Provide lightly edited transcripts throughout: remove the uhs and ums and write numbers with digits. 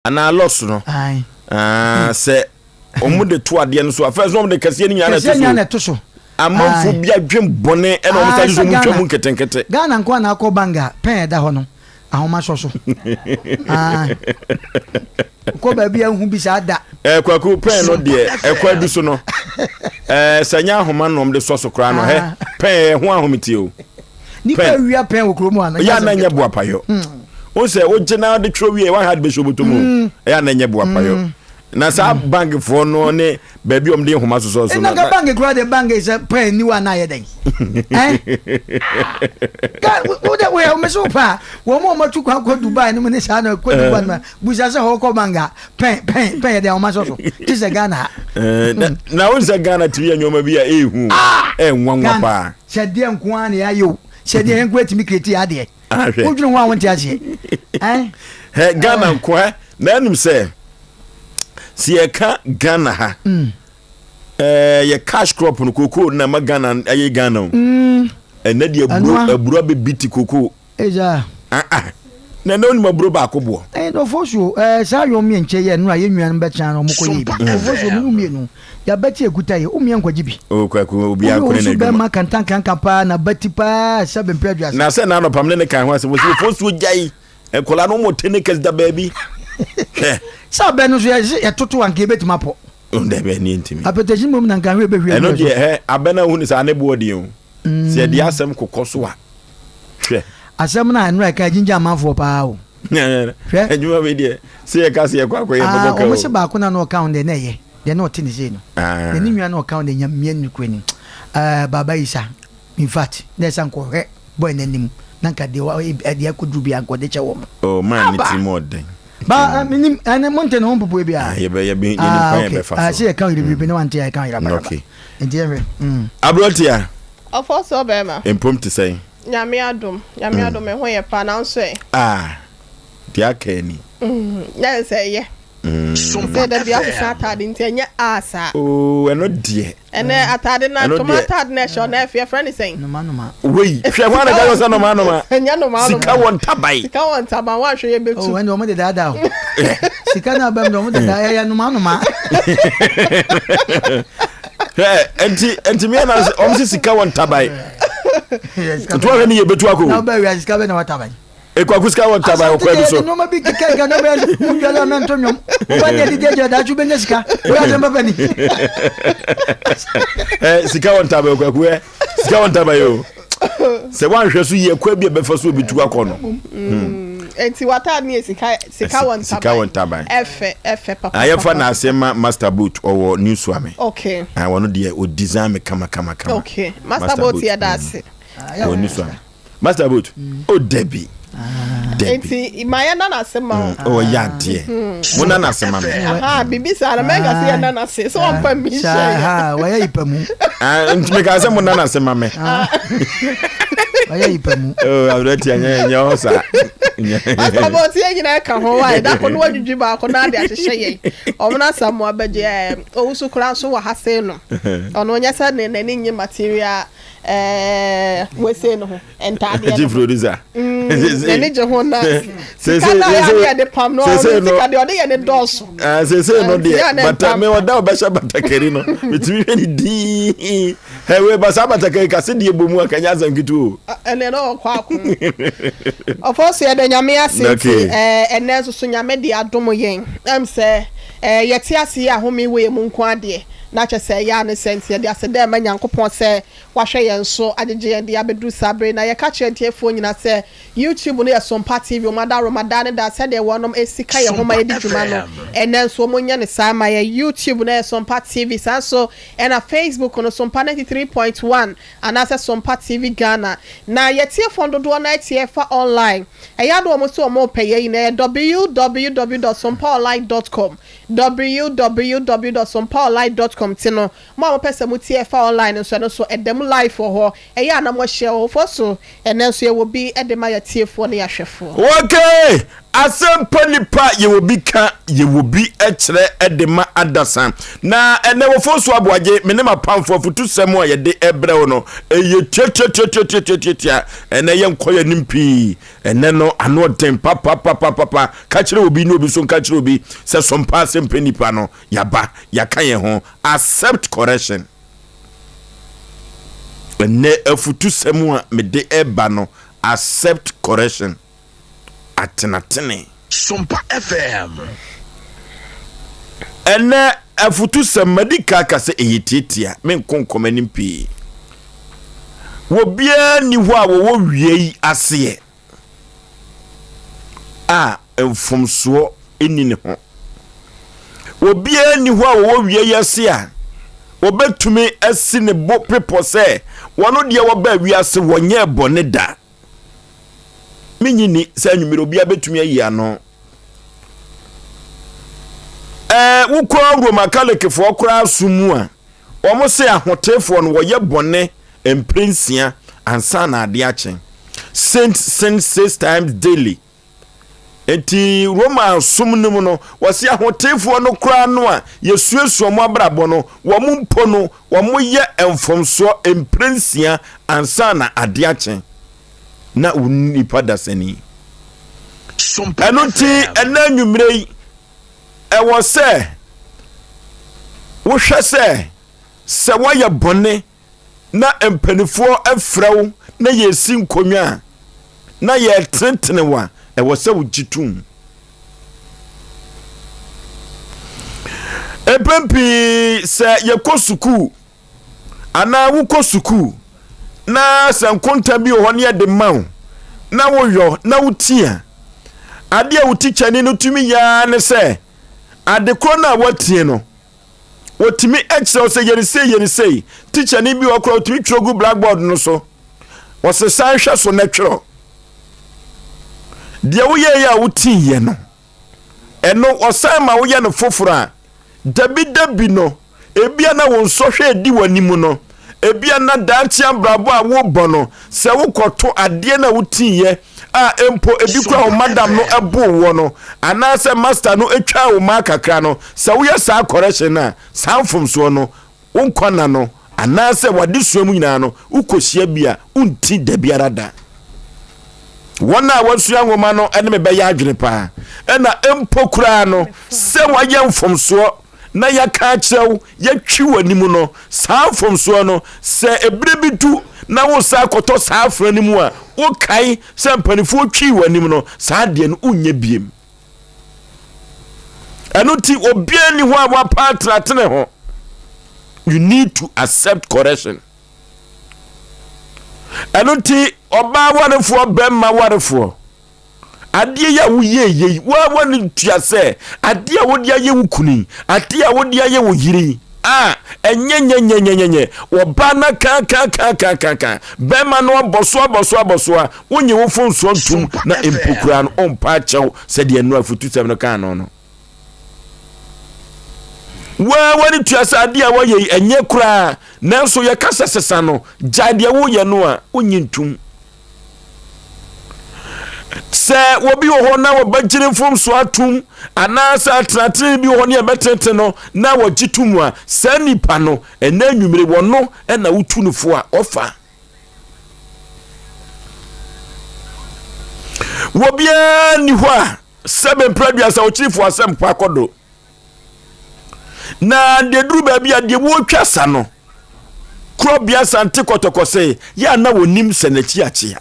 Anaa locks no. Ae. Ah, sɛ wɔn de to adeɛ no so a, first na wɔn de kɛseɛ no nyinaa na Kɛseɛ ɛto nyinaa na so. ɛto so. Amanfoɔ Ae. bi adwen bɔne ɛna wɔn Ae, sa de so sɛ wɔn twa Ghana mu nketenkete. Ghana nko a na akɔ bank a pɛn a ɛda hɔ no ahoma sɔ so. Ae. Kɔ baabi a nhu bi saa da. Ɛɛ Kwaku pɛn no deɛ ɛkɔ adu so no ɛɛ sɛ nyɛ ahoma na wɔn de sɔ so koraa no hɛ pɛn ɛho ahometie o. Nipa awia pɛn wɔ kurom a. Ɛyɛ a na nyɛ boapayɔ. O sɛ wogye na de twerɛ wie wɔn ha de bɛhyɛ oboto mu. Ɛyɛ a na nyɛ boapayɔ. Na saa bankfoɔ no ne baabi a wɔde nhoma sosɔ so no. Ɛna bank kura de bank sɛ pɛn ni wa na ayɛ dɛn. Ɛn. Wo de wo yɛ wɔn so paa wɔn a wɔn atu kwan kɔ Dubai no mu ne saa na kɔ Dubai no mu busa sɛ hɔ kɔ bank a pɛn pɛn pɛn yɛ de ahoma sɔ so ti sɛ Ghana ha. Na wɔn sɛ Ghana tumi yɛ nneɛma bi a ehu ɛnwanwa paa. Sɛ deɛ nko ara na yɛayɛ o sɛ deɛ yɛn nko atumi create yɛ adeɛ wodwene ho a wonte aseɛ. Hɛ Ghana nko ɛ na ɛnum sɛ sɛ yɛka Ghana ha mm. ɛɛ yɛ cash crop no koko na ɛma Ghana ɛyɛ Ghana o mm. ɛnɛ deɛ aburo aburo abɛbi ti koko. Eza. Ah ah. Na na onim aburo baako boɔ. Ɛɛ Ofosuo, ɛɛ saa yɔn miɛ nkyɛ yɛ nura yɛ nua no bɛ kyɛn na ɔmo kɔ yɛ bi. Ofosuo mi nu mienu, ya bɛ ti ekuta yɛ, o miɛ nkɔgye bi. O Kwaku, obiara Obi nko ne osu bɛ n'adwuma. ma kantan kankan paa na bɛ ti paa sɛbe mpɛ aduasa. Na sɛ n'anɔpa me ne no kan ho asɛm, ɔsi Ofosuo gyae, nkwadaa no wɔn te ne kɛse da baabi. Hwɛ. Sɛ abɛ no nso yɛ yɛ toto a nka yɛbɛtumi apɔ. O dabi ɛne ntumi. Apɛtɛsi mmom na nka hwɛ bɛhwie Ɛno agu yɛ deɛ so. hɛ, abɛ no a wohu no saa ne boɔ den o. Sɛ yɛde asɛm kokɔ so a, hwɛ. Asɛm no a nnora ɛka agyingya amanfoɔ paa o. Hwɛ. Adwuma wei deɛ, sɛ yɛka sɛ yɛkɔ akɔyɛ Ah, bɛbɔ ka wɔn o. se baako na na ɔka ho deɛ na ɛyɛ, deɛ na ɔte ne sei no. Ah. Na ne nua na ɔka ho deɛ Nyame nokorɛ ni. Ah, Baba Isa, in fact, na ɛsɛ anka ɔhwɛ boy no anim, na anka deɛ wa, deɛ akɔduru biara anka ɔde kyɛ wɔn. Oh, man ne Aba! tirim ɔden. Ba, eh, menim, ɛne monte ne ho mpopoe biara. Ah, yɛbɛ, yɛbɛ, yɛnim Ah, kwan okay. yɛbɛfa Ah, so. sɛ yɛka oyere biribi na wante a yɛka oyere abaraba. Okay. Nti yɛhwɛ. Mm. Aberanteɛ, Ɔfɔ so bɛrima. mpom te sɛn? Nyame adom, Nyame adom me ho yɛ paa nanso ɛ. Ah, deɛ aka ani. Na ɛsɛ ɛyɛ. Sɛ da bi asesa ataade nti ɛnyɛ a saa. Oo, ɛno deɛ. Ɛnɛ ataade na Ɛno ntoma deɛ. ataade na ɛhyɛ ɔna ɛfɛ yɛfrɛ ne sɛn? Noma noma. Wei, hwɛ hwan na ɛka sɛ noma noma. Ɛnyɛ noma noma. Sika wɔ ntaban. Sika wɔ ntaban woanhwɛ yɛ bɛtu. Oh, ɛnde wɔn de daadaa o. Sika na abam de wɔn de daa ɛyɛ noma noma. Hwɛ, ɛnti ɛnti mi ɛna wɔn sɛ sika wɔ ntaban. Nti wɔhwɛ ne yɛ bɛtu akɔ. Na ɔbɛ wia sika bɛ na wɔtaban. Ekwaku sika wɔ ntaban wɔ kwan bi so. Nneɛma bi keka nka nneɛma yɛ wodwa la mɛnto nnwom. Woba deɛ didi agyina daakye wobɛnya sika. Woyɛ asɛm papa ni. Ɛ sika wɔ ntaban kwaku ɛ sika wɔ ntaban yi o. Sɛ woanhwɛ so yie kwan bi a bɛfa so obi tu akɔ no. Nti w'ataade no yɛ sika sika wɔ ntaban. Sika wɔ ntaban. Ɛfɛ ɛfɛ papa. Ayɛfa na ase ma Master Boat ɔwɔ New Suame. Okay. Ah wɔn deɛ o design me kama kama kama. Okay Master Boat yɛ da ase. Ɔwɔ New Suame. Master boat. Oh Debbie. Debbie. Nti ma yɛ nana se ma wo. Oh ya deɛ. Mo nana se ma me. Aha bibi saa na mɛnka se yɛ nana se so wɔn pa mi hyɛ. Ha wɔyɛ yipa mu. Ah nti mi ka sɛ mo nana se ma me. Wɔyɛ yipa mu. Oh abirɛ ti ɛnyɛ ɛnyɛ hɔ saa. Master boat yɛ nyinaa ka ho wa ɛda ko no wadwidwi baako na ade ahyehyɛ yɛn. Ɔmo na Samoa bɛgye ɛɛ owusu koraa nso wɔ ha sei no. Ɔno nyɛ sɛ ne n'ani nye material. Ɛɛ wese no ho ntaadeɛ no. Chief producer. Mm, n'ani gye ho na sika na yɛ adeɛ de pam no ɔno sika deɛ ɔde yɛ ne dɔɔso. Ah, sese no deɛ bata me ɔda ɔbɛhyɛ batakari no metumi hwɛ ne dii ɛwɛ ba saa batakari kase deɛ bɔ mu akanya asɛm ketewa o. Ɛnɛ na ɔkɔ ako. Ɔfɔ so yɛda Nyame ase nti ɛnɛ nso so Nyame de adom yɛn ɛm sɛ yɛte ase yi ahome wɔ yɛn mu nko adeɛ. Na kyerɛ sɛ ɛyɛ a ne sɛ nti yɛde aseda rema Nyankopɔn sɛ wahwɛ yɛn so agyegye yɛn de abɛduru saa bere yi. Na yɛka kyerɛ atiefoɔ nyinaa sɛ YouTube no yɛ Sompa TV, wɔn adaworoma daa ne daa sɛdeɛ wɔnom si ka yɛn ho ma yɛdi dwuma no, ɛnnɛ nso wɔn nyɛ no saa ma yɛn. YouTube no yɛ Sompa TV, saa nso ɛna Facebook no Sompa 93.1 anaasɛ Sompa TV Ghana. Na yɛtiefoɔ no dodoɔ no ara tie fa online, ɛyɛ a na wɔn nso wɔn repɛ yɛn nyinaa yɛ www dot sompaonline dot com. Www dot sompaonline dot com Nti no, mo a mopɛ sɛ motie ɛfa online nso, ɛno nso ɛda mu live wɔ hɔ. Ɛyɛ a na moahyia wɔ hɔ. Foɔ so, ɛnnɛ nso yɛwɔ bi de ma yɛatiefoɔ ne yɛahwɛfoɔ. Okay! Asɛmpa nipa yɛwɔ bi ka yɛwɔ bi kyerɛ de ma adasa. Na ɛnɛ wɔ Fosu Aboagye me ne m'apamfo afutusɛm a yɛde ɛbrɛ wo no ɛyɛ tiatiatiatiatiatiatia. Ɛnɛ yɛnkɔ yɛn anim pii. Ɛnɛ no ano ɔden papapapapa. Ka kyerɛ obi ne obi nso nka kyerɛ obi sɛ sompa asɛmpa nipa no yaba yɛaka yɛn ho. Accept correction. Ɛnɛ afutusɛm a mede ɛba no accept correction. Atenatene. Sompa FM. Ɛnnɛ afutusɛm, madi ka aka sɛ ɛyɛ tiatia, menko nkɔ m'anim pii. Obiara nni hɔ a wɔwɔ wia yi aseɛ a mfomsoɔ nni ne ho. Obiara nni hɔ a wɔwɔ wia yi ase a wɔbɛtumi asi ne bo pepɔ sɛ wɔn deɛ wɔbaa wiase wɔnyɛɛ bɔne da. Minnye nni sɛ anwummere obiara betumi ayi ano. Ɛɛ, wokɔ Roma Katolekfoɔ koraa som mu a, wɔn se ahoteefoɔ no wɔyɛ bɔne mprɛnsia ansa na ade akye. Saints sin six times daily. Enti Roma som no mu no, wɔse ahoteefoɔ no koraa no a yɛsuasua wɔn abrabɔ no, wɔn mpo no, wɔyɛ mfomsoɔ mprɛnsia ansa na ade akye na wo nipa dasani. Ɛno nti ɛnɛ anwummerɛ yi, ɛwɔ sɛ wohwɛ sɛ sɛ woayɛ bɔne na mpanimfoɔ frɛ wo na yɛresi nkonnwa a, na yɛretenetene wo a, ɛwɔ sɛ wogye tom. Mpɛn pii sɛ yɛkɔ sukuu anaa wokɔ sukuu na sɛ nkonta bi wɔ hɔ ne yɛde ma wo na woyɔ na wotia adeɛ a wo tikyani no tumi yɛ ara ne sɛ ade korɔ no a woatie no Wɔtumi kyerɛ wo sɛ yɛ no sei, yɛ no sei. Tikyani bi wɔ hɔ koraa ɔtumi twerɛ gu blackboard no so. Wɔse san hwɛ so na twerɛ. Deɛ woyɛeɛ a wotiiɛ no, ɛno ɔsan ma woyɛ no foforɔ a, dabi dabi no, ebia na wo nsɔhwɛ edi w'anim no, ebia na daakye abrabɔ a wobɔ no, sɛ wokɔto adeɛ no a wotiiɛ a mpo ebi koraa wo madam no boo woɔ no anaasɛ master no twaa wo maa kakra no, sɛ woyɛ saa correction no a, saa mfomsoɔ no, wo nkwa nna no anaasɛ w'adesua mu nyinaa no, wokɔhyia bi a, wonti da biara da. Wɔn a wɔasua nwoma no ne me bɛyɛ adwene paa. Ɛna mpo koraa no, sɛ woayɛ mfomsoɔ na yɛaka akyerɛ wo, yɛatwi w'anim no, saa mfomsoɔ no, sɛ ɛberɛ bi du na wosan kɔtɔ saa afena no mu a, wokae sɛ mpanimfoɔ twii w'anim no, saa adeɛ no wonyɛ biem. Ɛno nti, obiara nni hɔ a wapa atenatene ho. You need to accept correction. Ɛno nti, ɔbaa warefoɔ, bɛrima warefoɔ, Adeɛ yi a woyɛeɛ yi, woa w'ani tua sɛ adeɛ a wode ayɛ wo kunu yi, adeɛ a wode ayɛ wo yere yi, a ɛnyɛ nyɛnyɛnyɛnyɛnyɛ. Ɔbaa no akaakaakaakaaka, bɛrima no abɔ so abɔ so abɔ so a, wonye wo mfomsoɔ ntom na mpo koraa no ɔmpa akyɛw sɛdeɛ ɛno afutusɛm no kaa no no. Woa w'ani tua sɛ adeɛ a woayɛ yi ɛnyɛ koraa, nanso yɛka sɛ sesa no, gyae deɛ woyɛ no a, wonye ntom. Sɛ obi wɔ hɔ na wɔbɛgyere mfomso atom anaasɛ atenatene bi wɔ hɔ ne ɛbɛtete no na wɔgye to mu a, saa nipa no, ɛnɛ anwummere wɔno na wotu no fo a ɔfa. Wɔbiara nni hɔ a sɛ mprɛ aduasa ɔkyirifo asɛm kɔ akɔdo. Na deɛ duru baabi a deɛ wɔretwa sa no, korɔbea sante kɔtɔkɔ sɛ yɛ a na wɔnim sɛ n'akyi akyea.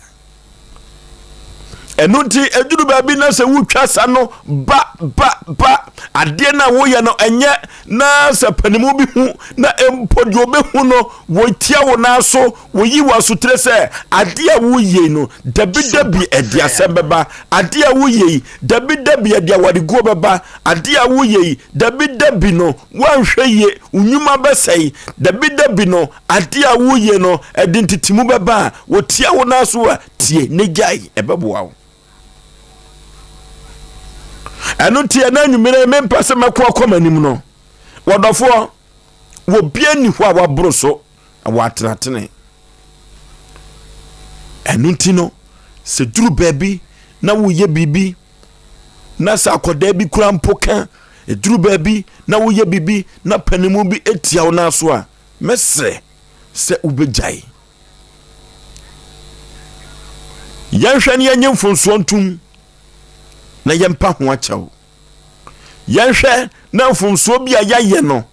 Ɛno nti ɛduru baabi na sɛ wotwa sa no ba ba ba adeɛ no a woyɛ no ɛnyɛ na sɛ panimu bi hu na mpo deɛ ɔbɛhu no wɔtia wo nan so wɔyi wo asotire sɛ adeɛ a woyɛ no dabi dabi ɛde asɛm bɛba adeɛ a woyɛ yi dabi dabi ɛde awareguo bɛba Adeɛ a woyɛ yi, dabi dabi no, woanhwɛ yie, wo nnwuma bɛsɛe. Dabi dabi no, adeɛ a woyɛ no, ɛde ntetemu bɛba a, wɔtia wo nan so a, tie na gyae, ɛbɛboa wo. Ɛno nti ɛna anwummerɛ mempɛ sɛ mɛko akɔ m'anim no, wɔdɔfoɔ, wɔbia nni hɔ a waboro so na wɔatenatene. Ɛno nti no, sɛ duru baabi na woyɛ biribi. na sɛ akwadaa bi kura mpo ka, ɛduru baabi na woyɛ biribi na panimu bi tia wo nan so a, mɛsrɛ sɛ wobɛgyae. Yɛnhwɛ ne yɛnye mfonsoɔ ntom na yɛmpa ho akyɛw. Yɛnhwɛ na mfomsoɔ bi a yɛayɛ no,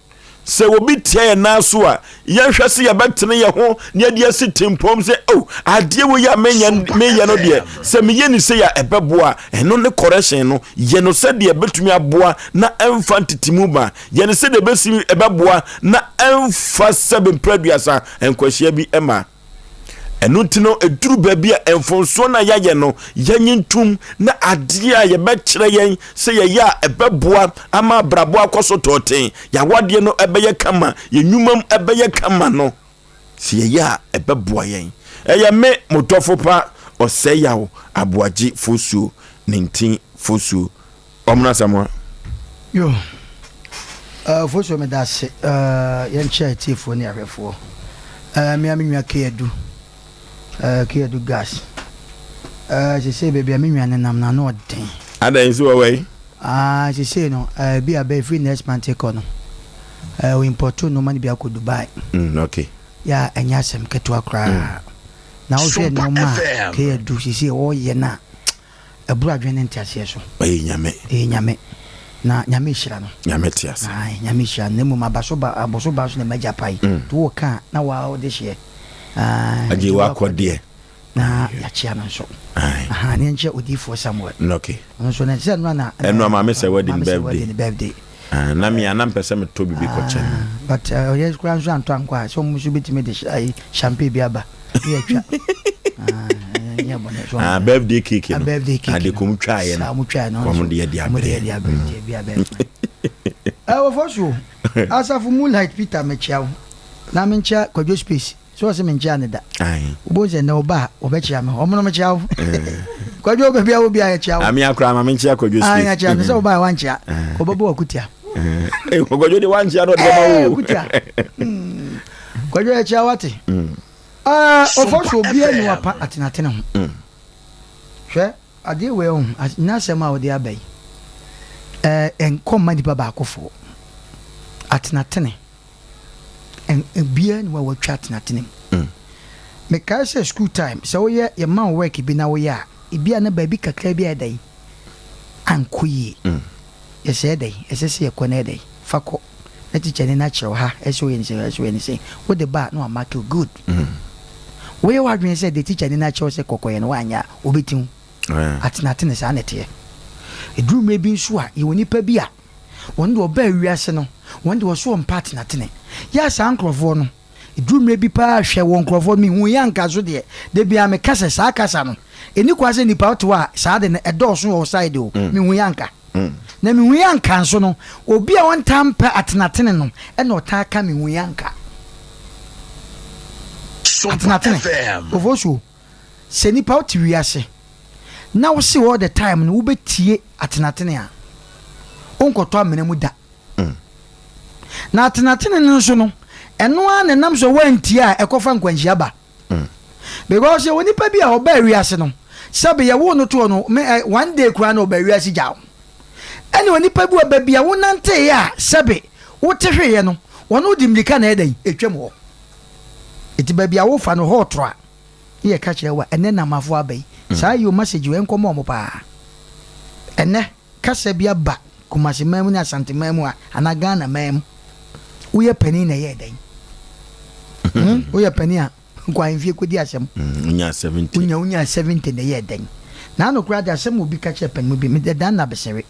sɛ obi tia yɛn nan so a, yɛnhwɛ sɛ yɛbɛtene yɛn ho na yɛde asi tempɔn sɛ, oh, adeɛ wei a menyɛ meyɛ no deɛ, sɛ meyɛ ne sei a ɛbɛboa. Ɛno ne correction no. Yɛ no sɛdeɛ ɛbɛtumi aboa na ɛmfa ntetemu ma. Yɛ no sɛdeɛ ɛbɛsi ɛbɛboa na ɛmfa sɛbe mprɛduasa nkwahyia bi ma. Ɛno nti no, ɛduru baabi a mfomsoɔ no a yɛayɛ no, yɛnye ntom na adeɛ a yɛbɛkyerɛ yɛn sɛ yɛyɛ a ɛbɛboa ama abrabɔ akɔ so tɔɔten, yɛawadeɛ no ɛbɛyɛ kama, yɛn nnwuma mu ɛbɛyɛ kama no, sɛ yɛyɛ a ɛbɛboa yɛn. Ɛyɛ me, mo dɔfo pa, Ɔsɛeyaw Aboagye Fosuo, Nintin Fosuo. Ɔmono Asamoah. Yo, uh, Fosuo meda ase. Uh, yɛnkyɛ atiefoɔ ne ahwɛfoɔ. Uh, me a me nua Keadu, uh, Keadu gas. Uh, sesei baabi a me nua no nam no ano ɔden. Adɛn nso wɔ wai? Ah, sesei no, uh, bi a bɛyɛ firi next month kɔ no, uh, o import nneɛma no bi akɔ Dubai. Mm, okay. Ya ɛnyɛ asɛm ketewa koraa. Mm. Na wohwɛ nneɛma a Keadu sesei ɔyɛ no a, Ɛboro adwene ne nteaseɛ so. Ɛyɛ Nyame. Ɛyɛ Nyame. Na Nyame rehyira no. Nyame te ase. Ae, Nyame rehyira no. Na mmom abaso ba, aboso ba so na m'agya pae. Nti wo ka a, na waa wo dehyeɛ. Ae, Agye w'akɔdeɛ. Na yɛakyea no nso. Ae. Aha, na yɛnkyea Odiyifoɔ Samuel. Okay. Ɔno nso, na ɛte sɛ nnora na. Ɛnora Maame sɛ wadi ne Maame sɛ wadi birthday. ne birthday. Ah, na me a na mpɛ sɛ metɔ biribi kɔkyɛ no. Ah, but eh, ɔyɛ koraa nso antɔ ankɔ a, sɛ ɔmo nso bɛtumi de ayi champagne bi aba ne yɛatwa. Ah, ɛnyɛ bɔne so. Ah, birthday cake no. Ah, birthday cake Ade kɔm twaeɛ no. Saa ɔmo twaeɛ no. Kɔm de yɛ de Ɔmo de yɛ de abrɛ. abrɛ nti ebi abɛɛ fine. Eh, wɔfɔ so Asafo Moonlight Peter mekyia wo. Na menkyia Kwadwo Space. So ɔse menkyea no da. Wobɛhu sɛ nnɛ ɔba a wɔbɛkyea me. Ɔmo no mekyea wo. Kwadwo baabi a wɔ biara yɛkyea wo. Ame akora ma menkyea Kwadwo space. Ah, yɛkyea no sɛ woba a wankyea. Ɔbɛbɔ wakutia. Kwadwo de wankyea no ɔde bɛma wo. Kutia. Kwadwo yɛkyea wate. Ɔfɔ so obiara ni wapa atenatene ho. Hwɛ adeɛ wei ɔho n'asɛm a wɔde aba yi. Ɛnkɔ mma nipa baakofoɔ. Atenatene. Obiara nni hɔ a watwa atenatene mu. Mekae sɛ school time, sɛ woyɛ, yɛma wo work bi na woyɛ a, ebi a na baabi kakra bi ayɛ dɛn? Ankɔ yie. Yɛsɛ yɛ dɛn? Ɛsɛ sɛ yɛkɔ na yɛ dɛn? Fa kɔ na tikyani no akyerɛ wo ha, ɛsɛ sɛ woyɛ no sei, ɛsɛ sɛ woyɛ no sei. Wode ba a, na wamarke wo good. Woyɛ w'adwene sɛ deɛ tikyani no akyerɛ wo sɛ kɔ kɔyɛ no, woanyɛ a, ɔbɛti wo. Atenatene, saa na ɛteɛ. Ɛduru mmerɛ bi nso a, yɛwɔ nnipa bi a, Wɔn deɛ wɔbaa wiase no, wɔn deɛ wɔso wɔn mpa atenatene. Yɛ a saa nkorɔfoɔ no, ɛduru mmerɛ bi paa hwɛ wɔ nkorɔfoɔ no, mehuu yɛ anka so deɛ, da biara meka sɛ saa kasa no, ɛnni kwan sɛ nnipa wote hɔ a saa ade no ɛdɔɔso wɔ wo side o, mehuu yɛ anka. Na mehuu yɛ anka nso no, obi a ɔntaa mpɛ atenatene no na ɔtaa ka mehuu yɛ anka. Atenatene, Ofosuo. Sɛ nipa wote wiase na wose all the time no wobɛtie atenatene a, wonkɔtɔ amena mu da. Na atenatene no nso no, ɛno ara na ɛnam so woantie a ɛkɔfa nkwanhyia ba. Because yɛwɔ nipa bi a ɔbaa wiase no, sɛbe yɛwoo no toɔ no, me, eh, one day koraa na ɔbaa wiase gyaw. Ɛne onipa bi wɔ baabi a wonanteeɛ a sɛbe wote hweeɛ no, wɔne wode mmirika na ɛyɛ dɛn? Ɛtwam hɔ. Enti baabi a wofa no hɔ ɔtoro a, ne yɛka kyerɛ wo a, ɛnnɛ Namafo aba yi, saa yo message wei nkɔma wɔn paa. Ɛnnɛ kasa bi aba Kumasi man mu ne Asante man mu a, anaa Ghana man mu. Woyɛ panin na ɛyɛɛ dɛn? Hmm? Woyɛ panin a, nkɔ ahemfie kɔdi asɛm. Wonya 70. Wonya wonya 70 na ɛyɛɛ dɛn? Na ano koraa de asɛm obi ka kyerɛ panin bi, mede dan na abesere.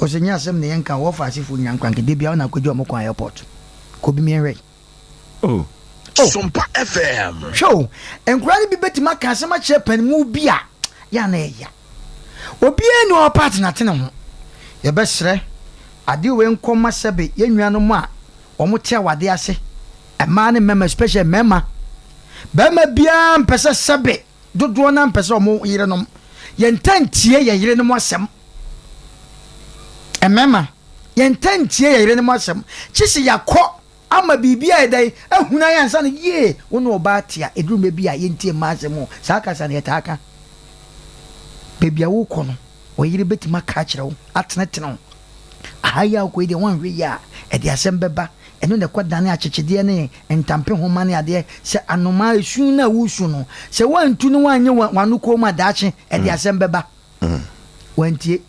Ɔsɛ nyɛ asɛm na yɛnka wɔfa asefoɔ nyina nkranke, da biara wo na akɔgya wɔn kwan airport. Kɔ bi miɛnhwɛ. Oh. Oh. Sompa FM. Hwɛ o, nkwadaa no bi bɛtumi aka asɛm akyerɛ panimu bi a, yɛ a na ɛya. Obiara nni hɔ a ɔpɛ atenatene ho. Yɛbɛsrɛ, adeɛ wei nkɔ mma sɛbe yɛn nuanom a wɔte awadeɛ ase, mmaa ne mmarima, especially mmarima. Barima biara mpɛ sɛ sɛbe dodoɔ no ara mpɛ sɛ wɔn yerenom, yɛntaa ntie yɛn yerenom asɛm. Mmarima, yɛntaa ntie yɛn yerenom asɛm, kye sɛ yɛakɔ ama biribi ayɛ dɛn ahunu ayɛ ansa na yie wo ne ɔbaa te a ɛduru mmerɛ bi a yɛntie mmaa asɛm o saa kasa no yɛtaa ka baabi a wokɔ no. Wo yere bɛtumi aka akyerɛ wo, atenetene wo. Aha yi a wokɔ yi deɛ woanhwɛ yie a, ɛde asɛm bɛba. Ɛno na ɛkɔdane akyekyedeɛ ne ntampehoma ne adeɛ. Sɛ anomaa, esu no a woresu no, sɛ woantu na woanyɛ w'ano komm a, daakye ɛde asɛm bɛba. Wantie,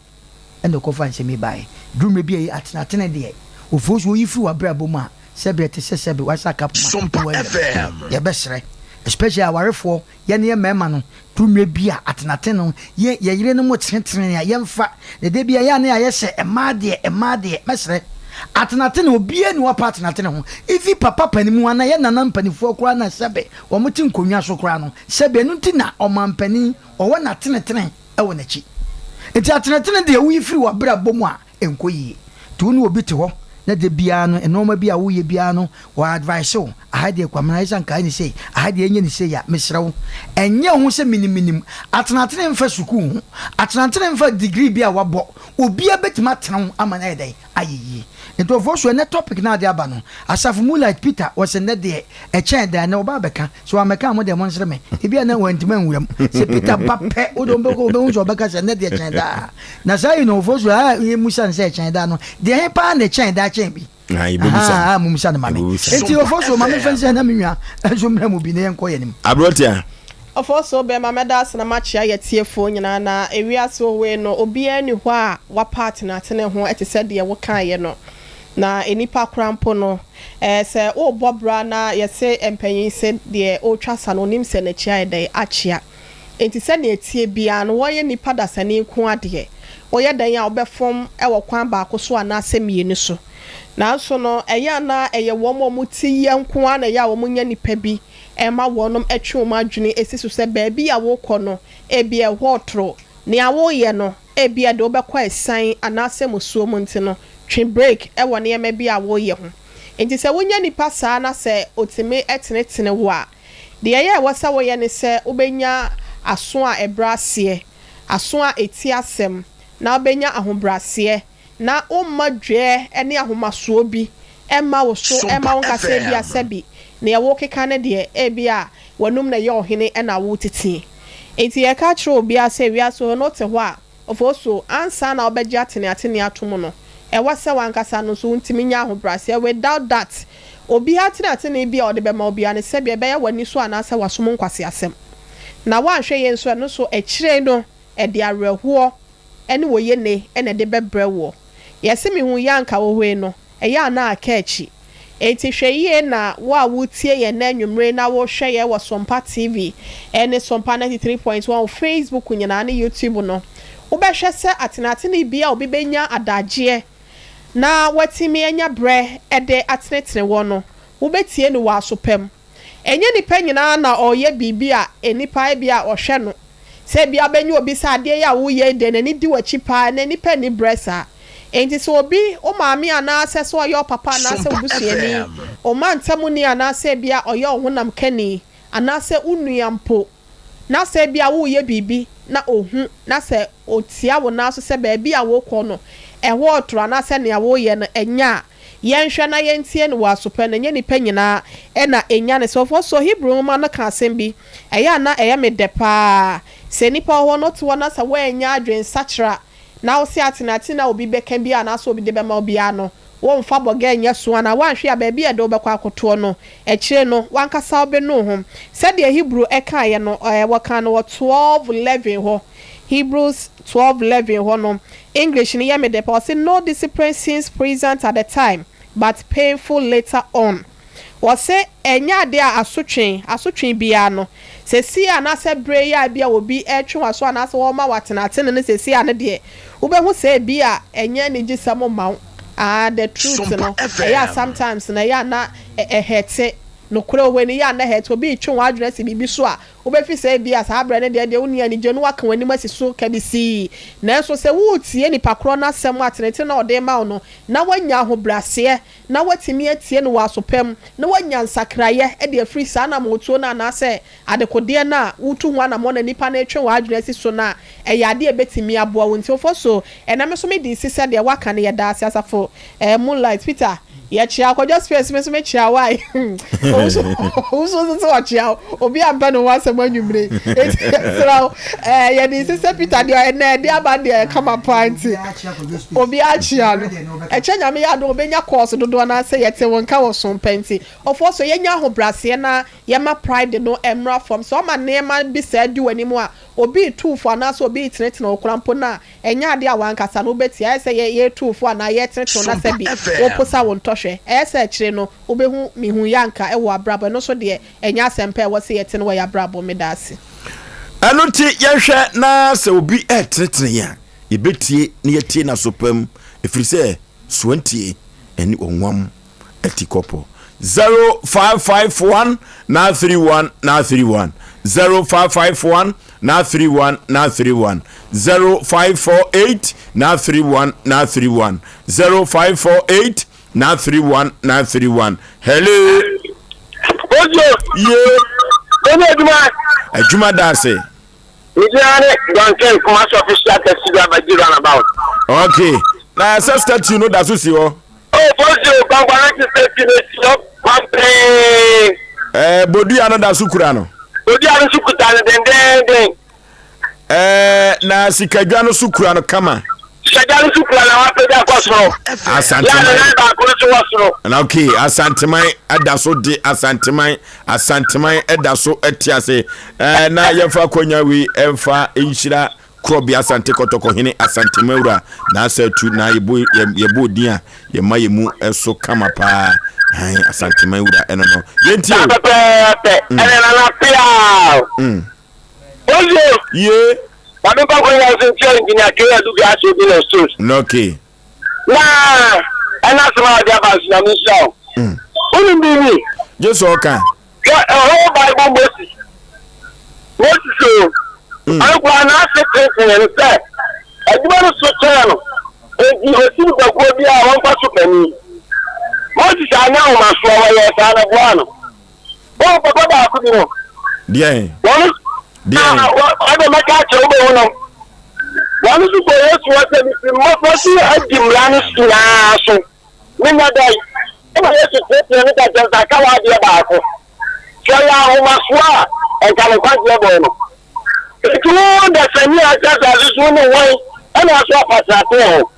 ɛna ɔkɔfaa nsɛm yi baeɛ. Duru mmerɛ bi a atenatene deɛ, ofuo so woyi firi w'abrabɔ mu a, sɛbe ɛte sɛ sɛbe w'asa ka poma na woayera mu. Yɛbɛsrɛ, especially awarefoɔ, Yɛn yɛ mmarima no, duru mmerɛ bi a atenatene no, yɛ yɛn yerenom tenetene a yɛmfa, na da bi a ɛyɛ a na yɛayɛ sɛ mmaa deɛ, mmaa deɛ, mɛsrɛ, atenatene, obiara nni hɔ apa atenatene ho, even papa panin mu anaa yɛn nana mpaninfoɔ koraa na sɛbe wɔn te nkonnwa so koraa no, sɛbe ɛno nti na ɔmanpanin ɔwɔ n'atenetene wɔ n'akyi. Nti atenetene deɛ woyi firi w'abrabɔ mu a, ɛnkɔ yie. Nti wo ne obi te hɔ na da biara no nnoɔma bi a woyɛ biara no wɔ advice wo, aha deɛ Kwamena ayɛ sɛ anka ayɛ no sei, aha deɛ ɛnyɛ no sei a, mesrɛ wo ɛnyɛ wo ho sɛ menim menim. Atenatene mfa sukuu ho, atenatene mfa degree bi a wabɔ, obiara bɛtumi atena wo ama no ayɛ dɛn? Ayɛ yie. Nti ɔfoɔ so ɛnnɛ topic no a wode aba no, Asafo Moonlight Peter ɔse nnɛ deɛ ɛkyɛn daa, ɛnnɛ ɔba abɛka, Sɛ wammɛka a, mo deɛ monsere me. Ebia na wantumi anwura mu. Sɛ Peter ba pɛ, wo deɛ wobɛhu sɛ ɔbɛka sɛ, Ɛnnɛ deɛ kyɛn daa. Na saa yi no, ɔfoɔ so a yɛmmisa no sɛ ɛkyɛn daa no, deɛ he paa na ɛkyɛn daa kyɛn bi? Ahaa, mommisa no ma me. Enti ɔfoɔ so, ma memfa nsi ha na me nua nso mmra mu bi na yɛnkɔ yɛn anim. Aberanteɛ. Ɔfoɔ so, bɛrima, mɛda ase na makyea yɛatiefoɔ nyinaa. Na ewiase wɔ hɔ yi no, obiara nni hɔ a wapa atenatene ho te sɛ deɛ wokaeɛ no. Na nnipa koraa mpo no, ɛɛ sɛ worebɔ bra na yɛse mpanyin se deɛ ɔretwa sa no ɔnim sɛ n'akyi ayɛ dɛn akyea. Enti sɛdeɛ ɛteɛ biara no wɔyɛ nnipa dasani nko ara deɛ, woyɛ dɛn a wobɛfom wɔ kwan baako so anaasɛ mmienu so. Nanso no ɛyɛ a na ɛyɛ wɔn a wɔte yie nko ara na ɛyɛ a wɔnya nnipa bi ma wɔnom twe wɔn adwene si so sɛ baabi a worekɔ no ebia ɛhɔ retoro, nea woreyɛ no Ebia de wobɛkɔ asiane anaasɛ mmusuo mu nti no, twe brake wɔ nneɛma bi a woreyɛ ho. Enti sɛ wonya nipa saa na sɛ ɔtumi tenetene wo a, deɛ ɛyɛ a ɛwɔ sɛ woyɛ ne sɛ wobɛnya aso a ɛbrɛ aseɛ, aso a ɛtie asɛm, na wobɛnya ahobrɛaseɛ, na womma dwɛɛ ne ahomasoɔ bi mma wo so mma wonka sɛ ebia sɛbi deɛ worekeka no deɛ ebia w'anum na ɛyɛ ɔhene na woreteteɛ. Enti yɛka kyerɛ obiara sɛ wiase hɔ no wote hɔ a, ofosuo, ansa na wobɛgye ateneatene atom no, ɛwɔ sɛ w'ankasa no nso wontumi nya ahobrɛaseɛ. Without that, obiara ateneatene bi a ɔde bɛma wo biara no sɛdeɛ ɛbɛyɛ w'ani so anaasɛ w'asom nkwaseasɛm. Na woanhwɛ yie nso ɛno nso akyire no ɛde awerɛhoɔ ne oyene na ɛde bɛbrɛ woɔ. Yɛse mehu yɛ anka wohoe no, ɛyɛ a na aka akyi. Enti hwɛ yie na wo a woretie yɛn nnɛ anwummere yi na worehwɛ yɛn wɔ Sompa TV ne Sompa 93.1 wɔ Facebook nyinaa ne YouTube no, wobɛhwɛ sɛ atenatene bi a obi bɛnya adagyeɛ na watumi anya berɛ de atenetene wɔn no, wobɛtie no wɔ aso pa mu. Ɛnyɛ nnipa nyinaa na ɔreyɛ biribi a nnipa ebia ɔhwɛ no. Sɛ ebia wobɛnya obi sɛ adeɛ yi a woreyɛ yi deɛ n'ani di w'akyi paa, ɛnnɛ nnipa nni berɛ saa. Enti sɛ obi, wo maame anaasɛ sɛ ɔyɛ wo papa anaasɛ wo busuani, wo mantamuni anaasɛ ebia ɔyɛ wo honam kani anaasɛ wo nua mpo, na sɛ ebia woreyɛ biribi na ɔhu na sɛ ɔtia wo nan so sɛ baabi a worekɔ no ɛhɔ retoro anaasɛ nea woreyɛ no ɛnyɛ a, Yɛnhwɛ na yɛntie no wɔ aso pɛ no, ɛnyɛ nnipa nyinaa na enya ne sɛ. So Hebri nwoma no ka asɛm bi? Ɛyɛ a na ɛyɛ me dɛ paa. Sɛ nnipa wɔ hɔ na wote hɔ na sɛ woannya adwensakyera na wose ateneatene a obi bɛka biara anaasɛ obi de bɛma wo biara no, womfa bɔga nyɛ so anaa woanhwɛ a baabi a ɛde wo bɛkɔ akɔtoɔ no, akyire no, w'ankasa wobɛnu wo ho. Sɛdeɛ Hebri kaeɛ no, wɔkaa no wɔ 12:11 hɔ, Hebrews 12:11 hɔ no, English no yɛ me dɛ paa, ɔse no discipline seems pleasant at the time but painful later on. Ɔse ɛnyɛ adeɛ a asotwe, asotwe biara no, seesei anaasɛ berɛ yi a ebia obi retwe w'aso anaasɛ ɔrema wo atenatene no seesei a no deɛ, wobɛhu sɛ ebia ɛnyɛ anigyesɛm mma wo. Ah, the truth no, ɛyɛ a sometimes no ɛyɛ a na ɛhɛte, nokorɛ wɔ hɔ yi no ɛyɛ a na ɛhɛte, obi retwe w'adwene asi biribi so a, Wubefi sɛ ebia saa bere no deɛ deɛ wonni anigye no woaka w'anim asi so kabisii. Nanso sɛ woretie nipa korɔ no asɛm atenetene na ɔde rema wo no, na woanya ahobrɛaseɛ, na woatumi atie no wɔ aso pa mu, na woanya nsakraeɛ de afiri saa anammɔntuo no anaasɛ adekodeɛ no a woretu ho anammɔn na nipa no retwe w'adwene asi so no a, ɛyɛ adeɛ a ɛbɛtumi aboa wo. Nti Ofosu, ɛnnɛ me nso mede resi sɛ deɛ woaka no yɛda ase Asafo eh, Moonlight. Peter, Yɛkyea wo. Kwadwo Space me nso mekyea wo ae. Owusu Owusu nso sɛ ɔkyea wo. Obi ampɛ ne ho asɛm anwummere yi. Enti yɛsrɛ wo, ɛɛ yɛde Sista Peter deɛ ɛnɛ ɛde aba deɛ kama paa nti obiara kyea no. Ɛkyɛ Nyame yɛ adom obɛnya course dodoɔ no ara sɛ yɛte wo nka wɔ so pɛ nti. Ɔfoɔ so yɛnya ahobraseɛ na yɛma pride no mmra fam. Sɛ ɔma nneɛma bi saa di w'anim a, obi retu wo fo anaasɛ obi retenetene wo koraa mpo no a, ɛnyɛ adeɛ a w'ankasa no wobɛtie. Ayɛ sɛ yɛ yɛretu wo fo anaa yɛretenetene wo na sɛ bi woposa wo ntɔhwɛ. Ɛyɛ sɛ akyire no wobɛhu mehu yɛ anka wɔ abrabɔ. Ɛno nso deɛ ɛnyɛ asɛm pa a ɛwɔ sɛ yɛte no wɔ yɛn abrabɔ. Meda ase. Ɛno nti yɛnhwɛ na sɛ obi retenetene yɛn a, yɛbɛtie na yɛatie no aso pa mu, ɛfiri sɛ soantie ne ɔnwam. Atikɔpɔ 0551 931 931 0551 931 931 0548 931 931 0548 931 931 Hello. Ojo. Ye. Onye adwuma. Adwuma da ase. Media ne Duncan Kumasi official taxi driver di runabout. Okay. Na sɛ statue no da so si hɔ. Oh, Bosio, Kwankwana ti statue no si hɔ pampee. Eh, Bodua no da so kura no. Bodua no so kuta no dendenden. Eh, na sikadwa no so kura no kama. Sikadwa no so kura na wapagya kɔ soro. Asanteman. Yɛ ne nan baako no so wɔ soro. Na okay, Asanteman da so de Asanteman, Asanteman da so te ase. Eh, na yɛmfa akwanya wei ɛmfa nhyira Korɔbea Asante Kɔtɔkɔ Hene Asante Mawura n'asa atu na yɛbɔ yɛbɔ odin a yɛma yɛ mu so kama paa ahan Asante Mawura ɛno no yɛntie o. Saa pɛpɛɛpɛ ɛne nana peaw. Oye. Ye. Maame nkɔnkɔ yɛ nso nkyerɛ engineer K Adu Gas Obi na Stores. Okay. Na ɛna asɛm a ɔde aba nso nyame nhyira wo. Wonim biribi? Gye sɛ ɔka. Hwɛ ɛhɔ Bible Moses. Moses o. Ɔno koraa n'ase tenten no sɛ adwuma no so kyɛn no. Enti osi nipakuo bi a wɔmfa so panin. Moses anyɛ ahomasoɔ, wɔyɛɛ saa na ɛboaa no. Wɔn papa baako bi no. Deɛn? Wɔn Deɛn? Ɔde mɛka akyerɛ wobɛhu no. Wɔn nso kɔ Yesu hɔ sɛ mefiri mmɔfra so adi mmara no nyinaa so. Menya dɛn? Ɛna Yesu teetee no ka kyerɛ sɛ aka w'adeɛ baako. Sɛ ɔyɛ ahomasoɔ a, ɛnka ne nkwagyeɛ bɔɔ no. Enti wo dasani a ɔte asase so wo ne hwan ɛna aso apatrate ho?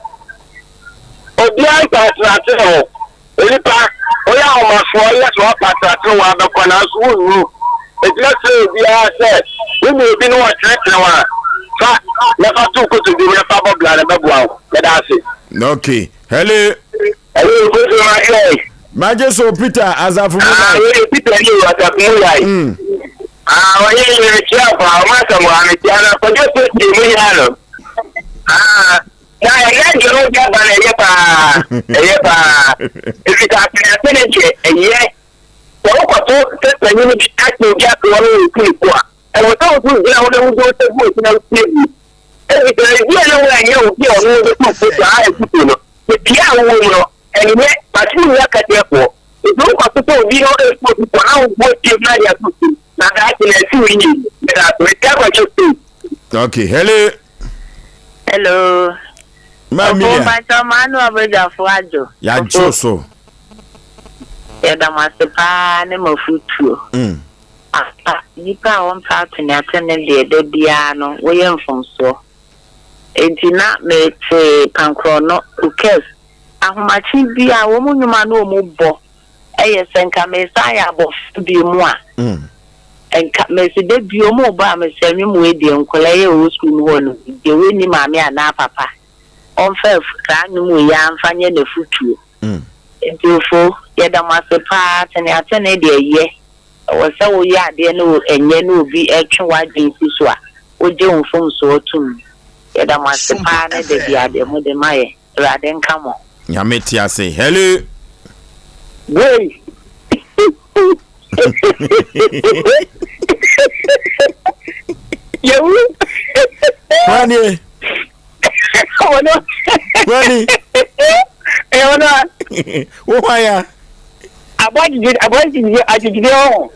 Obiara mpatrate ho. Onipa, woyɛ ahomasoɔ yɛ sɛ woapatrate wo abɛkɔ nanso wonnuru. Enti mɛsrɛ obiara sɛ wonya obi na ɔkyerɛkyerɛ wo a, fa na fa to wo kotodwe mu na fa bɔ bra na ɛbɛboa wo. Meda ase. Okay. Hello. Hello, Kofi Magye. Magye so Peter Asafo mu Ah, wei Peter ni o Asafo mu yai. Ah, ɔyɛ yɛ mekyia pa, ɔma asɛm wa mekyia na kɔdwo so tie mu hia no. Ah, na ɛyɛ deɛ wo gya ba na ɛyɛ paa, ɛyɛ paa. Ɛfiri sɛ asɛnase ne deɛ ɛyɛ. Sɛ wokɔto sɛ panyin bi akyɛ obi ato hɔ no wɔ ne ko a, ɛwɔ sɛ wo so gyina hɔ na wogye wo sɛ gu akyi na wotie bi. Efisɛ ebia na woanyɛ obi a ɔno bɛtu fo saa afotu no. Tebea a wowɔ mu no, ɛnyɛ, but wonni akakyerɛfoɔ. Nti wokɔto sɛ obi na ɔretu obi fo na wobu atie mu na ade ato tirim, na daakye no asi wo yie. Meda ase. Mekyia Kwadwo Steve. Okay, hello. Hello. Ma Ɔfo Emilia. mpakyɛ ɔmaa no abadwafo adwo. Yɛadwo so. Yɛda mo ase paa ne mo afotuo. Ampa, nnipa a wɔmpɛ ateneatene deɛ, da biara no, wɔyɛ mfomsoɔ. Enti na mete Pankorɔno, Kukes, ahomakye biara wɔn nnwom a na wɔbɔ yɛ sɛ nka meresan ayɛ abɔfra bio mu a, nka mese da bi wɔrebɔ a mese nnwom wei deɛ nkwadaa yi a wɔwɔ sukuu mu hɔ no, deɛ wɔnni maame anaa papa, ɔmfa saa nnwom wei ara mfa nyɛ n'afotuo. Enti ofo, yɛda mo ase paa, ateneatene deɛ ɛyɛ. Ɛwɔ sɛ woyɛ adeɛ na ɛnyɛ na obi twe w'adwene si so a, wogye wo mfomsoɔ tom. Yɛda mo ase paa ne da biara deɛ mode ma yɛn. Awurade nka mo ho. Nyame te ase. Hello. Wei. Yewu. Hwanie. Ɔno. Hwani. Ɛyɛ ɔno a. Wo hwan ya? Aboa gyigyi aboa gyigyi agyigyidi ɔho.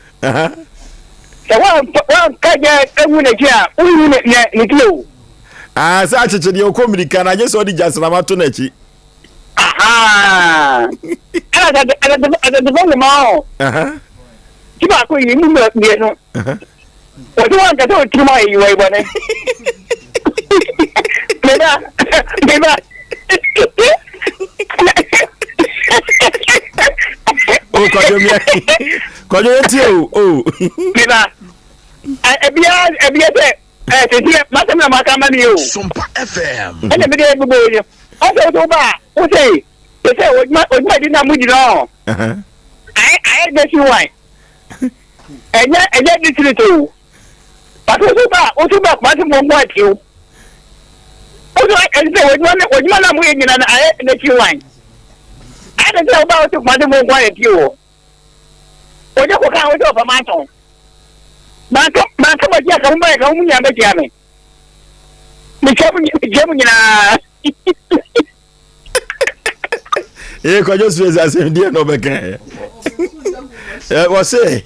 Sɛ wɔnka gya ewu n'akyi a wonhu ne ne ne ti o. Ah, sɛ akyekye deɛ ɔkɔ mmirika na agye sɛ ɔde gyasrama to n'akyi. Ahaa. Ɛna Asantefo nwoma o. Ti baako yi mu mmienu. Wɔsi wɔn nkasa wɔ tirim a eyi wɔ ibɔne. Meba meba. O kwadwo mi kwadwo yɛ tie o o. Meba ebia ebia sɛ ɛ tete masɛm na maka ama mi o. Sompa FM. Ɛna mi de gbogbo yi ɔsɛ wosɛ woba a wosɛ sɛ odwuma odwuma di na mo gyina ɔ. Ayɛ ayɛ bɛsi wan. Ɛnyɛ ɛnyɛ district o. But woso ba woso ba kumasi mo nko atiw. Woso ɛsɛ sɛ odwuma ne odwuma na mo yɛ nyina no ayɛ n'akyi wan. Ayɛ te sɛ woba woso kumasi mo nko atiw o. Wogye kɔ kan wogye ɔfa manto. Manto manto mo akyi aka mo ba ka mo nyinaa bɛkyia me. Mekyia mo mekyia mo nyinaa. Ee kwadwo space asɛm deɛ na ɔbɛka ɛ ɔse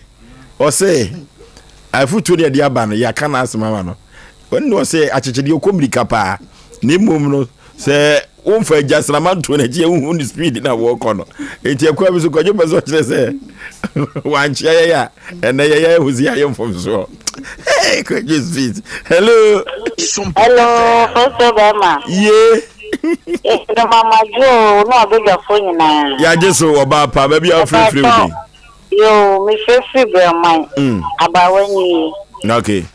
ɔse afutuo deɛ de aba no yɛaka no asɛm ama no ɔne na ɔse akyekyedeɛ ɔkɔ mmirika paa na mmom no sɛ womfa agyasrama nto n'akyi a wohu ne speed na wɔkɔ no enti ɛkwa bi so kwadwo pɛ sɛ ɔkyerɛ sɛ wankyea yɛyɛ a ɛnɛ yɛyɛ ahu sɛ yɛayɛ mfomsoɔ hey kwadwo speed hello hello fɔsɔ bɛrima ye Yɛda mo anadwo o, ne w'abadwafoɔ nyinaa. Yɛagye so ɔbaa pa, baabi a wofirifiri wo din. Yoo, mefirifiri Brɛman, mm. Abaawa nie. Okay.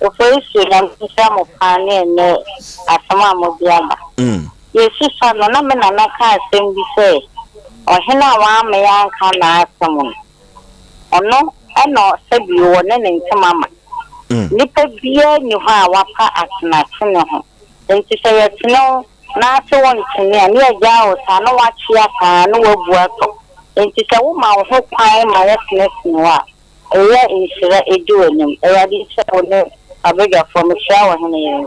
Oforisuo, Nyame nhyira mo paa ne ɛnnɛ asɛm a mode aba. Mm. Yɛsusua no, na me nana ka asɛm bi sɛ, ɔhene a wammee anka n'asɛm no, ɔno na sɛbi wɔne ne ntoma ma. Nnipa biara nni hɔ a wapa atenatene ho. Enti sɛ yɛtene wo na ase wontene a, ne yɛagyaa wo saa na woakyea saa na woabu atɔ. Enti sɛ woma wo ho kwan ma yɛtenetene wo a, ɛyɛ nhyira ɛdi w'anim. Awurade nhyira wo ne w'abadwafoɔ. Mehyira wo hene yere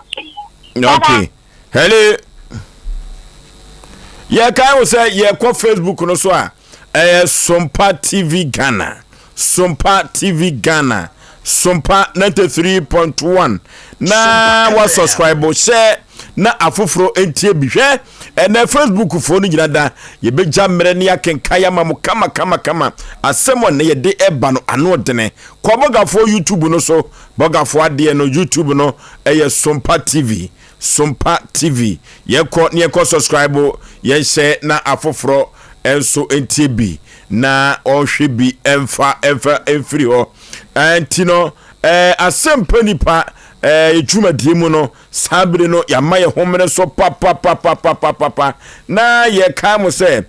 nso. Okay. Hello. Yɛkae wo sɛ yɛkɔ Facebook no so a ɛyɛ Sompa TV Ghana. Sompa TV Ghana. Sompa 93.1 na wa subscribe hyɛ na afoforɔ ntie bi hwɛ ɛnɛ Facebook foɔ no nyina da yɛbɛgya mmerɛ ne akenkan ama mo kama kama kama asɛm a na yɛde ɛba no ano dene kɔ bɔgafoɔ YouTube no so bɔgafoɔ adeɛ no YouTube no ɛyɛ Sompa TV Sompa TV yɛkɔ ne yɛkɔ subscribe yɛnhyɛ na afoforɔ nso ntie bi na ɔnhwɛ bi mfa mfa mfiri hɔ nti no asɛmpa nipa dwumadie mu no saa bere no yɛama yɛ homene so papapapapapapa na yɛkae mo sɛ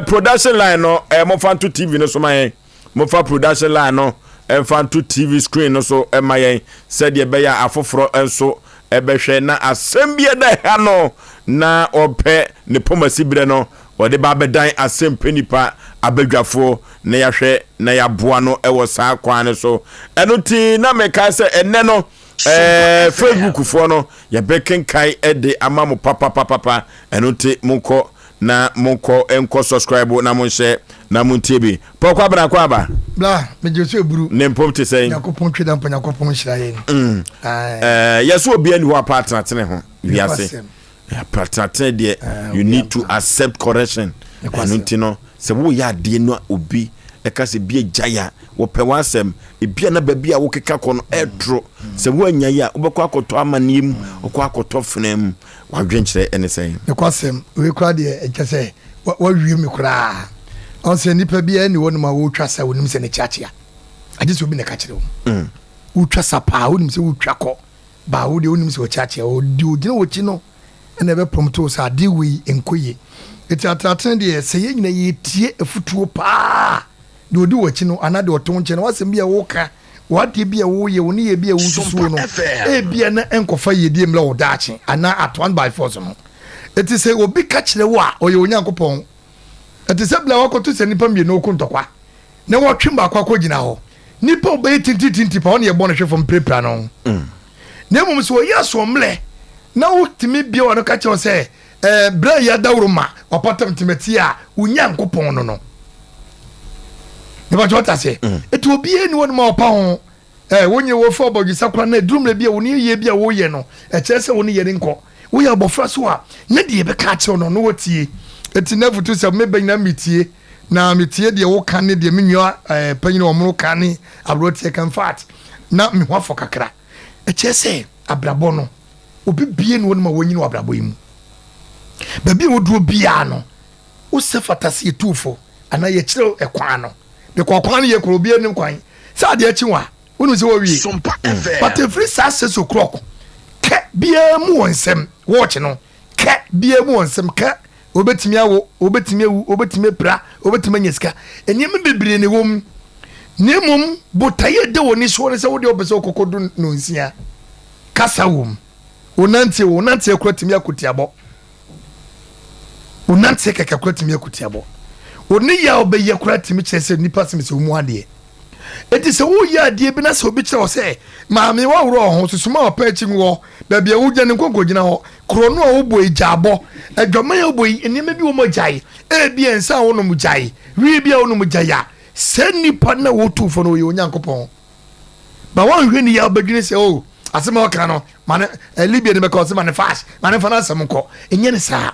production line no momfa nto tv no so ma yɛn Momfa production line no mfa nto TV screen no so mma yɛn sɛdeɛ ɛbɛyɛ a afoforɔ nso bɛhwɛ na asɛm bi a ɛda ha no na ɔpɛ ne pomasi berɛ no ɔde ba abɛdan asɛmpɛ nipa abadwafoɔ na yɛahwɛ na yɛaboa no wɔ saa kwan no so. Ɛno nti na mekae sɛ ɛnnɛ no ɛɛ Facebook foɔ no yɛbɛkenkan de ama mo papapapapa. Ɛno nti monkɔ na monkɔ nkɔ subscribe na monhyɛ na montie bi. Paul Kwabena kɔ aba. Bla, megye so eburu. Ne mpom te sɛn? Nyankopɔn twe da mpo Nyankopɔn nhyira yɛn. Mm. Eh, yɛ so obi ani hɔ apa atenatene ho wiase. Atenatene deɛ you need to accept correction. Ɛno nti no sɛ woyɛ adeɛ no obi ɛka sɛ bi agya ya wɔpɛ w'asɛm ebi a na baabi a wokeka kɔ no ɛtoro sɛ woanya yi a wobɛkɔ akɔtɔ amanneɛ mu wokɔ akɔtɔ fena mu W'adwenkyerɛ ne sɛn? Nokwasɛm, wei koraa deɛ ɛkyɛ sɛ wawie me koraa. Ɔn sɛ nipa biara nni hɔnom a wotwa sa wonim sɛ n'akyi akyea. Agye sɛ obi na ɛka kyerɛ wo. Mm. Wotwa sa paa wonim sɛ wotwa kɔ. Baa wo deɛ wonim sɛ ɔkyi akyea. Ɔde ogyina w'akyi no ɛna ɛbɛprɔmto wo sɛ adeɛ wei nkɔ yie. Eti atenatene deɛ sɛ yɛn nyinaa yɛtie afutuo paa deɛ ɔdi w'akyi no anaa deɛ ɔte wo nkyɛn no w'asɛm bi a woka W'adeɛ bi a woreyɛ, wo nneyɛɛ bi a wosusuo no, ebia na ɛnkɔfa yiedie mmrɛ wo daakye anaa at one by force no. Enti sɛ obi ka kyerɛ wo a, ɔyɛ Onyankopɔn. Ɛte sɛ berɛ a woakɔto sɛ nnipa mmienu reko ntɔkwa, na wɔatwe baako akɔgyina hɔ. Nipa a ɔbɛyɛ tintitinti paa, ɔne yɛbɔ no hwe fam pirapira no. Na mmom sɛ ɔyɛ asoɔmmerɛ na wotumi bue w'ano ka kyerɛ wo sɛ, Ɛɛ, berɛ a yɛadaworo ma wapatam ntimatia a wo Nyankopɔn no no. Mepakyɛ wɔte aseɛ? Ɛti mm. obiara ni wɔnom a ɔpa ho. Ɛɛ, wonyɛ wɔfɛ ɔbɔdwesa koraa na ɛduru mmerɛ bi a wo ne yie bi a woyɛ no, ɛkyerɛ sɛ wo ne yɛ ne nkɔ. Woyɛ abɔfra so a, ne deɛ yɛbɛka akyerɛ no no wɔtie. Eti na afutu sɛ meba nyinaa metie na metie deɛ woka ne deɛ me nua eh, panyin a wɔn ka ne aberanteɛ ka. In fact, na me ho afɔ kakra. Ɛkyerɛ sɛ abrabɔ no, obi bie ne wɔn ma wɔnyini wɔ abrabɔ yi mu. Baabi a wɔduro biara no, wosɛ fata sɛ yɛtu fo anaa yɛkyerɛ ɛkwan no. Because kwan no yɛ koro, obi anim kwan. Sɛ adeɛ kye wa, wonim sɛ wɔwie. But ɛfiri saa 6 o'clock kɛ biara mu wɔ nsɛm, watch no, kɛ biara mu wɔ nsɛm, kɛ obetumi awo, obetumi awu, obetumi apira, obetumi anya sika. Nneɛma bebree na ɛwɔ mu. Na mmom botaeɛ ɛda wɔ ni soɔ ne sɛ wodeɛ wopɛ sɛ wokɔkɔ du nonsia. Kasa wɔ mu. Wonanteɛ wɔ wonanteɛ kora tumi akotiabɔ. Wonanteɛ kɛkɛ kora tumi akotiabɔ. Wo ne yɛ a wobɛyɛ kora tumi kyerɛ sɛ nipa sɛm sɛ wo mu adeɛ. Enti sɛ woreyɛ adeɛ bi na sɛ obi kyerɛ wo sɛ, Maame, woaworɔ wo ho, susu ma ɔpɛ akyi ngu hɔ, baabi a wogyina no nkonkogyina hɔ, korɔno a wobɔ yi, gyaa bɔ, adwaman a wobɔ yi, nneɛma bi wɔ mu a gyae, ebia nsa a wonom gyae, wii bi a wonom gyae a, saa nipa no a wotu fo no, ɔyɛ Onyankopɔn. Ba woanhwɛ ne yie a wobɛdwene sɛ, oh, asɛm a ɔka no, ma no, eh, Libya no bɛka ɔsɛ ma no fast, ma no mfa n'asɛm nkɔ. Ɛnyɛ ne saa.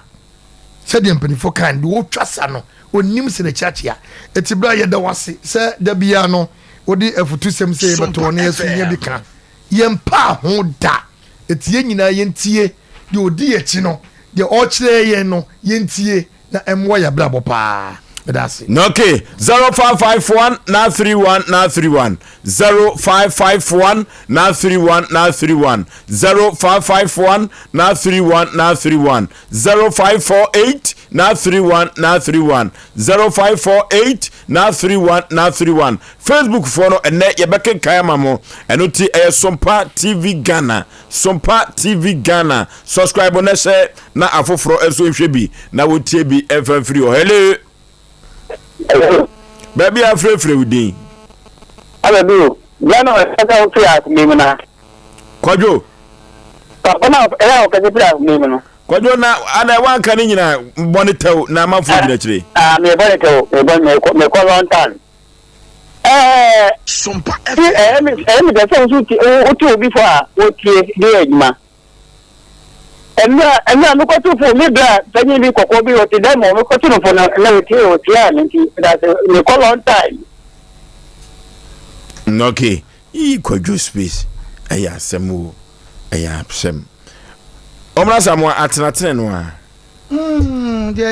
Sɛdeɛ mpanimfoɔ kae no, deɛ ɔtwa sa no, ɔnnim sɛ n'akyi akyea. Enti berɛ a yɛda wo ase sɛ da biara no wode afutusɛm sɛ yɛbɛto hɔ na yɛn nso yɛnya bi ka. Yɛmpaa ho da. Enti yɛn nyinaa yɛntie deɛ ɔdi yɛn akyi no, deɛ ɔrekyerɛ yɛn no, yɛntie na ɛmmoa yɛn abrabɔ paa. Meda ase. Okay, 0551 931 931 0551 931 931 0551 931 931 0548 931 931 0548 931 931. Facebook foɔ no, ɛnɛ yɛbɛkenkan ama mo. Ɛno ti ɛyɛ Sompa TV Ghana, Sompa TV Ghana. Subscribe na hyɛ na afoforɔ nso nhwɛ bi na wɔtie bi ɛmfa mfiri hɔ. Hello, baabi a frɛfrɛ wo din? Abɛbi Ghana ɔkasa wofiri asome mu na Kwadwo. Papa na ɛyɛ a ɔkasa firi asome mu no. Kwadwo, na ana wanka ne nyinaa bɔ ne tɛw na amanfoɔ gyina akyire? Ah, mebɔ ne tɛw, mebɔ mekɔ long time. Ɛɛ Sompa ti ɛyɛ mi ɛyɛ mi dɛ sɛ woso ti wote obi fo a wotie de yɛ adwuma. Ɛnna mekɔto fo me bra panyin bi kɔkɔɔ bi ɔte dɛm hɔ, mekɔto no fo no na otie otie a me nti medase mekɔ long time. Okay, yi Kwadwo space ɛyɛ asɛm o, ɛyɛ asɛm. Ɔmra Samoa atenatene no a. Deɛ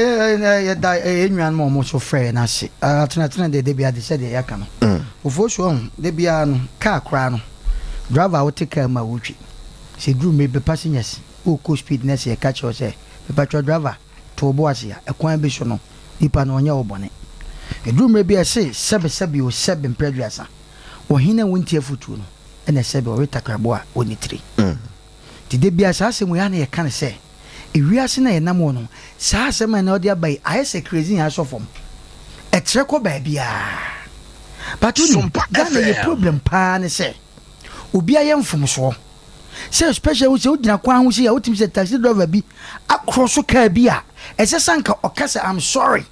yɛda yɛn nuanom a wɔn nso frɛ yɛn ase. Atenatene deɛ, da biara de sɛdeɛ yɛaka no. Ofosu ɔho, da biara no, kaa koraa no, driver a wote kaa mu a wotwi, sɛ ɛduru mmerɛ bi passengers wokɔ speed na sɛ yɛka kyerɛ wo sɛ, mepatwɔ driver, to wo bo ase a, ɛkwan bi so no, nipa no ɔnyɛ wo bɔne. Ɛduru mmerɛ bi a ɛse sɛbe sɛbe o sɛbe mprɛ aduasa, ɔhene a wontie afotuo no, ɛna sɛbe ɔwe takrabo a ɔnni tiri. Nti da biara saa asɛm wei a na yɛka no sɛ, ewiase no a yɛnam wɔ no, saa asɛm a ɛnɛ ɔde aba yi ayɛ sɛ kerosene a asɔ fam. Ɛtrɛ kɔ baabiara. But wonim, Sompa Ghana yɛ FM. problem paa ne sɛ, obi ayɛ mfomsoɔ. Sɛ especially wo sɛ wogyina kwan ho sei a, wotumi sɛ taxi driver bi akorɔ so kaa bi a, ɛsɛ sɛ anka ɔka sɛ I'm sorry.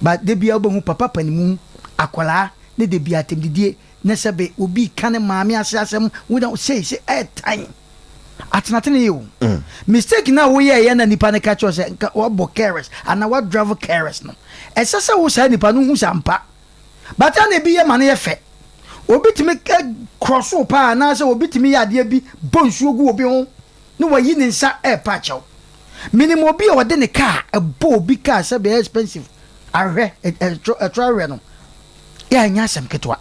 But da biara wobɛhu papa panimu, akwadaa, ne da biara atɛmdidie, ne sɛbe obi reka ne maame ase asɛm, wonya sei sei, ɛɛtan. Atenatene yɛ o. Mistake no a woyɛeɛ na nipa no ka kyerɛ wo sɛ nka wabɔ careless anaa wadrive careless no, ɛsɛ sɛ wo saa nipa no hu sɛ ampa. But a na ebi yɛ ma no yɛ fɛ. Obi tumi cross wo paa anaasɛ obi tumi yɛ adeɛ bi bɔ nsuo gu obi ho na wayi ne nsa ɛrepa akyɛw. Menim obi a ɔde ne car ɛbɔ obi car sɛbe ɛyɛ expensive ahwehwɛ, ɛtoro ahwehwɛ no, yɛ a ɛnyɛ asɛm ketewa.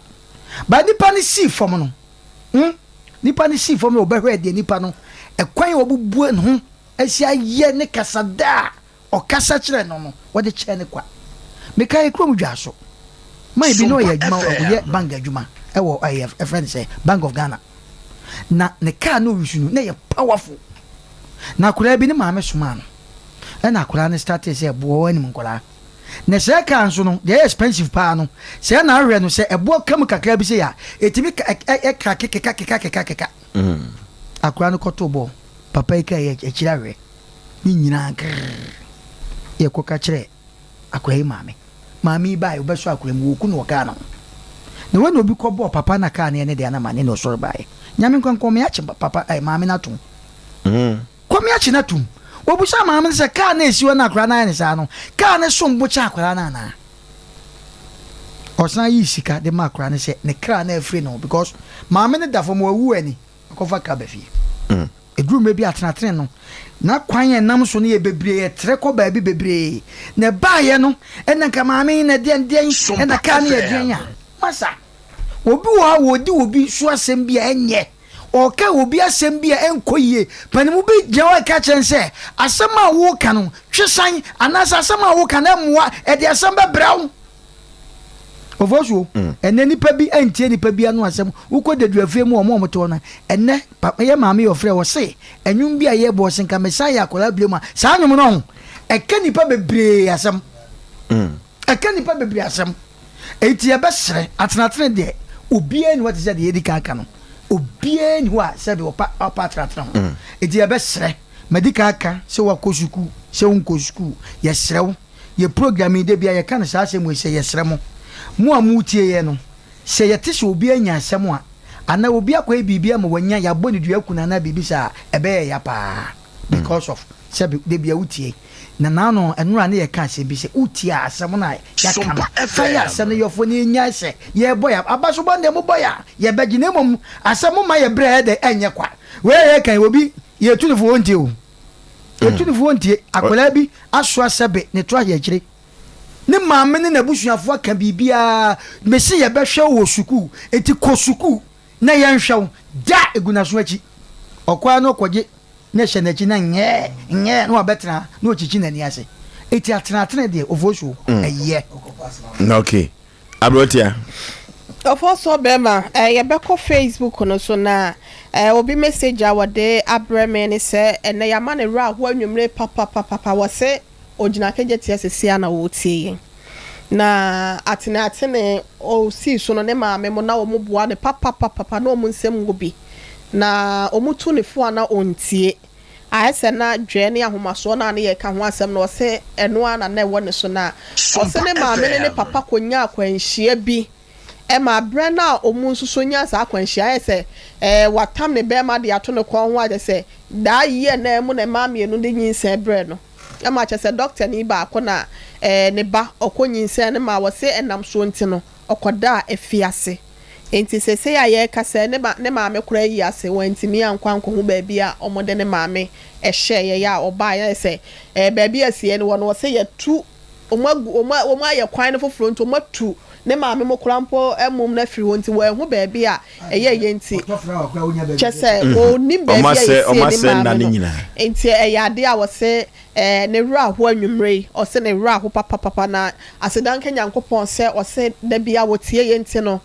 But nipa no sii fam no, Nipa no sii fam na ɔbɛhwɛɛ deɛ nipa no, ɛkwan a wabubu ne ho asi ayɛ ne kasada a ɔkasa kyerɛɛ no no, wɔde kyɛɛ no kwa. Mekae kurom dwaso man bi na Sompa ɔyɛ adwuma, ɔyɛ FM. bank adwuma ɛwɔ ɛyɛ ɛfrɛ no sɛ Bank of Ghana. Na ne car no ɔresu no na ɛyɛ powerful. Na akwadaa bi ne maame somaa no, ɛna akwadaa no startee sɛ ɛboɔ anim nkwadaa. Na sɛɛ car nso no, deɛ ɛyɛ expensive paa no, sɛɛ na ahwɛ no sɛ ɛboɔ ka mu kakra bi sei a, ɛtumi ka ɛ ɛ krake keka keka keka keka. Akwadaa no kɔtoo bɔɔl, papa yi kaa yi akyiri ahwɛ ne nyinaa krrr. Yɛ kɔka kyerɛ akwadaa yi maame. Maame yi baeɛ, ɔbɛsɔ akwadaa mu, wɔku no wɔ kaa no ho. Na wei na obi kɔbɔɔ papa na kaa no yɛ ne dea na ma ne na ɔsɔre baeɛ. Nyame nkwa nkɔmɛ akye papa ɛ maame no atom. Kwame akye no atom. Wɔbusa maame no sɛ kaa no a ɛsi hɔ no akwadaa no ayɛ no saa no, kaa no som bo kyɛn akwadaa no anaa? Ɔsan yii sika de maa akwadaa no sɛ ne kra no afiri ne ho because maame no da fam wawu ani akɔfa kaa ba fie. Ɛduru mmerɛ bi atenatene no, na kwan a ɛnam so no yɛ bebree, ɛtrɛ kɔ baabi bebree. Na ɛbaeɛ no, ɛna nka maame yi na ɛdeɛn deɛn, ɛna kaa no yɛ deɛn a. Masa, obi wɔ hɔ a wɔdi obi so asɛm bi a ɛnyɛ. Ɔreka obi asɛm bi a ɛnkɔ yie. Panin bi gyina hɔ reka kyerɛ no sɛ, asɛm a woreka no, twe san, anaasɛ asɛm a woreka no mmoa, ɛde asɛm bɛbrɛ wo. Ofosuo, ɛnnɛ nnipa bi ntie nnipa bi ano asɛm. Wokɔ deduafie mu a, wɔn a wɔte hɔ no, ɛnnɛ, papa, yɛ maame yɛ ɔfrɛ, ɔse, ɛnwom bi a yɛbɔ, ɔse nka mesan yɛ akwadaa bio mu a, saa nwom no ho, ɛka nnipa bebree asɛm. Ɛka nnipa bebree asɛm. Enti yɛbɛsrɛ, atenatene deɛ, obiara nni hɔ te sɛ deɛ yɛadi kan aka no. Obiara nni hɔ a sɛbe ɔpa ɔpa atenatene ho. Enti yɛbɛsrɛ, madi kan aka sɛ woakɔ sukuu, sɛ wonkɔ sukuu, yɛsrɛ wo, yɛ program yi, da biara yɛka no saa asɛm wei sɛ yɛsrɛ mo, mo a moretie yɛn no, sɛ yɛte sɛ obi anya asɛm a, anaa obi akɔyɛ biribi ama wanya, yɛabɔ no dua aku no anaa biribi saa a, ɛbɛyɛ ya paa because of sɛbe da biara wotie. Na naano ɛnora ne yɛka asɛm bi sɛ wotie a asɛm no a yɛaka no, fa yɛ asɛm no yɔfoɔ na yɛnyae sɛ yɛrebɔ yɛ abasobɔ no deɛ mobɔ yɛ a yɛbɛgye na mmom asɛm moma yɛ berɛ a ɛdɛ ɛnyɛ kwa. Wei a yɛreka yi obi yɛtu no fo ɔntie o. Yɛtu no fo ɔntie. Akwadaa bi asoa sɛbe ne to ahwɛ akyire. Ne maame ne n'abusuafoɔ aka biribiara, mese yɛbɛhwɛ wo wɔ sukuu, enti kɔ sukuu na yɛnhwɛ wo. Da egu n'aso akyi. Ɔkɔ ara na ɔkɔgye na ɛhyɛ n'akyi na nyɛɛ nyɛɛ na wabɛtena ha na ɔkyikyi n'ani ase. Eti atenatene deɛ ofosuo ɛyɛ. Okay. Aberanteɛ. Ɔfɔsɔ bɛma eh, yɛbɛkɔ Facebook no so na eh, obi message a wɔde abrɛ me ne sɛ ɛnɛ yɛama ne werɛ ahoɔ anwummere papapapapa wɔse ogyina Kejetia sisi a na wɔretie yɛn na atene atene ɔsii so no ne maame mo na wɔn boa no papapapapa na wɔn nsam wɔ bi na wɔn tu ne fo a na ɔntie. Ayɛ sɛ na dwɛɛ ne ahomasoɔ no a ne yɛreka ho asɛm no, ɔse ɛno ara na na ɛwɔ ne so. Na ɔse ne maame ne ne papa kɔnyaa akwanhyia bi ma berɛ no a wɔn nso so nyaa saa akwanhyia, ayɛ sɛ ɛɛ watam ne bɛrima de ato ne kɔn ho a kyerɛ sɛ daa year no ara mu na mmaa mmienu de nyinsɛn brɛɛ no ma kyerɛ sɛ dɔktani baako na ɛɛ ne ba ɔkɔ nyinsɛn no maa wɔse ɛnam soɔ nti no ɔkɔdaa afiase. Enti seesei a yɛrekasa yi, ne ma, ne maame koraa ayi ase, wantumi ankɔ ankɔhu baabi a wɔde ne maame hyɛeɛ a ɔbaeɛ. Ayɛ sɛ ɛɛ baabi a asieeɛ no wɔ no, wɔsɛ yɛatu, wɔagu, wɔn a, wɔayɛ kwan no foforɔ nti wɔatu ne maame mo koraa mpo mom no afiri hɔ nti wɔanhu baabi a ɛyɛeɛ nti, kyerɛ sɛ wɔnnim baabi a yɛsiee ne maame no. Enti ɛyɛ adeɛ a wɔse Ɛɛ ne werɛ aho anwumerɛ yi, ɔse ne werɛ aho papapapa na aseda nka Nyankopɔn sɛ ɔse da biara ɔtie yɛn nti no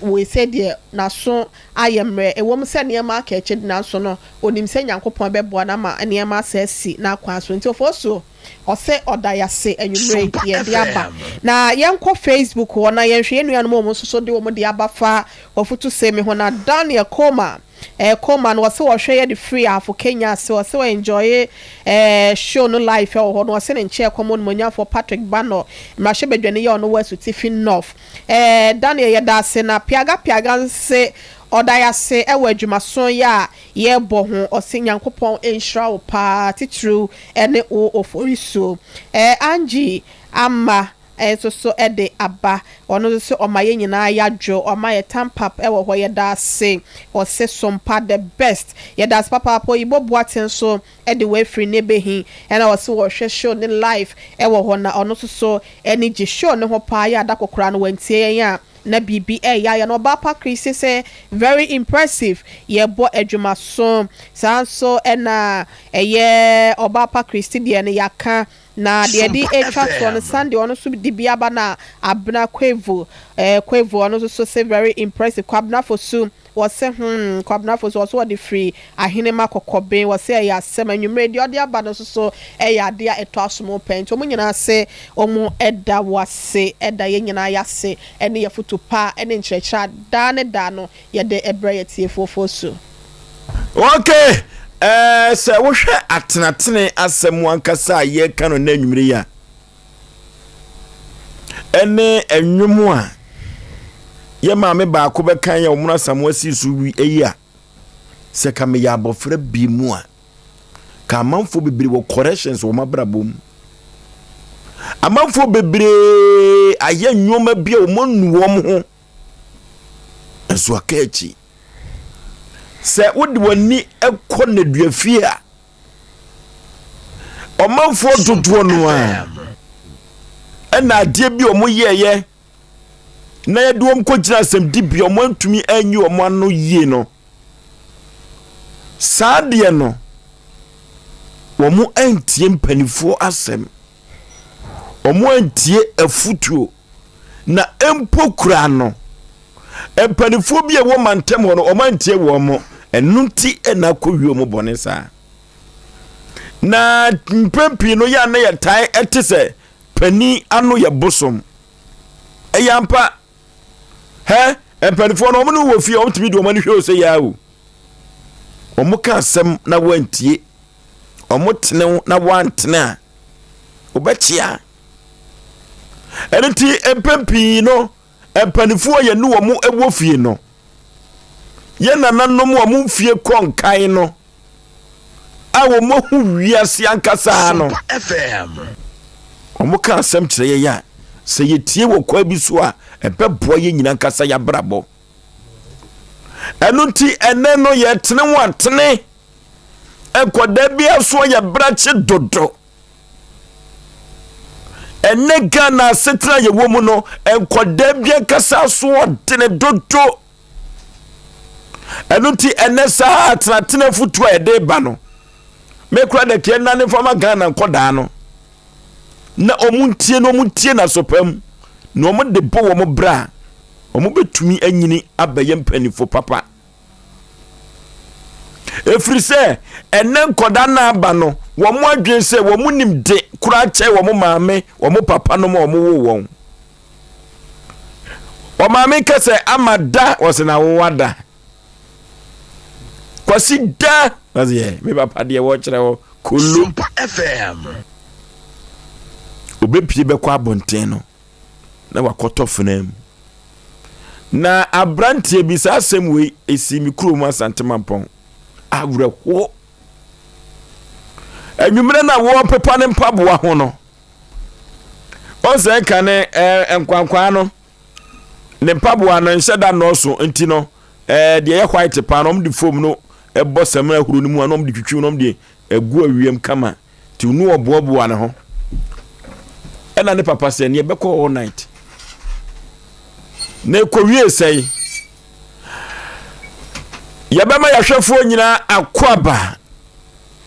wei sɛ deɛ n'aso ayɛ mmerɛ, ɛwom sɛ nneɛma aka akyire de nanso no ɔnim sɛ Nyankopɔn bɛboa no ama nneɛma asa asi n'akwan so nti Ofosuo ɔse ɔda yɛase anwumerɛ yi yɛde aba na yɛnkɔ Facebook hɔ na yɛnhwɛ yɛn nuanom a wɔn nso so de wɔn deɛ aba fa wafutusem ho na Daniel Koma Eh Coleman wɔse wɔhwɛ yɛ de firi Ahafo Kenya ase wɔse wɔ enjoye eh show no live ɛwɔ hɔ no wɔse ne nkyɛɛ kɔm onimonyamfoɔ Patrick Banor mmarahyɛbadwani yɛ ɔno wɔ Asutifi North eh Daniel yɛdaase na Piaga Piaga nse ɔda yase ɛwɔ adwumason yɛ a yɛbɔ ho ɔse Nyankopɔn nhyira wo paa titiriw ɛne wo Oforisuo eh Angie Ama nso so de aba. Ɔno nso se ɔma yɛn nyinaa yadwo, ɔma yɛ tampap wɔ hɔ yɛdaase. Ɔse sompa the best. Yɛdaase papaapa. Oyibo Boateng nso de wei firi Nebehi ɛna ɔse ɔhwɛ show no live wɔ hɔ na ɔno nso so ani gye show no ho paa yɛ adako koraa no wantie yɛn a na biribi ɛyɛ ayɛ no. Ɔbaa pa Chrissy se very impressive yɛbɔ adwumaso. Saa nso ɛna ɛyɛ ɔbaa pa Christy deɛ no yɛaka Na deɛ ɛde Sompa retwa soɔ no, FM. Sunday ɔno nso de bi aba na Abena Quavo eh, Quavo ɔno nso so se very impressive. Kwabena Fosu wɔse hmm, Kwabena Fosu ɔso ɔde firi Ahenema Kɔkɔben wɔse ɛyɛ asɛm. Anwummerɛ deɛ ɔde aba no nso so ɛyɛ adeɛ a ɛtɔ asom pɛɛ. Nti wɔn nyinaa se wɔn da wo ase, ɛda yɛn nyinaa yɛase ɛne yɛfotu pa ɛne nkyerɛkyerɛ a daa ne daa no yɛde brɛ yɛ tiefoɔ Fosu. Ok, eh, sɛ wohwɛ atenatene asɛm ankasa a yɛreka no nnɛ anwummere yi a, ɛne nnwom a yɛ maame baako bɛka yɛ wɔn asamoa sii so yi a, sɛ ka meyɛ abɔfra bi mu a, Ka amanfoɔ bebree wɔ corrections wɔ wɔn abrabɔ mu. Amanfoɔ bebree ayɛ nneɛma bi a wɔn anu wɔn ho nso aka akyi. Sɛ wode w'ani kɔ nneduafie a, ɔmanfoɔ dodoɔ no a ɛna adeɛ bi a wɔyɛeɛ na yɛde wɔn kɔgyina asɛmdibea wɔn antumi anyi wɔn ano yie no saa deɛ no wɔn antie mpanimfoɔ asɛm wɔn antie afutuo na mpo kura no mpanimfoɔ bi a ɛwɔ mantam hɔ no wɔn antie wɔn mo ɛno nti na akɔwie wɔn bɔne saa na mpɛn pii no yɛ a na yɛtae ɛte sɛ panin ano yɛ bosom ɛyɛ ampa hɛ mpanimfoɔ no wɔn ne wɔ fie wɔn tumi de wɔn ani hwɛ o sɛ yɛ o wɔn ka asɛm na wɔantie wɔn tenew na wɔantene a wɔbɛkyea ɛno nti mpɛn pii no mpanimfoɔ yɛne wɔn wɔ fie no yɛn nananom a wɔn mfie kɔ nkan no a wɔn ahu wiase ankasa no wɔn ka asɛm kyerɛ yɛn a sɛ yɛtie wɔ kwan bi so a ɛbɛboa yɛn nyina ankasa yɛabrabɔ ɛno nti ɛnɛ no yɛtene ho atene nkɔdaa bi aso yɛ brakye dodo ɛnɛ Ghana asetena yɛwɔ mu no nkɔdaa bi ankasa aso ɔdene dodo ɛno nti ɛnɛ saa atenatena afutuo a yɛde ba no mekura dɛ keɛ nane fama Ghana nkɔdaa no na wɔn ntie na wɔn ntie n'asopa mu na wɔn de bɔ wɔn bra a wɔn bɛtumi anyini abɛyɛ mpanimfo papa ɛfiri sɛ ɛnɛ nkɔdaa no aba no wɔn adwene sɛ wɔn nim de koraa kyɛ wɔn maame wɔn papa nom a wɔn wo wɔn Ɔmaame ka sɛ ama da ɔsɛ na wowa da. Kwasi da ɔsɛ yɛ me papa deɛ wɔkyerɛ hɔ kolo. Sompa FM. Obepie bɛkɔ abɔnten no na wakɔtɔ fena mu. Na aberanteɛ bi saa asɛm wei esi me kurom Asante Mampɔn. Awerɛhoɔ. Anwummerɛ na wɔrepepa ne mpaboa ho no. Ɔsɛ nka ne ɛɛ nkwankwaa no ne mpaboa no nhyɛ da nnɔɔso nti no ɛɛ deɛ ɛyɛ white paa no wɔn de foam no ɛbɔ samina ahuro no mu a na wɔn de twitwi na wɔn de agu awiam kama ti no ɔboaboa ne ho ɛna ne papa sɛ neɛ bɛkɔ all night na ɛkɔwie sɛe yɛbɛma yɛahwɛfoɔ nyinaa akɔ aba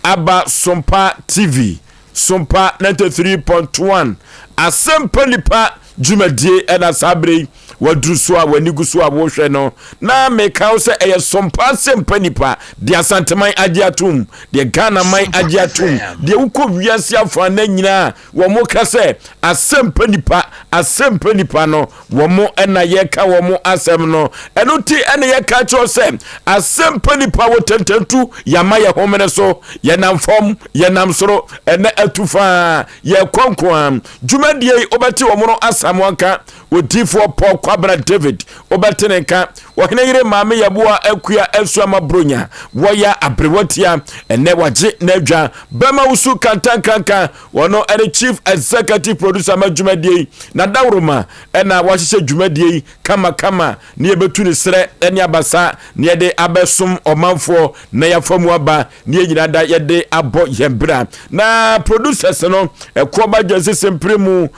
aba Sompa TV, Sompa 93.1, Asɛmpa Nipa dwumadie ɛna saa berɛ yi waduru so a w'ani gu so a wohwɛ no na meka wo sɛ ɛyɛ Sompa Asɛmpa Nipa deɛ Asanteman agye atom deɛ Ghana man agye atom deɛ wokɔ wiase afa na nyinaa wɔn ka sɛ Asɛmpa Nipa Asɛmpa Nipa no Wɔn na yɛka wɔn asɛm no. Ɛno nti na yɛka kyerɛ sɛ asɛmpa nipa wɔ tantantu, yɛama yɛ homene so, yɛnam fam, yɛnam soro, ɛnɛ atu faa, yɛkɔ nko ara. Dwumadie yi wobɛte wɔn no Asamoah nka, Odiyifoɔ Paul Kwabena David, wobɛte ne nka, Ɔhene yere Maame Yeboah Akua Asuama Bronya, wɔyɛ aberewatia, ɛnɛ wagye n'adwa, Bɛma Wusu Kantankanka, Wɔno ne Chief Executive Producer ma dwumadie yi. Na dawuroma na wahyehyɛ dwumadie yi kamakama na yɛbɛtu ne serɛ ne abasa na yɛde abɛsom ɔmanfoɔ na yɛafa mu aba na yɛn nyinaa da yɛde abɔ yɛn bra. Na producers no ɛkoɔ ba dwansi sempere mu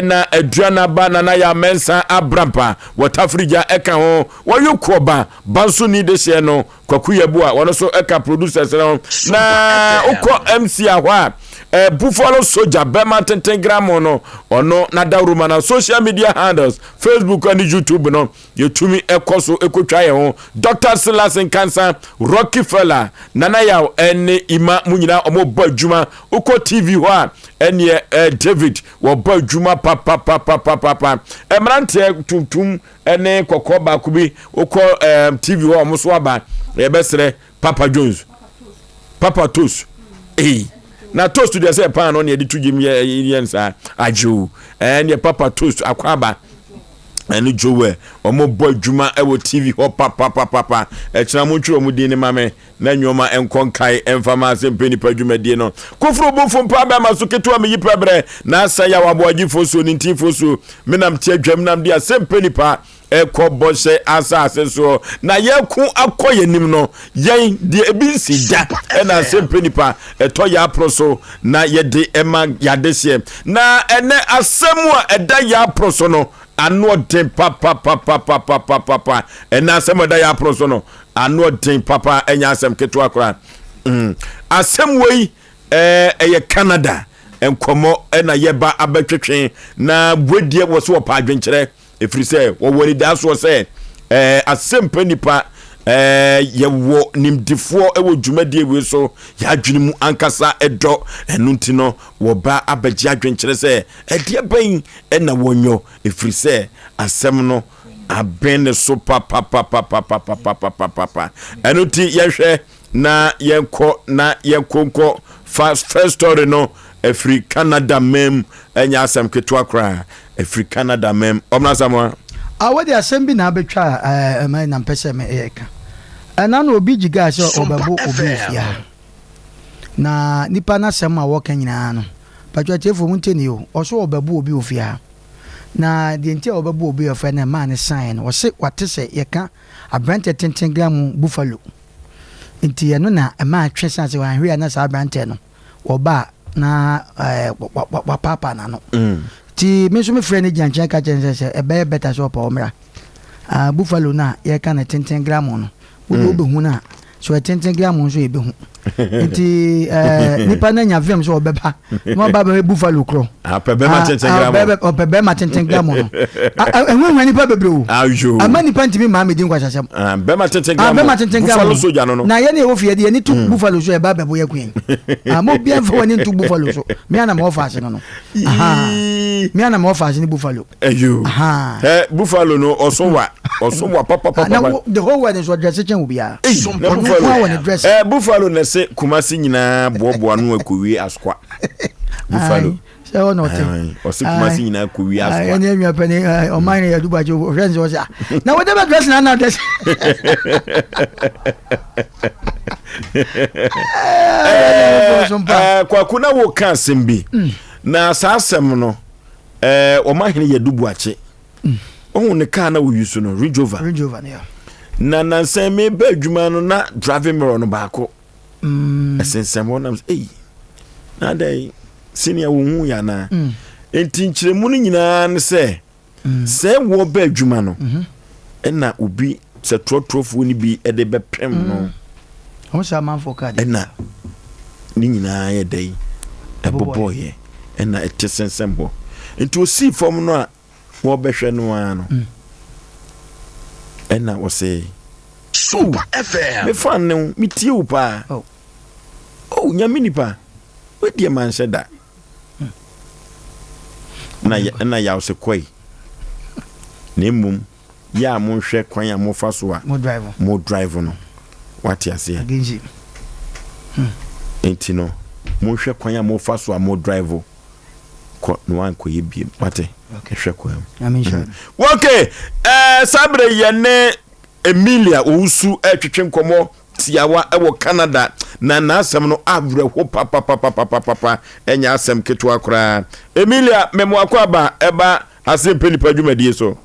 na aduana ba Nana Yaa Mensah Abrampa wɔ Tafirigya ɛka ho wɔyo koɔ ba Banso ni dehyeɛ no Kwaku Yeboah wɔn nso ka producers no na wokɔ MC ahɔ a eh, Buffalo Soldier bɛma tenten gramo no ɔno na dawuruma na social media handles Facebook ne YouTube no yɛtumi ɛkɔ so ɛkɔtwa yɛn ho Dr. Silas Nkansa Rocky Fella Nana Yaw ɛne Ima mu nyinaa wɔn bɔ adwuma wokɔ TV hɔ a ɛneɛ eh, David wɔbɔ adwuma papapapapapa mmeranteɛ tuntum ne kɔkɔɔ baako bi wokɔ ɛɛm tv hɔ a wɔn so aba yɛbɛsrɛ papa jones papa toast ee na toast deɛ sɛ paano na yɛde to gyem yɛ yɛ nsaa agyew ɛɛ neɛ papa toast akɔ aba. Ɛne Joel wɔn bɔ adwuma wɔ TV hɔ papapapapa. Ɛkyena mo ntwerɛ wɔn din no ma me na nneɛma nkɔ nkae ɛmfa ma asɛmpɛ nipa dwumadie no. Koforo bofo mpa bɛma so ketewa meyi pɛbrɛ na asa yaw aboagyefo so ne ntinfo so menam te adwam nam de asɛmpɛ nipa ɛkɔ bɔhyɛ asase soɔ na yɛko akɔ yɛn anim no yɛn deɛ ebi nsi da ɛna asɛmpɛ nipa ɛtɔ yɛ apono so na yɛde ɛma yɛadehyeɛ na ɛnɛ asɛm a ɛda yɛ apono so no ano ɔden papapapapapapa ɛnɛ asɛm a ɛda yɛ apono so no ano ɔden papa ɛnyɛ asɛm ketewa koraa mm. asɛm wei ɛyɛ Canada nkɔmmɔ ɛna yɛba abɛtwetwe na buadiɛ wɔ so wɔpa adwenkyerɛ Ɛfiri sɛ wɔwɔ anidasoɔ sɛ ɛɛ asɛmpa nipa ɛɛ yɛwɔ nimdefoɔ wɔ dwumadie wei so, yɛadwene mu ankasa ɛdɔ, ɛno nti no wɔba abɛgye adwenkyerɛ sɛ ɛdeɛ bɛn ɛna wɔnyɔ, ɛfiri sɛ asɛm no aben ne so papapapapapapapapapa. Ɛno nti yɛhwɛ na yɛnkɔ na yɛnkɔ nkɔ fa first story no ɛfiri Canada mam ɛnyɛ asɛm ketewa koraa ɛfiri Canada mam ɔmena Samoa. Ah wode asɛm bi na abɛtwa a ɛma na mpɛ sɛ meka. Ɛna no obi gyigaa sɛ ɔbɛbo obi wɔ fie ha. Na nipa no asɛm a wɔka nyinaa no, patwa atiefoɔ mo ntie ne o, ɔso ɔbɛbo obi wɔ fie ha. Na deɛ nti a ɔbɛbo obi wɔ fie ha na ɛmaa ne saeɛ no, ɔse wate sɛ yɛka aberanteɛ tenten gramu buffalo. Nti ɛno na ɛma atwe san sɛ wanhwɛ a na saa aberanteɛ no wɔba a na ɛɛ wapaapaa n'ano. Mm. Nti me nso mefrɛ no gyina nkyɛn ka kyerɛ no sɛ sɛ ɛbɛyɛ bɛta sɛ ɔpɛ ɔmmra. Ah, buffalo no a yɛka no tenten gramo no, wode mm. wobɛhu no a so ɛtenten gramo nso yɛbɛhu. Nti ɛɛ nipa no anya vim sɛ ɔbɛba na ɔba bɛyɛ buffalo korɔ. Ɔpɛ bɛrima tenten gramo. Ɔpɛ bɛrima tenten gramo no. Ɛhuahua nipa bebree o. Ama nipa ntumi maa mi di nkwasiasɛm. Bɛrima tenten gramo. Bɛrima tenten gramo. Buffalo soja no no. Na yɛn ɛwɔ fie de yɛn to buffalo so ɛba bɛbɔ yɛ kuen. Mo bia nfa wɔn nto buffalo so. Mi anam ɔfa ase no no. Mi anam ɔfa ase ne buffalo. Ɛyo. Ɛ buffalo no ɔso wa ɔso wa papapapa. Na the whole world nso ɔdrɛse kyɛn obiara. Na buffalo ɛ buffalo na ɛsɛ Kumasi nyinaa boaboa no akɔwie asokwa. Buffalo. Sɛ ɔna ɔte. Ɔsɛ Kumasi nyinaa kɔwie asokwa. Ɛne nua pɛ ne ɔman ne yɛdu bakye ɔhwɛ nsɛ ɔsɛ na wɔde bɛ dress na na dress. Kwaku na wo ka asɛm bi na saa asɛm no Ɛɛ wɔn ahene yɛ dubuakye. Ohun ne kaa na woyi so no Range Rover. Range Rover no ya. Na nansan mi ba adwuma no na driving mirror no baako. Mm. Ɛsensɛn hɔ nam sɛ eyi. Na adɛn senior wo hu yɛ anaa. Mm. Nti nkyerɛmu no nyinaa ne sɛ mm. sɛ wɔ ba adwuma no mm-hmm. ɛna obi sɛ trɔtrɔfoɔ no bi de bɛpem no. Mm. Wɔn sɛ amanfoɔ kaa deɛ. Ɛna ne nyinaa yɛ dɛn ɛbobɔeɛ ɛna ɛte sensɛm hɔ nti osii fam no a wɔbɛhwɛ no ara no mm. ɛna wɔsɛ Super FM mefa ne ho metie wo paa oh. oh nyame nipa wedeɛ manhyɛ da hmm. na ɛna yaw sɛ kɔe na mmom Yɛ a monhwɛ kwan a mofa so a mo drive no. Wate aseɛ? Enti no, monhwɛ kwan a mofa so a mo drive kɔ na wankɔyɛ biem. Wate? Hwɛ kwan mu. Okay, ɛɛ saa berɛ yɛ ne Emilia Owusu ɛretwetwe nkɔmmɔ tiawa wɔ Canada na n'asɛm no awerɛho papapapapapa ɛnyɛ asɛm ketewa koraa. Emilia, mɛmoakɔ aba ɛba Asɛmpɛ Nipa dwumadie so.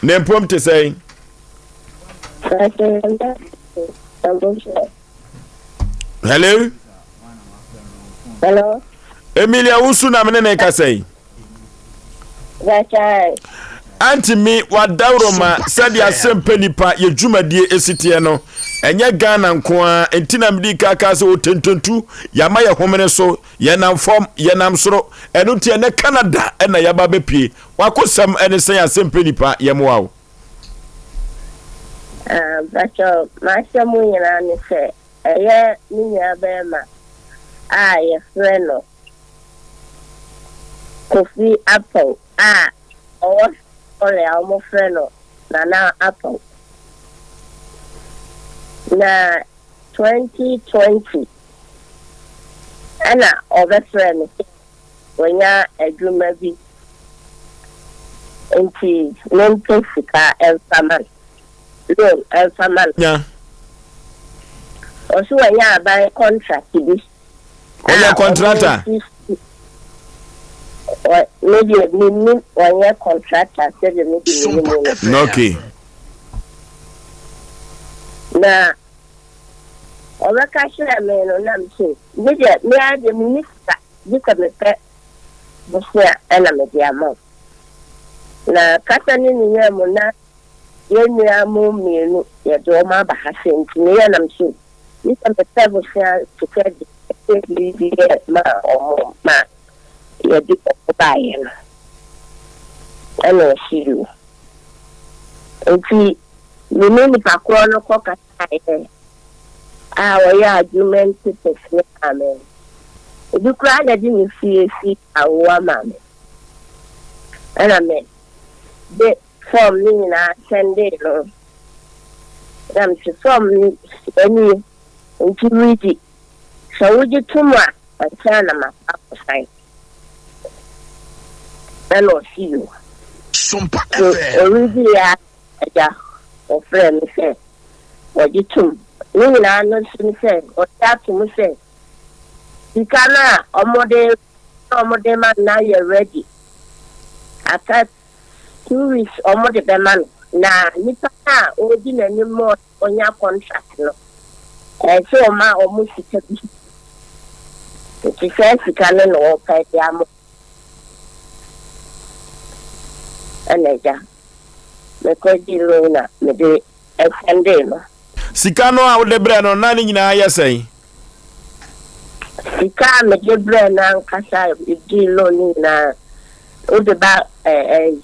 Ne mpom te sɛn? Hello? Hello? Emilia Wusu na mene ne kasa yi. Anti mi wadaworo ma sɛdeɛ asɛmpɛ nipa yɛ dwumadie esi teɛ no ɛnyɛ Ghana nko ara nti na mede kaka sɛ otententu yɛama yɛ homene so Yɛnam fam, yɛnam soro. Ɛno nti ɛnnɛ Canada na yɛaba abɛpue. W'akosɛm ne sɛn asɛmpɛ nipa yɛmmoa wo? Ah, mpakyɛw, m'asɛm nyinaa ne sɛ, ɛyɛ me nua bɛrima a yɛfrɛ no Kofi Apaw a ɔwɔ sɔre a wɔfrɛ no Nana Apaw. Na 2020 ɛna ɔbɛfrɛɛ me sɛ wanya adwuma bi Nti mempɛ sika mfa ma no, loan mfa ma no. Nya. Ɔse wanya aban contract bi. Ɔyɛ contractor? Me deɛ mennim, ɔnyɛ contractor sɛdeɛ me deɛ menim no. Okay. Na ɔbɛka kyerɛɛ me no na mese me deɛ me ara deɛ menni sika gye sɛ mepɛ bosea ɛna mede ama wo. Na kasa ne ne nyaa mu na yɛn nua mo mmienu yɛde wɔn aba ha sɛ nti meyɛ na mese gye sɛ mepɛ bosea te sɛ deɛ ɛsɛ biribi yɛ ma wɔn ma yɛde wɔn baeɛ no ɛna ɔse yoo. Nti me ne nipa korɔ no kɔ kasaeɛ a ɔyɛ agreement papers no maa me. Ebi koraa na ɛde ne fie si awowa maa me. Ɛna me de form no nyinaa sɛndee no. Na me se form no nie, nti redi. Sɛ wogye tom a, ansa na makɔ akɔsan. Ɛna ɔse yoo. Sompa So FM. ɔredi a agya wɔfrɛɛ me sɛ wɔgye tom. Ne nyinaa no nso ne sɛ wɔgye atom sɛ sika no a wɔde na wɔde ma no no ayɛ ready. Aka 2 weeks wɔde bɛma no. Na nipa no a ɔredi n'anim ma ɔnya contract no, ɛsɛ sɛ ɔma wɔn sika bi. Nti saa sika no na wɔpɛ de ama ɛna agya mekɔgye loan na mede ɛsɛndee no. Sika no a wode brɛ no na ne nyinaa yɛ sɛn? Sika a mede brɛ no ankasa gyee loan no nyinaa wode ba ɛɛ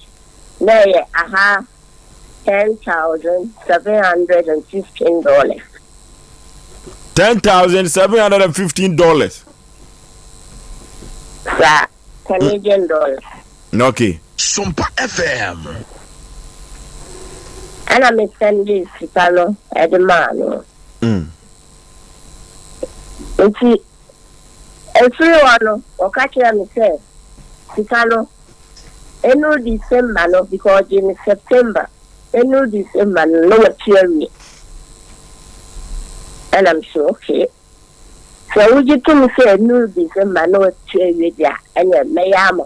na ɛyɛ aha $10,715. $10,715. Saa, Canadian dollars. Okay. Sompa FM. Ɛna me sɛnde sika no ɛde maa no. Nti efiri hɔ no wɔka kyerɛ me sɛ sika no enu December no because ɔgye no September, enu December no na watua awie. Ɛna me so okay. Sɛ wogye tom sɛ enu December na watua awie deɛ a, ɛneɛ mɛyɛ ama.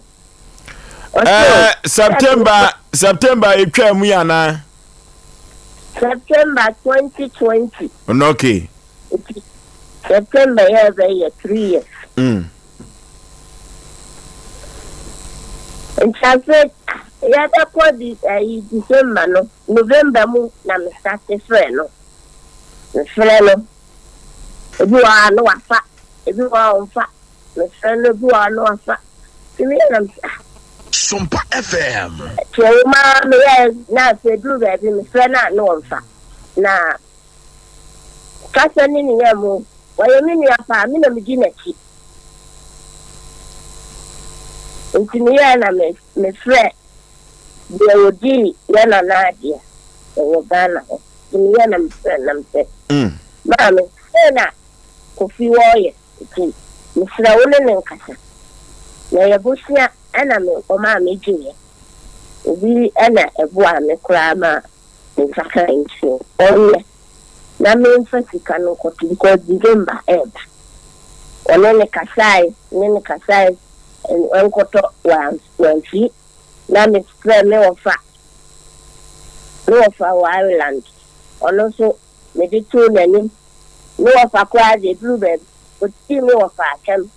Ɔse Ɛɛ September, September etwa mu yi anaa? September 2020. Okay. Nti September yɛ bɛyɛ 3 years. Nti afei yɛbɛkɔ di ɛyi December no, November mu na me start frɛ no. Mefrɛ no. Ebi wɔ hɔ a na wafa, ebi wɔ hɔ a ɔmfa. Mefrɛ no, ebi wɔ hɔ a na wafa. Nti meyɛ na mesɛ ah. Sompa FM. Nti ɛwɔ mu ara meyɛ na afei duru baabi mefrɛ no a na ɔmfa. Na kasa ne ne yɛ mu, wɔyɛ me nua paa, me na medi n'akyi. Nti meyɛɛ na me mefrɛ deɛ ɔdii yɛ nana adeɛ ɛwɔ Ghana hɔ. Nti meyɛɛ na mefrɛ no na mesɛ, maame, sei na Kofi wɔɔyɛ nti mesrɛ wo ne no nkasa. Na ɛyɛ bosea ɛna me ɔmaa megyeeɛ. Obi ɛna ɛboaa me koraa ma me nsa kaa nti ɔnyɛ na memfa sika no nkɔto because December ɛɛba. Ɔne no kasae, ne no kasae nkɔtɔ wamfi na mefrɛ me wɔfa, me wɔfa wɔ Ireland, ɔno nso mede too n'anim. Me wɔfa koraa deɛ ɛduru baabi ɔtii me wɔfa atɛm.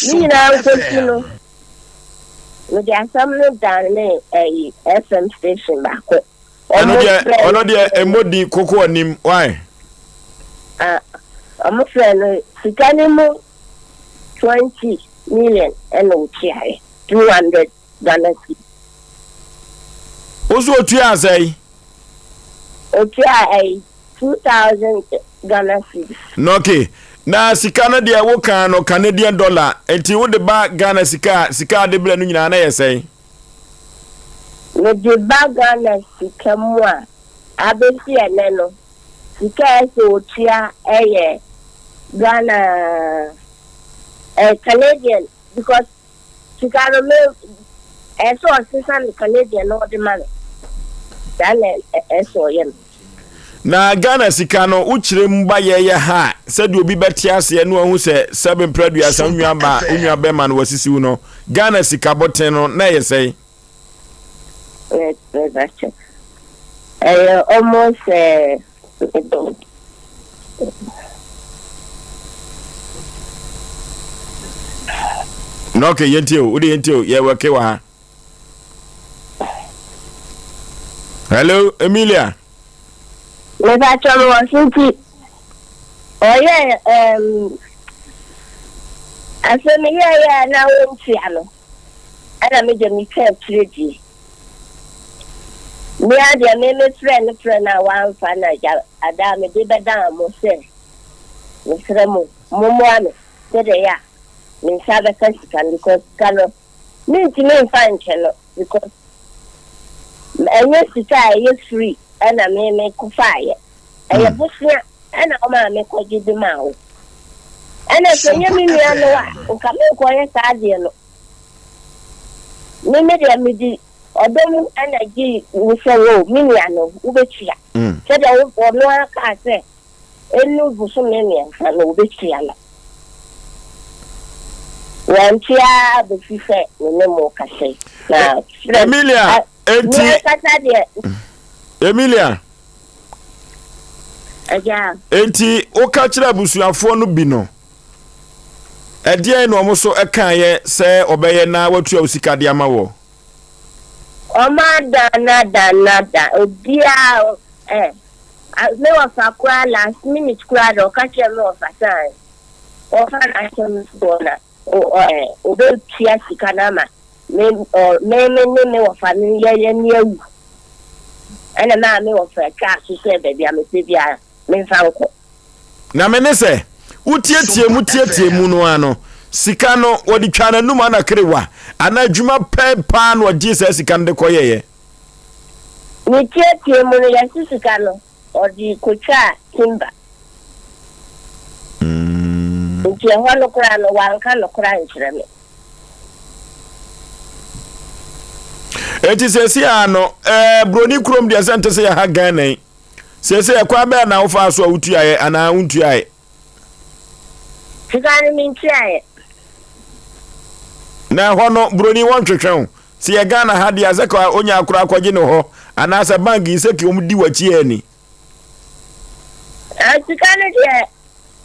Ne nyinaa nkɔsi no, mede asɛm no danee ɛyi FM station baako. Ɛno deɛ, ɔno deɛ ɛmmɔ din koko anim, why? Ah, ɔmo frɛ no sika no mu 20 million ɛna ɔtuaeɛ, 200 Ghana cedis. Wo nso otua sɛn? Otua ɛyi 2,000 Ghana cedis. No, okay. Na sika no deɛ wo kan no Canadian dollar, nti wode ba Ghana sika a, sika a de brɛ no nyinaa na yɛ sɛn? Mede ba Ghana sika mu a, abɛsi ɛnɛ no, sika a ɛsɛ otua ɛyɛ Ghana Canadian because sika no me Ɛyɛ sɛ ɔsesa no Canadian na ɔde ma no. Saa na ɛyɛ sɛ ɔyɛ no. Na Ghana sika no wo kyerɛ mu ba yɛyɛ ha a sɛdeɛ obi bɛte aseɛ na wahu sɛ sɛbe mprɛ aduasa wo nua ba wo nua bɛma no wasisi wo no Ghana sika boten no na ɛyɛ sɛn? Ɛyɛ almost eh, Na okay yɛntie o wode yɛntie o yɛwɔke wɔ ha. Hello Emilia. Mepakyɛ me wɔ so nti ɔyɛ ɛɛm afei meyɛɛyɛ a na wɔntua no ɛna me deɛ metwa akyire die me ara deɛ me me frɛ no frɛ no a wamfa na agya adaa mede bɛdaa mo sɛ mesrɛ mo mommoa me sɛdeɛ ɛyɛ a me nsa bɛka sika no because sika no Mentumi mfa nkyɛ no because ɛnyɛ sika a ɛyɛ free ɛna me me ko faeɛ. Ɛyɛ mm. bosea ɛna ɔmaa me kɔgye de maa wo. Ɛna sɛ nyɛ me nua no a, nka menkɔyɛ saa adeɛ no. Me me deɛ mede ɔdɔ mu ɛna gye wo sɛ wo me nua no wobɛtua. Mm. Sɛdeɛ ɔno ara kaa sɛ Enu bosome mmiɛnsa no wɔbɛtua no. Wantua ara bɛsi sɛ me ne mo rekasa yi. Na frɛ Emilia, enti. Me ankasa deɛ. Emilia. Agya. Enti woka kyerɛ abusuafoɔ no bi no, ɛdeɛn na wɔn nso kaeɛ sɛ wɔbɛyɛ na wɔatua wo sika de ama wɔ? Wɔn adannadanna obiara ɛ. Me wɔfa koraa last minute koraa deɛ ɔka kyerɛɛ me wɔfa sɛ ae wɔfa n'asɛm soɔ na ɔbɛtua sika no ama me me me ne me wɔfa no yɛ yɛ ne awu ɛna maa me wɔfa twaa so sɛ baabi a mepɛ biara memfa nkɔ. Na me ne sɛ wotietie mu tietie mu no ara no sika no wɔde twaa n'anum ana kerewa anaa adwuma pɛn paa na ɔgyee saa sika no de kɔyɛeɛ. Ne teɛteɛ mu no, yɛse sika no, ɔde kotwaa timber. Nti ɛhɔ no koraa no, wanka nokorɛ ankyerɛ me. Enti seesei ara no, ɛɛ Broni kurom deɛ sɛ nte sɛ yɛha Ghana yi. Seesei ɛkwan bɛn na wofaa so a wotuaeɛ anaa wontuaeɛ? Sika no mentuaeɛ. Na ɛhɔ no broni wɔntwetwe wo. Sɛ yɛ Ghana ha deɛ a sɛ ka onya akora akɔgye no hɔ anaasɛ bank yi sɛ ki wɔn di w'akyi ani. Ah, sika no deɛ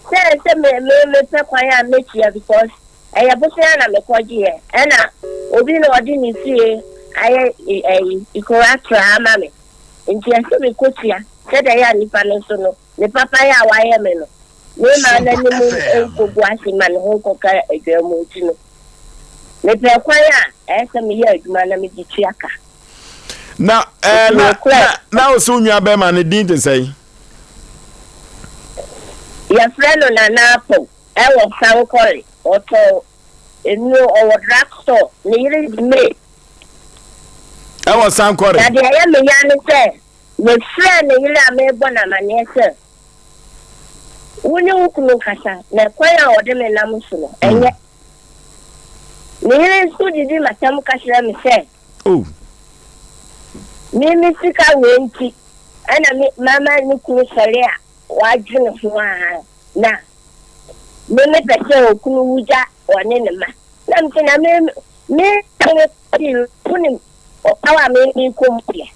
sɛ sɛ me me mepɛ kwan a mɛtua because ɛyɛ bosea na mekɔgyeɛ ɛna obi na ɔde ne fie ayɛ ɛyi ikoratora ama me nti ɛsɛ mekɔtua sɛdeɛ ɛyɛ a nipa no nso no Ne papayɛ a wayɛ me no, memmaa n'anim nkɔgu ase ma ne ho nkɔka adwaa mu nti no, mepɛɛ kwan a ɛyɛ sɛ meyɛ adwuma na mede tua ka. Na, eh, na, na, na wo se wo nua bɛrima ne din te sɛn? Yɛfrɛ no Nana Apɔw, ɛwɔ Sankɔre, ɔtɔn nnuro, ɔwɔ drug store, ne yere de May. Ɛwɔ Sankɔre. Na deɛ ɛyɛ me ya ne sɛ, Mefrɛɛ me yere a merebɔ no amanneɛ sɛ, Wo ne wo kunu nkasa, na kwan a ɔde me nam so no, ɛnyɛ. Me yere nso didi m'atam ka kyerɛ me sɛ, Me me sika wei nti na me mama ne kunu sɔre a wadwene ho ara, na me mepɛ sɛ okunu wu gya ɔne ne mma. Na mese, na me me me wonim ɔhaw a me mekɔ mu deɛ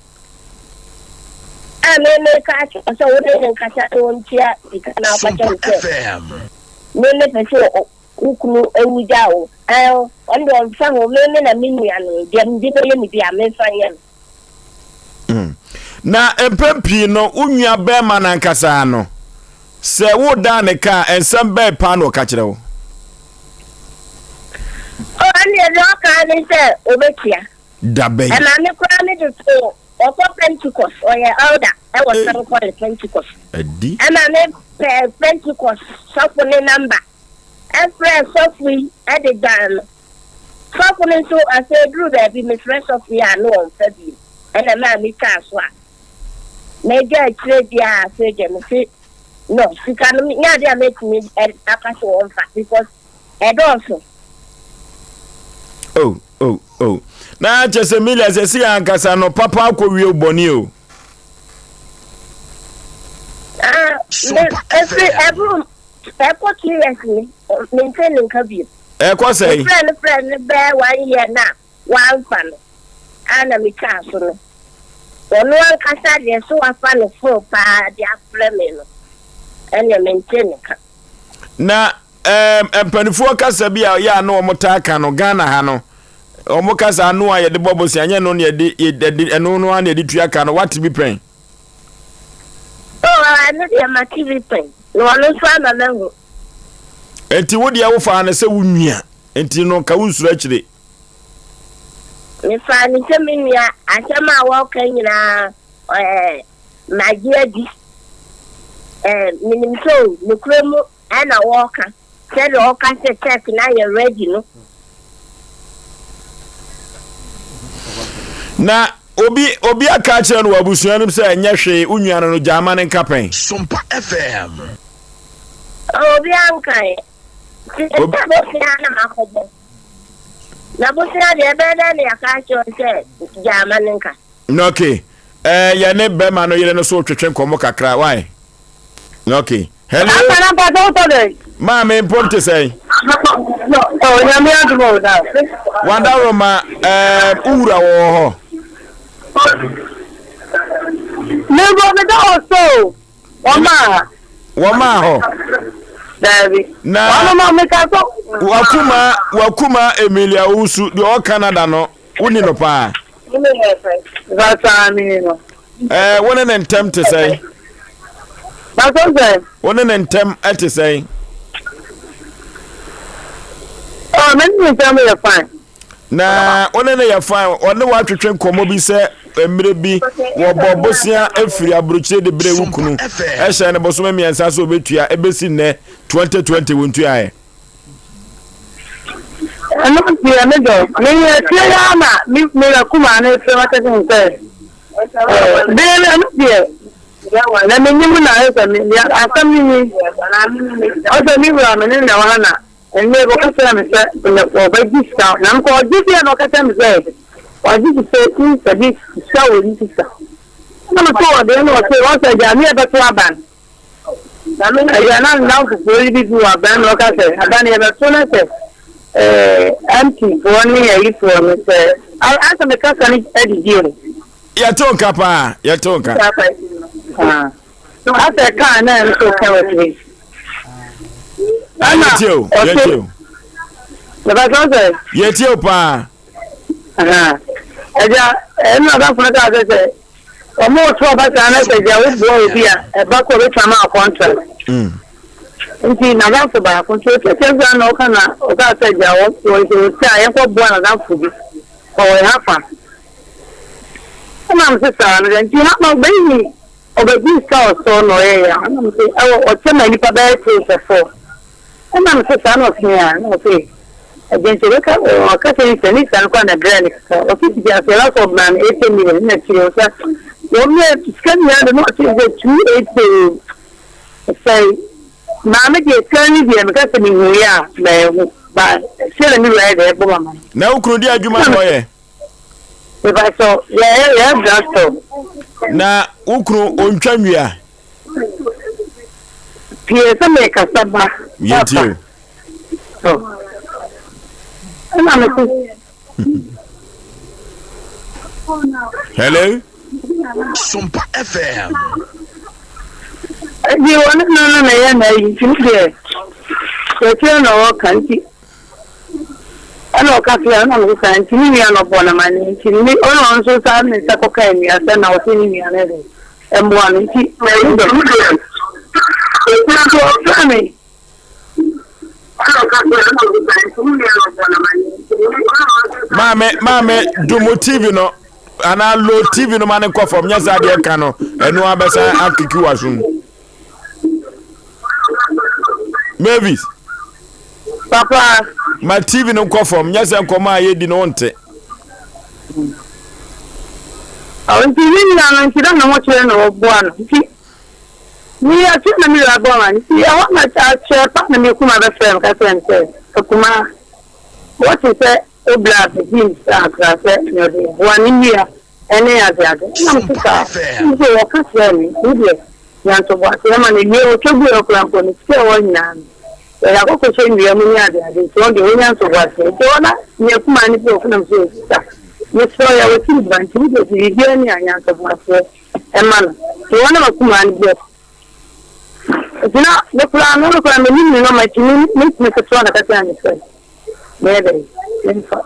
a me meka akyerɛ wo sɛ wo ne no nkasa na ɔntua sika na ɔka kyerɛ me sɛ me mepɛ sɛ wo kunu awu gya wo ɔno deɛ ɔmfa ho me me na me nua no deɛ mede bɛyɛ ne bi a memfa nyɛ no. Mm. Na mpɛn pii no wo nua bɛrima no ankasa no sɛ wodan ne ka a nsɛm bɛn paa na ɔka kyerɛ wo? Ɛnneɛ deɛ ɔka ne sɛ ɔbɛtua. Da bɛn? Ɛma me koraa me de too ɔkɔ Pentecost, ɔyɛ elder ɛwɔ Sankɔle Pentecost. Adi. Ɛma me pɛɛ Pentecost sɔfo ne number ɛfrɛɛ sɔfo yi ɛde dan no. Sɔfo no nso afei eduru baabi mefrɛ sɔfo yi a na ɔmfa bio. Ɛna ɛmaa me twaa so a magya akyire deɛ a afei deɛ mese no sika no nyɛ adeɛ a mɛtumi aka sɛ ɔmfa because ɛdɔɔso. Oh, oh, oh. Na kyɛ sɛ Milia sɛ si ankasa no papa akɔ wie bɔne o. Ah, me ɛfiri ɛboro ɛkɔ 2 years ni mente ne nka bio. Ɛkɔ sɛn? Mefrɛ no frɛ no bɛɛ one year na wamfa no a na metwaa so no. Ɔno ankasa deɛ so wafa ne phone paa de afrɛ me no ɛneɛ mente ne ka. Na ɛɛm mpanifoɔ kasa bi a yɛ a na wɔn taa ka no Ghana ha no wɔn kasa ano a yɛde bɔ bosea nyɛ no na yɛde yɛde ɛno no ara na yɛde tua ka no wate bi pɛn? Oh ɛno deɛ mate bi pɛn na ɔno nso ama mahu. Enti wo deɛ wofaa no sɛ wo nua nti no ka wonsuro akyire. Mefaa no sɛ me nua, asɛm a wɔka nyinaa ɛɛ magye adi. Ɛɛ menim sɛ o nokorɛ mu ɛna wɔka sɛdeɛ ɔka sɛ check no ayɛ ready no. Na obi obi aka akyerɛ no wɔ abusua no mu sɛ ɛnyɛ hwee wo nua no no gyaa ma no nka pɛn. Sompa FM. Obi ankae. Nti Obi. ɛsɛ bosea na makɔbɔ. Na bosea deɛ ɛbɛyɛ dɛn na yɛaka akyerɛ wo sɛ gyaa ma no nka. Na okay. Eh, yɛne bɛrima no yere no so twetwe nkɔmmɔ kakra. Why? Okay. Hello. Asa na mpatɔ wotɔ dɛn? Maame mpom te sɛn? Oh, nyame adom o da. Wadaroma eh, wowura wɔ hɔ. Mebɔ meda hɔ so o. Wɔmaa ha. Wɔmaa hɔ. Daabi. Na Wɔn ma meka so. Wakuma wakuma Emilia Owusu deɛ ɔwɔ Canada no woni no paa. Bàtà mi no. Ɛɛ wo ne ne ntɛm te sɛn? Bàtà sɛ. Wo ne ne ntɛm te sɛn? Ɔ me ne ne ntɛm yɛ fine. Na wo ne no yɛ fine, ɔne wo atwetwe nkɔmmɔ bi sɛ mmerɛ bi wɔbɔ bosea firi aburokyire de brɛ wo kunu, ɛhyɛ no bosome mmiɛnsa sɛ ɔbɛtua, ɛbɛsi nnɛ 2020 wɔntuaeɛ. Ɛno deɛ me dɔ, meyɛ fie yi ara na me me akumaa no frɛ ma kyerɛ me sɛ ɛɛ bere no ɛno deɛ na menim na ayɛ sɛ me asɛm no ni ɔsɛ me wura me ne na ɛwɔ ha na Ɛnde ɔka kyerɛɛ me sɛ ɔbɛgye sika, na mekɔ ɔgye deɛ na ɔka kyerɛ me sɛ wagye sika ɔde sika wɔ ne sika. Na meto wɔ deɛ na ɔse ɔsɛ agya ne yɛbɛto aban. Agya na nnamfofoɔ yi bi bi wɔ aban na ɔka sɛ aban yɛbɛto no sɛ ɛɛ MP foɔ ne ayifoɔ no sɛ asɛ meka sa no adidi o. Yɛto nka paa, yɛto nka. Asɛ kaa na nso ka wɔ tiri. Ɛna yɛtie o, yɛtie o. Bɛbɛ sɛ sɛ. Yɛtie o paa. Ɛgya ɛna ɔbɛfo no kaa sɛ sɛ wɔn reto ɔba saa na sɛ gya woboa obi a ɛba kɔ ɔbɛtwa ma contract. Mm. Nti n'adamfo baako nti ɔkyɛkyɛ saa na ɔka na ɔka sɛ gya wɔ wɔ sɛ a yɛnkɔ boa n'adamfo bi ɔwɔ ha fa. Ɛna mese saa no dɛ nti ha ma ɔbɛyi ɔbɛgye sika ɔsɔ na ɔyɛ yɛ ɛna mese ɛwɔ ɔkyɛ ma nipa bɛyɛ three sɛ four ɛna mese saa na ɔse a ɛna ɔse ɛgye nti ɔbɛka ɔka sɛ ne sɛ ne sika no kora na ɛbrɛ ne kakra ɔse fiti ase ɛla sɛ ɔbɛn no 80 million ɛna akyire ɔsɛ wɔn yɛ sika nyinaa de na ɔte sɛ 280 sɛ maame deɛ sika no deɛ meka sɛ mehu yɛ a mɛhu ba sɛ na me wura yɛ deɛ ɛbɔ mama na wo kunu di adwuma na ɔyɛ Mepakyɛw, yɛyɛ yɛyɛ drugstore. Na wo kunu ontwa nnua? Pie sɛ mekasa ba. Yɛntie o. So. Ɛna mete. Hello? Sompa FM. Ɛdi wɔn ne no na ɛyɛ na ayi nti deɛ yɛkyerɛ na ɔka nti. Ɛna ɔka kyerɛɛ no, ɛna ɔno saa nti ne nua no ɔbɔɔ no amanneɛ nti ne ɔna ɔno nso saa ne nsa kɔkaa nnua sɛ na ɔsɛ ne nua no de mmoa no nti ɛyi dɛ nti ɔfrɛ me ɛna ɔka kyerɛɛ no, ɛna ɔno saa nti ne nua no ɔbɔɔ no amanneɛ nti ne ɔna ɔno nso saa Maame, maame, dumu TV no anaa low TV no ma ne nkɔ fam nyɛ saa deɛ ka no ɛno abɛsan akiki w'asom. Mavis. Papa. Ma TV no nkɔ fam, nyɛ sɛ nkɔmɔ a yɛdi no wonte. Nti ne nyina no nti na ne ho kyerɛ na ɔboa no nti meyɛ akyerɛ na me wura bɔ ma nti ɛhɔ na akyerɛ pa na me kuma bɛfrɛ me ka kyerɛ me sɛ akuma wɔte sɛ. Wo bra bɛdii me sika kakra sɛ mede boa ne nnua ne adeade. Ɛna mese saa. Ɛna ɔse wɔka kyerɛɛ me, me deɛ nya ntoboaseɛ ma no. Awiei ɔtwa guiɛ koraa mpo no, sika a ɛwɔ hɔ nyinaa no, yɛde akɔkɔhyɛ nnua mu ne adeade nti ɔno deɛ ɔnya ntoboaseɛ. Nti ɛhɔ na nea kumaa no bi wɔ hɔ na mese oh sista, mesrɛ wo yɛwɔ akyiri ba nti wo deɛ sɛ biribiara ni a nya ntoboaseɛ ma no. Nti ɛhɔ na m'akumaa no bi wɔ hɔ. Nti na me koraa no, me koraa mennim ne nɔma nti me mentumi ketewa na ka kyerɛɛ no sɛ meyɛ dɛn memfa.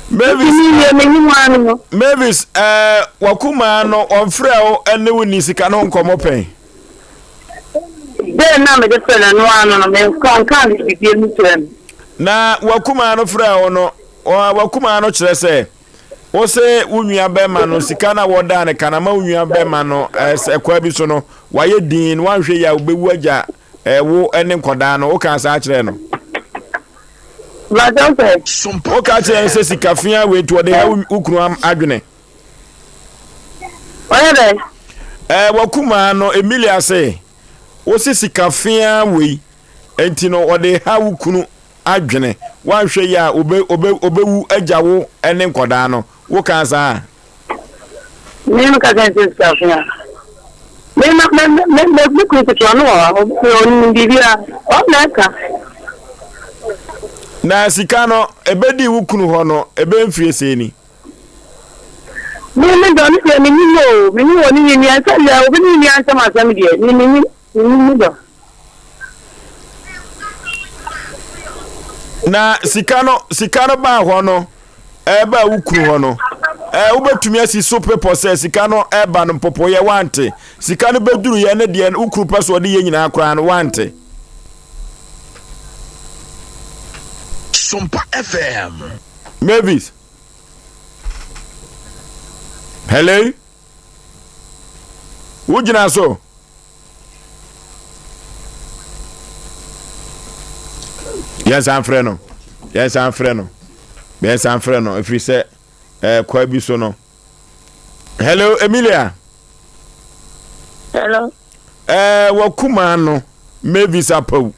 Mavis, Nti mewie m'anim ara no. Mavis, ɛɛ eh, wakumaa no ɔmfrɛ wo ɛne wo ni sika no ho nkɔmmɔ pɛn. Dɛn na mede frɛ no ɛno ara no no menka ɔnkaa biribi mu kyerɛ me. Na wakumaa no frɛ wo no, wakumaa no kyerɛ sɛ Wo se wo nua bɛma no sika na wɔdaa no ka na ma wo nua bɛma no ɛsɛ kwa bi so no wayɛ din wanhwɛ yi a wobɛwu agya wo ne nkɔdaa no wokaa saa kyerɛ no. Woka kyerɛ no sɛ sika fia wei nti ɔde ha wo kunu adwene. Ɔyɛ dɛ. Ɛɛ wakumaa no Emilia se wo se sika fia wei nti no ɔde ha wo kunu adwene woanhwɛ yie a obe obe obewu agya wo ne nkɔdaa no wo kaa saa. Me me kasa nkyerɛ sika a me ma me me me me kunu ketewa no wɔ hɔ ɔnim biribiara ɔno na ɛka. Na sika no ebedi wo kunu hɔ no ebe mfie sɛn ni. Me me dɔ no deɛ menim o menim wɔ ne ne nua sɛ deɛ obi ne ne nua nsɛm asɛm deɛ me menim menim me dɔ. Na sika no sika no baa hɔ no ɛbaa wo kunu hɔ no ɛɛ wobɛtumi asi so pepɔ sɛ sika no ɛba no mpopoyɛ wante sika no bɛduru yɛ ne deɛ wo kunu pɛ so ɔde yɛ nyinaa koraa no wante. Sompa FM. Mavis. Hello. Wogyina so. Yɛnsan frɛ no. Yɛnsan frɛ no. Yɛnsan frɛ no ɛfiri sɛ ɛɛ kwa bi so no. Hello Emilia. Hello. Ɛɛ wakuma no Mavis Apawu.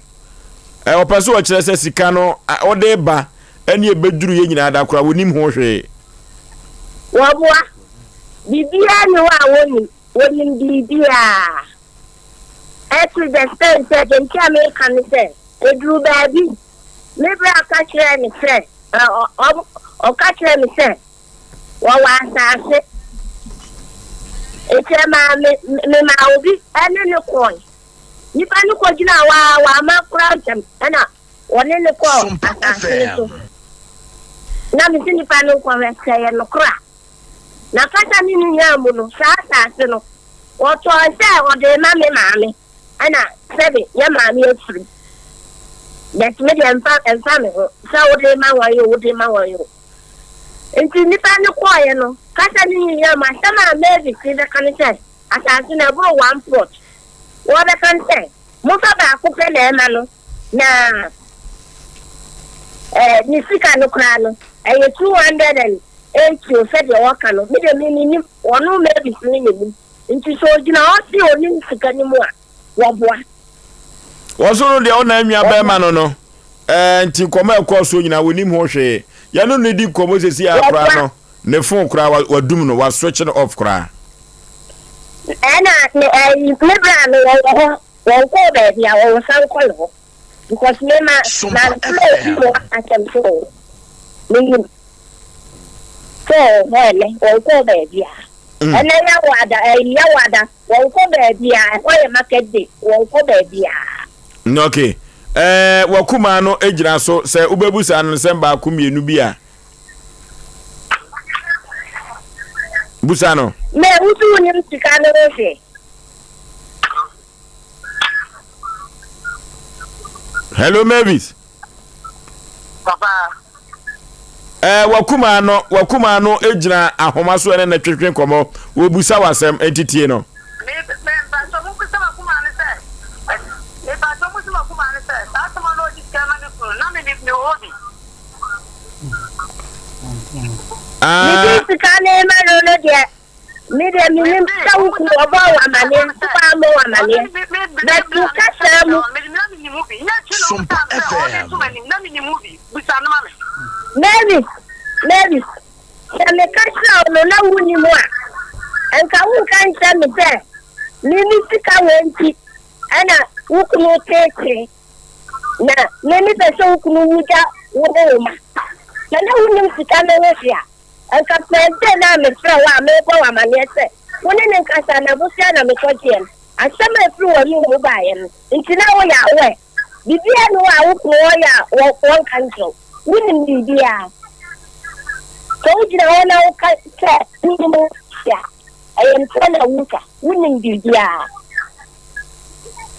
Ɛɛ ɔpɛ so ɔkyerɛ sɛ sika no ɔde ba ɛne ebeduru yɛ nyinaa da koraa wɔnim ho hwee. Wɔboa. Biribiara ni hɔ a wɔnim. Wɔnim biribiara. To the extent sɛ, deɛ nti a meka ne sɛ, ɛduruu baabi, me bra ka kyerɛɛ me sɛ, ɔka kyerɛɛ me sɛ, wɔwɔ asase. Nti ɛmaa me, memaa obi ne no kɔe. Nipa no kɔgyinaa hɔ ara, wamma koraa ntɛm, ɛna wɔne no kɔɔ asase no so. Na mese nipa no nkɔhwɛ sɛ ɛyɛ nokorɛ a. Na kasa no nyinaa mu no, saa asase no, wɔtɔe sɛ wɔde rema me maame, ɛna sɛbe yɛ maame afiri. But me deɛ ɛmfa ɛmfa me ho sɛ wode rema wɔn o, wode rema wɔn o. Nti nnipa no kɔeɛ no, kasa no nyinaa mu, asɛm a Mavis bɛka ne sɛ, asase no ɛboro one plot. Wɔbɛka ne sɛ, momfa baako pɛ na ɛma no, na eh, ne sika no koraa no, ɛyɛ 280 o, sɛdeɛ wɔka no, me deɛ me mennim, ɔno Mavis no na nim, nti sɛ ɔgyina hɔ se ɔnim sika no mu a, wɔboa. Wɔn so no deɛ ɔna nua bɛrima no no ɛɛ nti nkɔmɔ a ɛkɔɔ soɔ nyinaa wɔnim ho hwee yɛne no di nkɔmɔ sɛsi a koraa no ne phone koraa wadum no wa switch no off koraa. Ɛna ne ɛyi me bra no wɔwɔ hɔ Wɔnkɔɔ baabi a wɔnsan nkɔ ne hɔ because me ma Sompa mantena obi FM. mu asɛm sɛ o menim sɛ ɔwɔ hɔ ɛnɛ wɔnkɔɔ baabi a ɛnɛ yawoada ɛyi yawoada wɔnkɔ baabi a ɛhɔ yɛ market day wɔnkɔ baabi a. Ok ɛɛ wakumaa no gyina so sɛ wobɛbusa no nsɛm baako mmienu bi a busa no. Mɛ wosi wonim sika no ho hwee. Hello Mavis. Papa. Ɛɛ eh, wakuma no wakuma no gyina ahoma so ɛne ne twetwe nkɔmɔ wɔbusa w'asɛm nti tie no. Mepatɔ mo bisa wakuma no sɛ mepatɔ mo si wakuma no sɛ saa asɛm a na ɔdi sika ma ne kunu na me me wɔ hɔ bi. Mede sika ne ma no no deɛ Me deɛ menim sɛ wo kunu ɔbɔɔ wo amaneɛ nso wammɔ wo amaneɛ but wo kasaa mu. Sompa FM. Mary, Mary, sɛ meka kyerɛ wo no na wunnim a, nka wonka nkyerɛ me sɛ me me sika wei nti ɛna wo kunu teetee na me mepɛ sɛ wo kunu wu gya wo ne wo ma. Sɛ na wunnim sika no ho hwee a, Anka Thursday no a mefrɛɛ wo a merebɔ wo amanneɛ sɛ wo ne no nkasa na bosea na mekɔgyeeɛ no, asɛm a ɛfiri w'anom mu baeɛ no nti na woyɛ aware. Biribiara nni hɔ a wo kunu ɔyɛ a wɔnka nkyerɛ wo. Wonim biribiara. Sɛ wogyina hɔ na woka sɛ wonnim hwee a, ɛyɛ ntorɔ na woretwa. Wonim biribiara.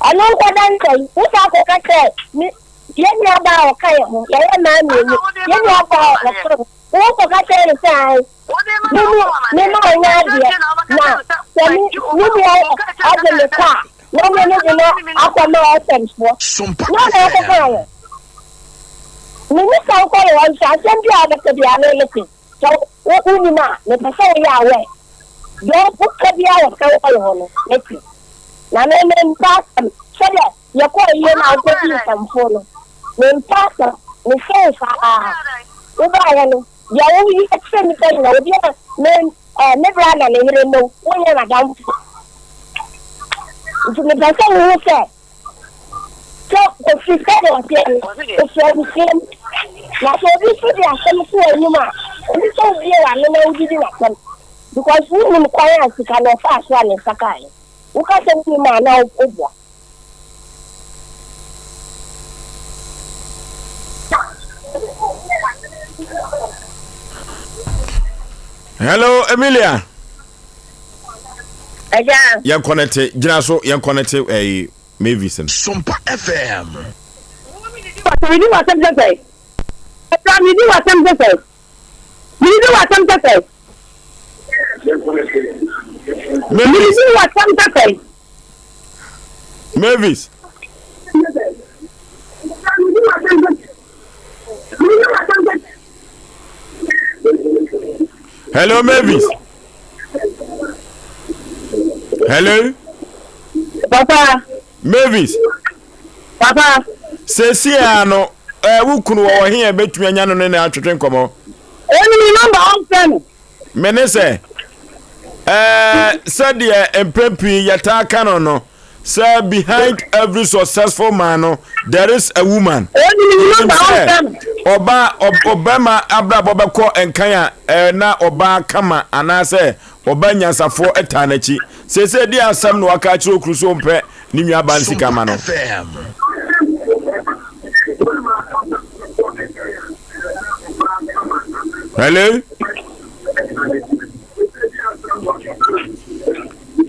Ɛno nkɔda nkyɛn, wosan kɔka sɛ me, yɛn nuabaa a ɔka yɛn ho, yɛyɛ mmaa mmienu, yɛn nuabaa a ɔka ho, Wokɔka kyerɛ no sɛ, Ae, me ne me ma ɔnyɛ adeɛ, na sɛ me me nua de me kɔ a, na me ne de no akɔma Efraimfoɔ. Sompa Nyɛ ɔna FM. wokɔkaeɛ? Me ne sɛ wokɔyɛ hɔ nso, asɛm bi a wobɛka biara me mete. Sɛ wo wonim a, mepɛ sɛ woyɛ aware. Deɛ woka biara wɔ sɛ wokɔyɛ hɔ no, mete. Na me mempɛ asɛm sɛdeɛ yɛkɔɔ ayie no a wokɔdii nsɛmfoo no. Mempɛ asɛm, mesrɛ wo saa. Wobaeɛ no, deɛ woyɛ kyerɛ nnipa nyinaa, obiara, me, eh, me bra na ne yere no, wonyɛ n'adamfo. Nti mepɛ sɛ wohu sɛ, sɛ Kofi sɛdeɛ ɔteɛ no, ɔfiri abusua mu. Na sɛ obi nso de asɛm to w'anim a, ɛne sɛ wobue w'ano na wodidi n'asɛm. Because wonnim kwan a sika no ɔfaa so a ne nsa kaeɛ. Woka sɛ wonnim a na woboa. Hello, Emilia. Ɛgya. Yɛn kɔnɛte gyina so yɛn kɔnɛte ɛyi eh, Mavis no. Sompa FM. Medi w'asɛm sɛsɛ. Ɛgya medi w'asɛm sɛsɛ. Medi w'asɛm sɛsɛ. Medi w'asɛm sɛsɛ. Mavis. Hello, Mavis. Hello. Papa. Mavis. Papa. Seesei ara no, eh, wo kunu wɔ wɔ he a ɛbɛtumi anya no ne no atwetwe nkɔmmɔ? Ɛne me nɔmba ɔmfrɛ no. Me ne sɛ, eh, sɛdeɛ mpɛn pii yɛtaa ka no no, sɛ behind every successful man no, there is a woman. Ɛne me Menim nɔmba sɛ ɔmfrɛ no. ɔbaa ɔbarima abrabɔ bɛkɔ nkan a eh, na ɔbaa kama anaasɛ ɔbaa nyansafoɔ taa n'akyi. Seesei deɛ asɛm na waka akyerɛ okunu sɛ ɔmpɛ ne nuabaa no sika ma no. Hello?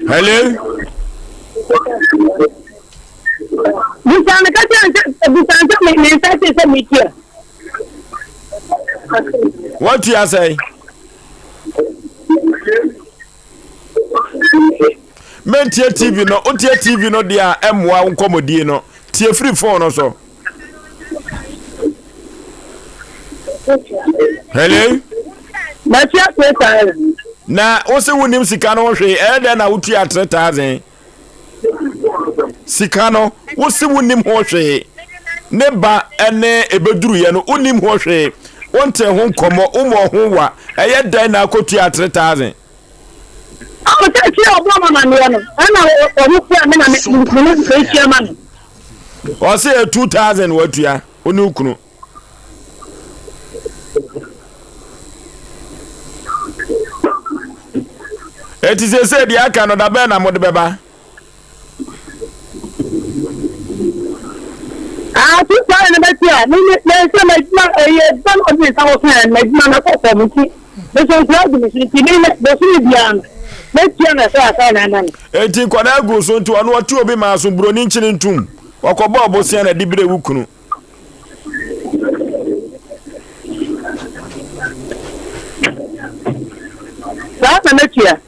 Hello? Bisa no ka kyerɛ sɛ bisa no sɛ me me nsa te sɛ metua. Woatua sɛn? Mentie TV no, wotie TV no deɛ a ɛmmoa wo nkɔmmɔdie no. Tie firi phone no so. Hello? Matua 3000. Na wo se wonim sika no ho hwee, ɛyɛ dɛn na wotua 3000? Sika no, wo se wonim ho hwee. Ne ba ne ɛbɛduruyɛ no, wonim ho hwee. Wonte ho nkɔmmɔ, wommɔ ho wa. Ɛyɛ dɛn na akɔtua 3000? Ɔsɛ sɛ ɔbɔ ɔmo amaneɛ no ɛna ɔmo fura me na me me ne metua ma no. Ɔsɛ yɛ 2000 watua wo ne wo kunu. Eti sese deɛ aka no da bɛn na mode bɛba? Ah, 2000 na mɛtua. Me me me sɛ m'adwuma ɛyɛ adwuma na ɔde ne nsa kɔka yɛ no m'adwuma no kɔ fam nti me so nkura gu me so nti me me bosome biara no mɛtua na sɛ asa na ama no. Enti nkwadaa gu so nti ɔno ɔte obi maa so buroni nkyene ntum ɔkɔbɔ ɔbosea na de bere wo kunu. Saa na mɛtua.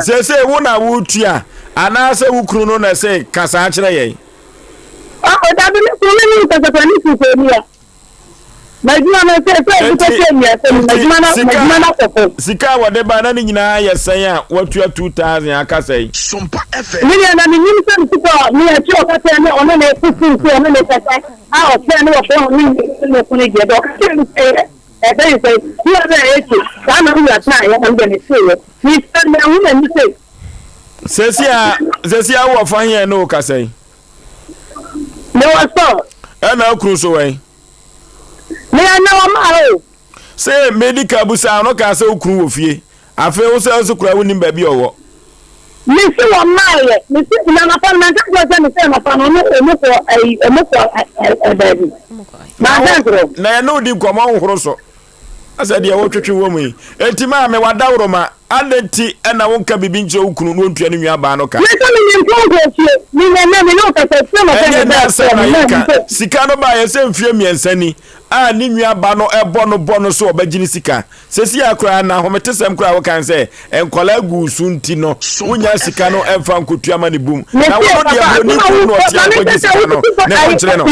Seesei wo na wotua anaasɛ wo kunu no na ɛsɛ ka saa kyerɛ yɛn? Dabi, me kunu me ne nkasakura ne sisɛ bia. M'adwuma no sɛ sɛ obi kɔhyɛ nnuasɛm no, m'adwuma no m'adwuma no akɔ fam. Sika a wɔde ba na ne nyinaa yɛ sɛn a watua 2000 aka sɛn? Sompa FM. Me deɛ na menim sɛ me sika a me akyi ɔka kyerɛ me ɔne ne ko firi sɛ ɔne ne kasa a ɔfrɛ ne wɔfrɛ ɔne ne ko no deɛ dɛ ɔka kyerɛ me sɛ ɛbɛn sɛ 280 saa na wura kaa yɛ ɔno deɛ meteeɛ mesɛ mahu m'ani sɛ Sɛsi a sɛsi a wowɔ fa heɛ ne wo kasa yi? Mewɔ sɔ. Ɛna okunu so wɛn? Meyɛ na wɔn a o. Sɛ medi ka busa no kaa sɛ wo kunu wɔ fie. Afei wo sɛ nso koraa wonim baabi a ɔwɔ. Mese wɔn maayɛ. Mese na anapa no manka nkyerɛ sɛ mese anapa no ɔmo ɔmo kɔ ɛyi ɔmo kɔ ɛ baabi. Manka nkyerɛ wo. Na yɛne wo di nkɔmmɔ nhoro so. Asɛ deɛ wotwetwe wɔ mu yi. Enti maame w'adaworoma, adɛn nti na wonka biribi nkyerɛ wo kunu na ɔntua ne nuabaa no ka? Me nso menim nkonko fie. Me na ɛnnɛ me ne wo kasa fie na ɔsɛ Ɛnyɛ me nnɛ bɛɛ asɛm frɛ na me na yɛka. mpo. Sika no baeɛ sɛ mfeɛ mmiɛnsa ni a ne nuaba no bɔ no bɔ no sɛ ɔbɛgye ne sika. Seesei ara koraa no ahometesɛm koraa a woka ne sɛ nkwadaa gu wo so nti no wonnya sika no mfa nkɔtua ma ne bum. Me Na se wo no deɛ papa, buroni asɛm a kunu na wo ɔte ma a me kɔgye sɛ sɛ sika no wotutu ne ayi kɔnkyerɛ no.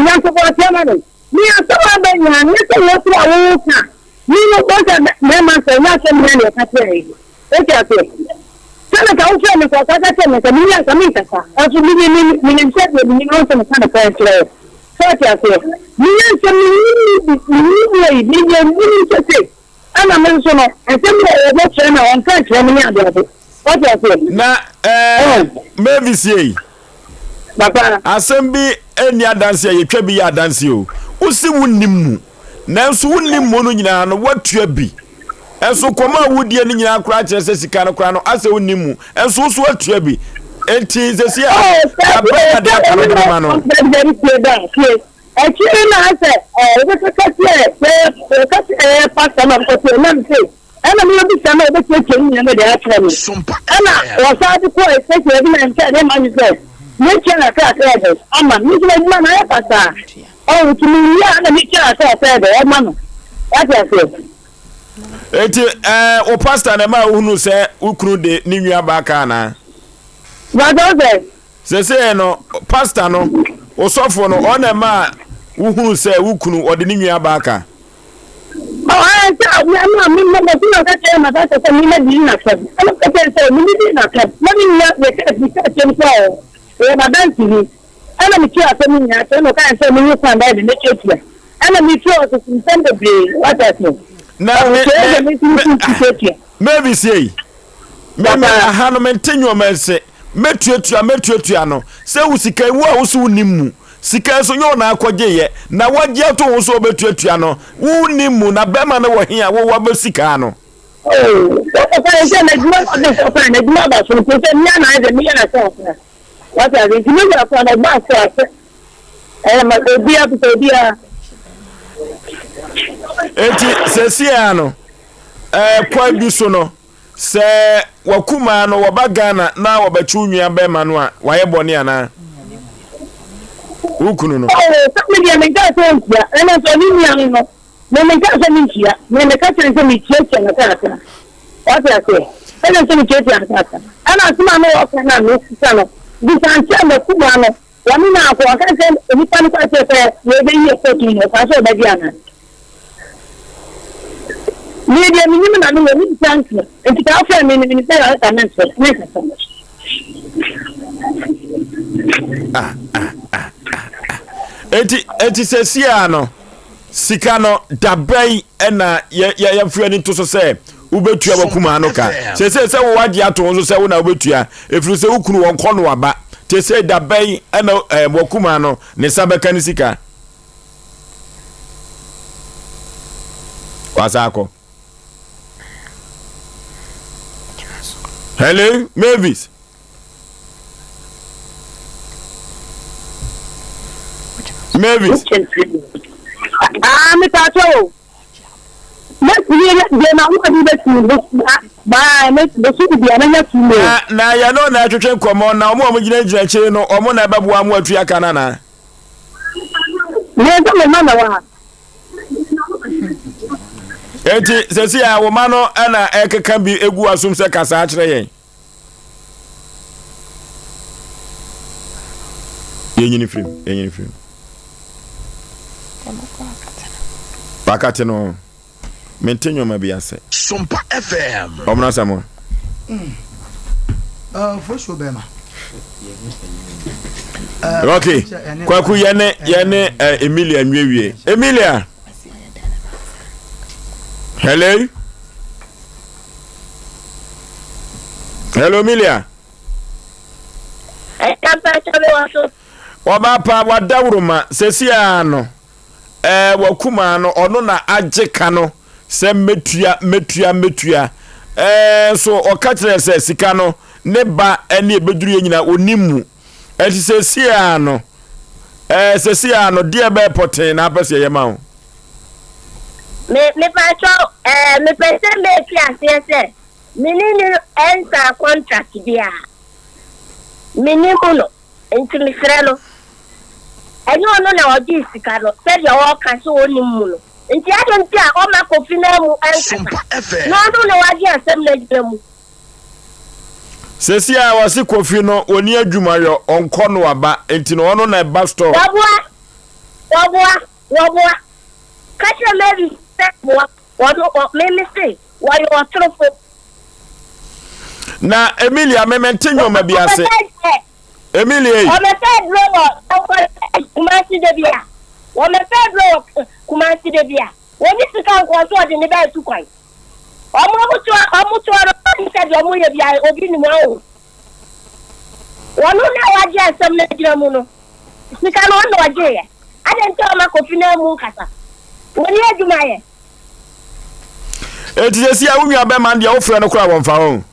nyankoboateɛ ma me. Me asɛm a aba nyinaa no, nyɛ sɛ wo koro a woreka. Me no, wohu sɛ mmarima nsɛm, ɛnyɛ asɛm nyinaa na yɛka kyerɛ yɛn. Wote aseɛ? Sɛ na nka wofrɛ me nka ɔka ka kyerɛ me nka menni anka menkasa. Nanso me me me menim sɛ deɛ menim no sɛ meka nokorɛ nkyerɛ wo. Sɛ wote aseɛ? Menya nsɛm mennim mu bi, mennim mu ayi, me deɛ menim sɛ sei. Ɛna me nso no, asɛm bi a wɔbɛkyerɛ me a wɔnka nkyerɛ me ne adeade. Wote aseɛ? Na ɛɛ Mavis yei. Papa. Asɛm bi nni adanse a yɛtwa bi yɛ adanse o. Wose wonnim mu, nanso wonnim mu no nyinaa no woatua bi. Nso kɔm a wodie no nyinaa koraa kyerɛ sɛ sika no koraa no asɛ wonnim mu, nso wo so woatua bi. Enti sɛsi a Oh, da bɛn na deɛ aka no wode bɛma no? Dabi dabi tie da tie. Akyiri no na asɛ ɛɛ wobɛkasa tiɛ sɛ wɔka sɛ ɛyɛ pastor na ɔkɔ tiɛ nam se Ɛna me obisa na ɔbɛkyerɛkyerɛ ne nyinaa de akyerɛ me. Ɛna wɔsan de kɔɔ station bi na nkyɛn ne ma me sɛ metua kakra dɛ ama no. Me nso m'adwuma no ayɛ basaa. Ɔho nti mewie a ɛna metua kakra dɛ ɔma no. Wate aseɛ? Eti ɛɛ wo pastor na ɛma wohunu sɛ wo kunu de ne nua baa ka anaa? Pastor wo sɛ? Sesei no pastor no, wo sɔfo no, ɔno na ɛma wohunu sɛ wo kunu ɔde ne nua baa ka? Ɔyɛ sɛ me na me mma bɛsi na ɔka kyerɛ ma sɛ sɛ me na di na fam ɛna ɔka kyerɛ sɛ me di na fam na me nua yɛ kɛ bi kɛ kyɛm sɛ ɔ ɔyɛ ma dansi ni ɛna me tua asɛm nyinaa kyerɛ na ɔka sɛ me yi kwan bɛyɛ de me tua ɛna me tua ɔsɛ nsɛm bebree wata ase na me me me Mavis ei me me aha no mente nneɛma nse mɛtuatua mɛtuatua no sɛ wo sika wo a wo so wonim mu Sika nso nyɛ wo na akɔgye yɛ na wagye ato wo so ɔbɛtuatua no wo nnim mu na bɛrima no wɔ he a wo wabɛ sika no. Oh ɔka yɛ sɛ n'adwuma na ɔde sɛ ɔka n'adwuma aba so nti sɛ mmea na ayɛ dɛ meyɛ na sɛ ɔka wate ase nti me wura kora na ɔba ase ase ɛyɛ ma obia pepɛ obia. Enti sɛsiaa no ɛɛ kwan bi so no Sɛ wakumaa no wɔba Ghana na wɔbɛkye wo nua bɛɛma no a wayɛ bɔne anaa? Wo kunu no. Oh sɛ me deɛ menkaa sɛ ɔntua ɛna nso ɔne nua no no me menkaa sɛ mentua me meka kyerɛ no sɛ metuatua no kakra wate aseɛ ɛna nso metuatua no kakra ɛna asɛm a na wɔka no a mesesa no bisa nkyerɛ makumaa no wɔne no akɔ ɔka sɛ nipa no ka kyerɛ sɛ yɛbɛyi ɛkɔtu no ɔka sɛ ɔbɛgye anaa Me deɛ menim na meyɛ me bisa nso nti kaa frɛ me no menim sɛ yɛreka me nso me nkasa. Ah, ah, ah, ah, ah. Eti eti sɛsi a no sika no dabɛn ɛna yɛ yɛ yɛmfiri ani to so sɛ wobɛtua wakumaa no ka sɛsɛ sɛ wo wagye ato ho so sɛ wo na wobɛtua ɛfiri sɛ wo kunu wɔn kɔ no aba te sɛ dabɛn ɛna ɛɛ wakumaa no ne nsa bɛka ne sika. Wasa akɔ. Hello, Mavis. Mavis. Ah, me ta o. Mɛtumi deɛ na wo adi bɛtumi baa bɛsu bi a mɛnya tu mu. Na na yɛn no na ɛtwetwe nkɔmɔ na wɔn a wɔgyinagyina akyire no wɔn na ɛbɛboa mo atua ka no anaa. Me nso me mma na wɔ ha. Enti sɛsi a wo ma no na ɛkeka bi egu asom sɛ kasa akyerɛ yɛn. Yɛnyini firim, yɛnyini firim. Wakate no. Mente nneɛma bi ase. Sompa FM. Ɔmono Asamoah. Mm. Uh, Fosuo bɛrima. Uh, okay. Kwaku yɛne yɛne uh, Emilia nwiewie. Emilia. Hello. Hello Emilia. Ɔbaa pa wadawuruma sɛsi ara no. Ɛɛ wakumaa no ɔno na agye ka no sɛ mɛtua mɛtua mɛtua ɛɛ nso ɔka kyerɛ sɛ sika no ne ba ɛne ɛbɛduru yɛ nyinaa ɔnim mu ɛnti sɛsi ara no ɛɛ sɛsi ara no deɛ bɛɛ pɔtee na apɛ sɛ yɛyɛ ma wo. Me mepakyɛw ɛɛ mepɛ sɛ mɛti aseɛ sɛ me ne no ɛnsaa contract biara me ne mu no. Enti mesrɛ no, ɛnyɛ ɔno na ɔgyee sika no sɛdeɛ ɔreka sɛ ɔnnim mu no, enti adɛn nti a ɔmma Kofi Naamu nkasa na ɔno na wagye asɛm no agyina mu? Seesei a wɔse Kofi no ɔnni adwuma yɔ, ɔnkɔ no aba, enti no ɔno na ɛba store. Wɔboa, wɔboa, wɔboa. Ka kyerɛ Mary sɛ boa, ɔno, ɔ, me, mese, wɔyɛ ɔtorofo. Na Emilia me mente nneɛma bi ase. Emilia yi. Wɔmɛfɛ aduro wɔ Kumasi da bi a. Wɔmɛfɛ aduro wɔ Kumasi da bi a. Wɔnni sika nkoa so ɔde ne ba atu kwan. Wɔn wɔn to wɔn to ɔno ne sɛ deɛ wɔn yɛ bi obi nim awo. Wɔn na wagye asɛm no agyina mu no. Sika no ɔno na ɔgye yɛ. Adɛn nti a ɔma Kofi na mu nkasa. Wɔnni adwuma yɛ. Enti sɛsi a wo nua bɛma no deɛ wofrɛ no koraa wɔmfa ho.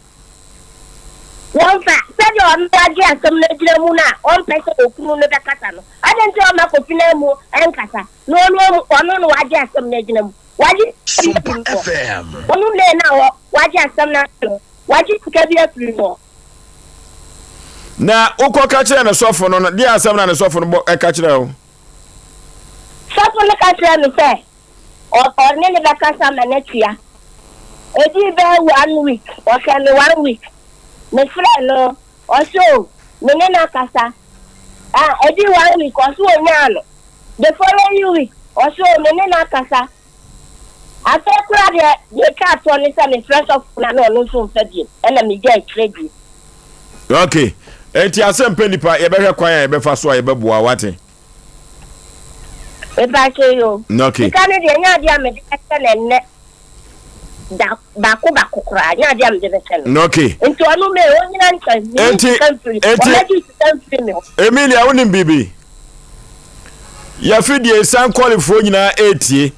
Wɔmfa, sɛdeɛ ɔno agye asɛm no agyina mu no a ɔmpɛ sɛ okunu no bɛkasa no, adɛn nti na ɔmma Kofi Naamu nkasa na ɔno amu, ɔno na wagye asɛm no agyina mu, wagye sika bi afiri ne hɔ, ɔno May no a wagye asɛm no ato no, wagye sika bi afiri ne hɔ. Na wokɔka kyerɛɛ ne sɔfo no no, deɛ asɛm na ne sɔfo no bɔ ɛka kyerɛɛ wo? Sɔfo no ka kyerɛɛ no sɛ ɔne no bɛkasa ma no atua. Edii bɛyɛ one week, ɔhwɛɛ me one week. Mefrɛɛ no, ɔse oh, me ne no akasa. Ah, edii one week, ɔse onyaa no. The following week, ɔse oh, me ne no akasa. Afei koraa deɛ, deɛ etwa toɔ ne sɛ mefrɛ sɔfo no a na ɔno nso mfa bio, ɛna megyae twerɛ die. Ok, enti asɛm pɛ nipa, yɛbɛhwɛ kwan a yɛbɛfa so a yɛbɛboa, wate? Mepakyɛ yi o. Okay. Sika no deɛ nyɛ adeɛ a mede bɛkyɛ no ɛnnɛ da baako baako koraa nyɛ adeɛ a mede bɛkyɛ no. Okay. Nti ɔno me onyina nkyɛn menni sika mfiri ɔmɛgye sika mfiri me hɔ. Emilia wonim biribi? Yɛafidie sankɔlefoɔ nyinaa ɛretie.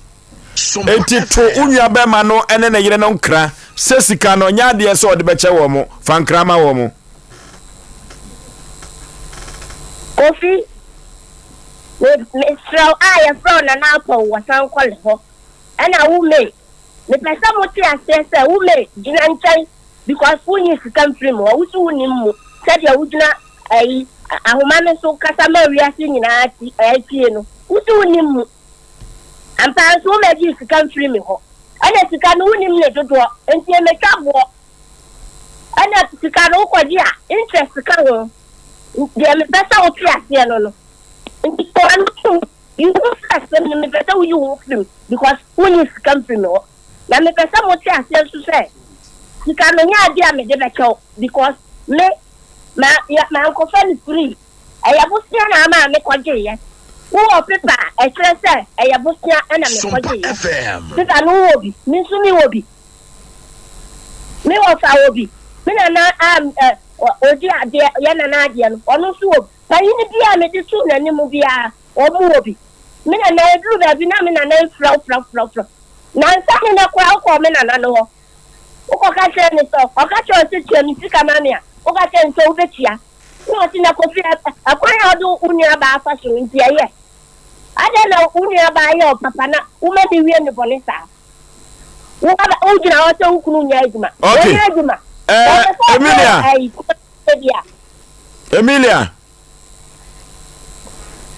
Enti to wo nua bɛrima no ne ne yere no nkra sɛ sika no nyɛ adeɛ sɛ ɔde bɛkyɛ wɔn mo fa nkra ma wɔn mo. Kofi, me mesrɛ wo a yɛfrɛ wo Nana Apɔw wɔ Sankɔle hɔ ɛna wo May mepɛ sɛ mote aseɛ sɛ wo May gyina nkyɛn because wonyi sika mfiri me hɔ wo so wonim mu sɛdeɛ wogyina ayi ahoma no so kasa ma wiase nyinaa ti ɛtie no wo so wonim mu Ampa ara nso wommɛgyee sika mfirii me hɔ, ɛna sika no wonnim ne dodoɔ, enti ɛmmɛtwa boɔ. Ɛna sika no wokɔgye a, interest ka ho. Deɛ mepɛ sɛ wote aseɛ no no. Nti sɛ w'ano to yi wo ho firi asɛm no mu, mepɛ sɛ woyi wo ho firi mu because wonnye sika mfiri me hɔ. Na mepɛ sɛ mote aseɛ nso sɛ sika no nyɛ adeɛ a mede bɛkyɛ wo because me, ma, mankɔfa no free. Ɛyɛ bosea na ama me kɔgyeeɛ. Wowɔ pepa a ɛkyerɛ sɛ ɛyɛ bosea na me kɔgyeeɛ? Pepa no wowɔ bi? Me nso me wɔ bi. Me wɔfa wɔ bi. Me nana a ɔdi adeɛ, yɛ nana adeɛ no, ɔno nso wɔ bi. Panyini biara a mede too n'anim biara, wɔn wɔ bi. Me nana, ɛduru baabi na me nana refrɛ wo, frɛ wo, frɛ wo, frɛ wo. Nansa ne nɛ koraa wokɔɔ me nana no hɔ. Wokɔka kyerɛɛ no sɛ, ɔka kyerɛɛ wo sɛ tua me sika ma me a, woka kyerɛɛ no sɛ wobɛtua. Ɛnna ɔse, Na Kofi, ɛkwan a wode wo nuabaa afa so no nti ɛyɛ? Adɛn na wo nuabaa yɛ wo papa na woma no wie ne bɔne saa? Wo aba, wogyina hɔ sɛ wo kunu nyɛ adwuma. Okay. Ɔnyɛ adwuma. Eh, Ɔpɛ sɛ ɔkɔ Emilia. ayi, Kumasi bi a. Emilia.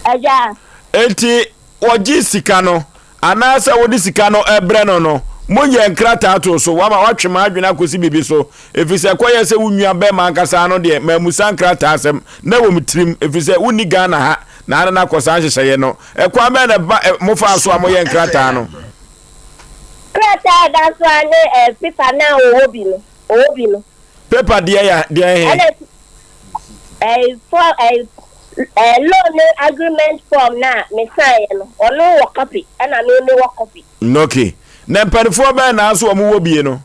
Agya. Enti wɔgye sika no anaasɛ wode sika no brɛ no no, monyɛ nkrataa too so. Wama woatwe m'adwene akɔsi biribi so, ɛfiri sɛ ɛkɔyɛɛ sɛ wo nua bɛrima ankasa no deɛ, mammusa nkrataa asɛm. Na ɛwɔ me tirim, ɛfiri sɛ wonni Ghana ha na ade no akɔ saa nhyehyɛeɛ no. Ɛkwan bɛn na ɛba, mofaa so a moyɛɛ nkrataa no? Krataa a ɛda so ara ne eh, paper no a ɔwɔ bi no, ɔwɔ bi no. Paper deɛ ya deɛ he? Ɛna eh, form eh, eh, loan ne agreement form no a me sign no, ɔno wɔ copy, ɛna me me wɔ copy. Okay. Na mpanifoɔ bɛn na aso wɔn wɔ bie no?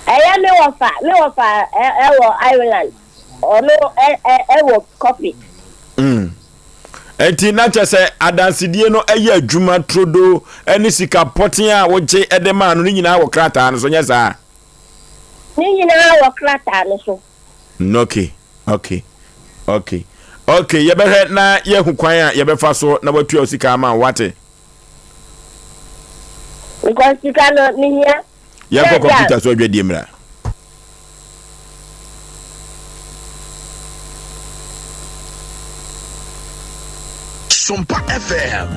Ɛyɛ me wɔfa, me wɔfa ɛwɔ Ireland. Ɔno ɛ ɛ ɛwɔ copy. Mm. Nti na kyɛ sɛ adansedie no ɛyɛ adwuma turodoo ɛne sika pɔten a wogye ɛde maa no ne nyinaa wɔ krataa no so nyɛ saa? Ne nyinaa wɔ krataa no so. Okay, okay, okay, okay. Yɛbɛhwɛ na yɛahu kwan a yɛbɛfa so na watua wo sika ama wo wate. Because sika no mehia. Yɛnkɔ kɔmputa so adwadie mmra. Sompa FM.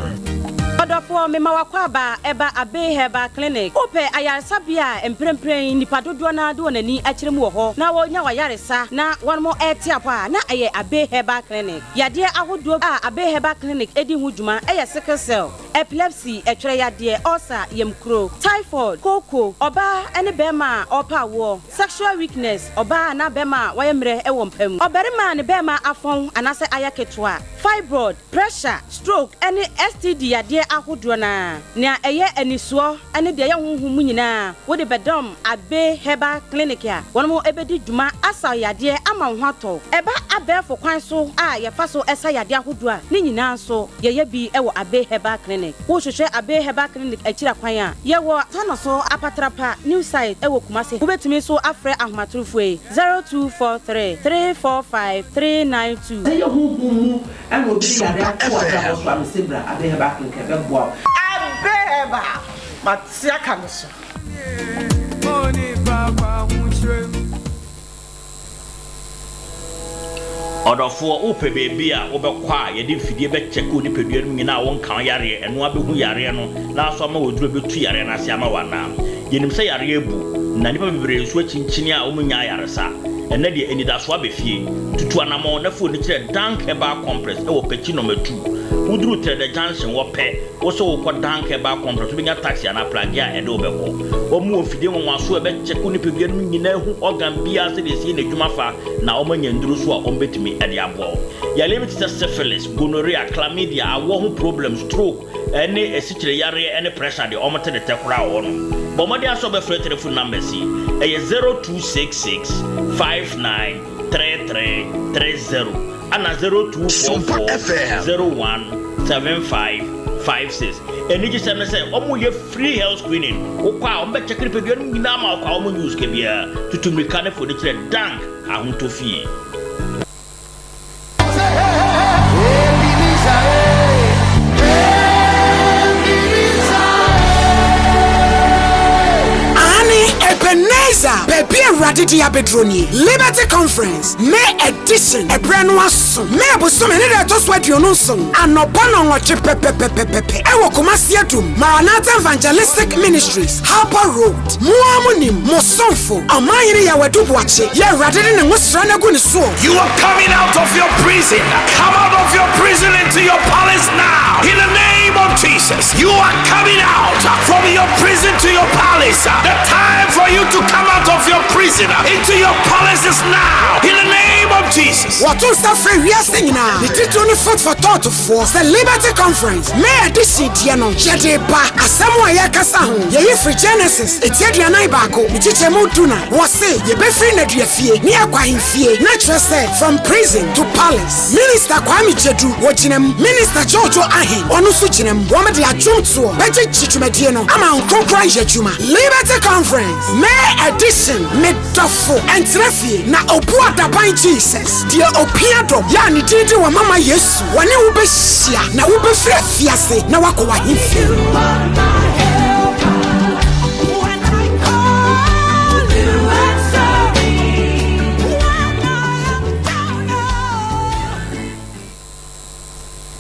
Ɔdɔfoɔ, mema w'akwaaba ɛba Abbey Herbal Clinic. Wopɛ ayaresabea a mprempren nnipa dodoɔ no ara de wɔn ani akyerɛ mu wɔ hɔ na wɔnya w'ayaresa na wɔnom rete apɔ a, na ɛyɛ Abbey Herbal Clinic. Yadeɛ ahodoɔ a Abbey Herbal Clinic di ho dwuma yɛ sickle cell, Epilepsy, ɛtwerɛ yadeɛ, ulcer, yamkuro, typhoid, kooko, ɔbaa ne barima a ɔrepɛ awoɔ, sexual weakness, ɔbaa anaa barima a wayɛ mmerɛ wɔ mpa mu, ɔbarima a ne barima afɔn anaasɛ ayɛ ketewa, fibroid, pressure, stroke ne STD yadeɛ ahodoɔ no ara. Nea ɛyɛ anisoɔ ne deɛ ɛyɛ honhom mu nyinaa wode bɛdɔm Abbey Herbal Clinic a wɔn bɛdi dwuma asa wo yadeɛ ama wo ho atɔ wo. Ɛba abɛɛfo kwan so a yɛfa so sa yadeɛ ahodoɔ a, ne nyinaa nso Yɛyɛ bi wɔ Abbey Herbal Clinic. Wohwehwɛ Abbey Herbal Clinic akyiri akwan a, yɛwɔ Tanoso Apatrapa New Site wɔ Kumasi. Wobɛtumi nso afrɛ ahomatorofoɔ yi, 0243 345 392. Sɛ yɛ honhom mu na obi de yare ato w'abrabɔ so a, mese bra Abbey Herbal Clinic ɛbɛboa wo. Abbey Herbal, mate aka me so. Ɔdɔfoɔ, wopɛ baabi a wobɛkɔ a yɛde mfidie bɛkyɛke wo nipadua no mu nyinaa a wonka wo yareɛ, ɛno ara bɛhu yareɛ no na aso ama wo aduro a ɛbɛtu yareɛ no ase ama wo anaa? Yɛnim sɛ yareɛ abu, na nnipa bebree nso akyinkyini a wɔnnya ayaresa. Ɛnnɛ deɛ, anidasoɔ aba fie. Tutu anammɔn na fa w'ani kyerɛ Dank Herbal Complex wɔ Pekyi Nɔma Tu. Woduru Trɛdɛ Junction hɔ pɛ, Wo sɛ wokɔ Dank Herbal Complex, wobɛnya taxi anaa pragea a ɛde wo bɛkɔ. Wɔn wɔ mfidie nwanwasoɔ a ɛbɛkyɛke wo nipadua no mu nyinaa ahu organ biara sɛdeɛ ɛsi yɛ n'adwuma fa na wɔanya nnuro nso a wɔbɛtumi de aboa wo. Yareɛ bi te sɛ syphilis, gonorrhea, chlamydia, awoɔ ho problem, stroke, ne asikyire yareɛ ne pressure deɛ wɔte ne tɛ koraa wɔ hɔnom. Bɔ mmɔden ara sɛ wobɛfrɛ telephone numbers yi, ɛyɛ 0266 59 33 30. Ana 0244 01 75 56. Anigyesɛm ne sɛ wɔyɛ free health screening. Wokɔ a wɔbɛkyɛke nipadua no nyinaa ma wokɔ a wɔnnye wo sika biara. Tutu mmirika ne fa w'ani kyerɛ Dank Ahotɔ Fie. Aane, Ebenezer, baabi a Awurade de abɛduro nie. Liberty Conference. May edition, ɛberɛ no aso. May bosome ne da ɛtɔ so 27, anɔpa nnɔnwɔtwe pɛpɛpɛpɛpɛ, ɛwɔ Kumasi Adum, Maranatha Evangelistic Ministries, Harper Road. Mo ara mo nim, mo somfo, Ɔmanhene Yaw Adu Boakye, yɛ Awurade de ne ngosra no agu ne soɔ. You are coming out of your prison. Come out of your prison into your palace now. In the name of Jesus. You are coming out from your prison to your palace. The time for you to come out of your prison into your palace is now. In the name of Jesus. Wɔto nsa frɛ wiase nyinaa, ne titiriw ne Food for Thought foɔ, sɛ Liberty Conference, May edition deɛ no, yɛde reba. Asɛm a yɛrekasa ho, yɛyi firi Genesis, eti 41, ne kyekyɛmu du nan. Wɔse, yɛbɛfiri nneduafie ne yɛakɔ ahemfie, na kyerɛ sɛ, from prison to palace. Minister Kwame Gyedu, wɔgyina mu. Minister Jojo Ahen, ɔno nso gyina mu. Wɔde adwomtoɔ bɛgyegye dwumadie no ama Honhom Kronkron ayɛ adwuma. Liberty Conference, May edition, Me dɔfo, ɛntena fie na obu adaban Jesus, deɛ opia dɔm, yɛ a ne din de Wamama Yesu, wɔne wo bɛhyia na wobɛfiri afiase na woakɔ w'ahemfie.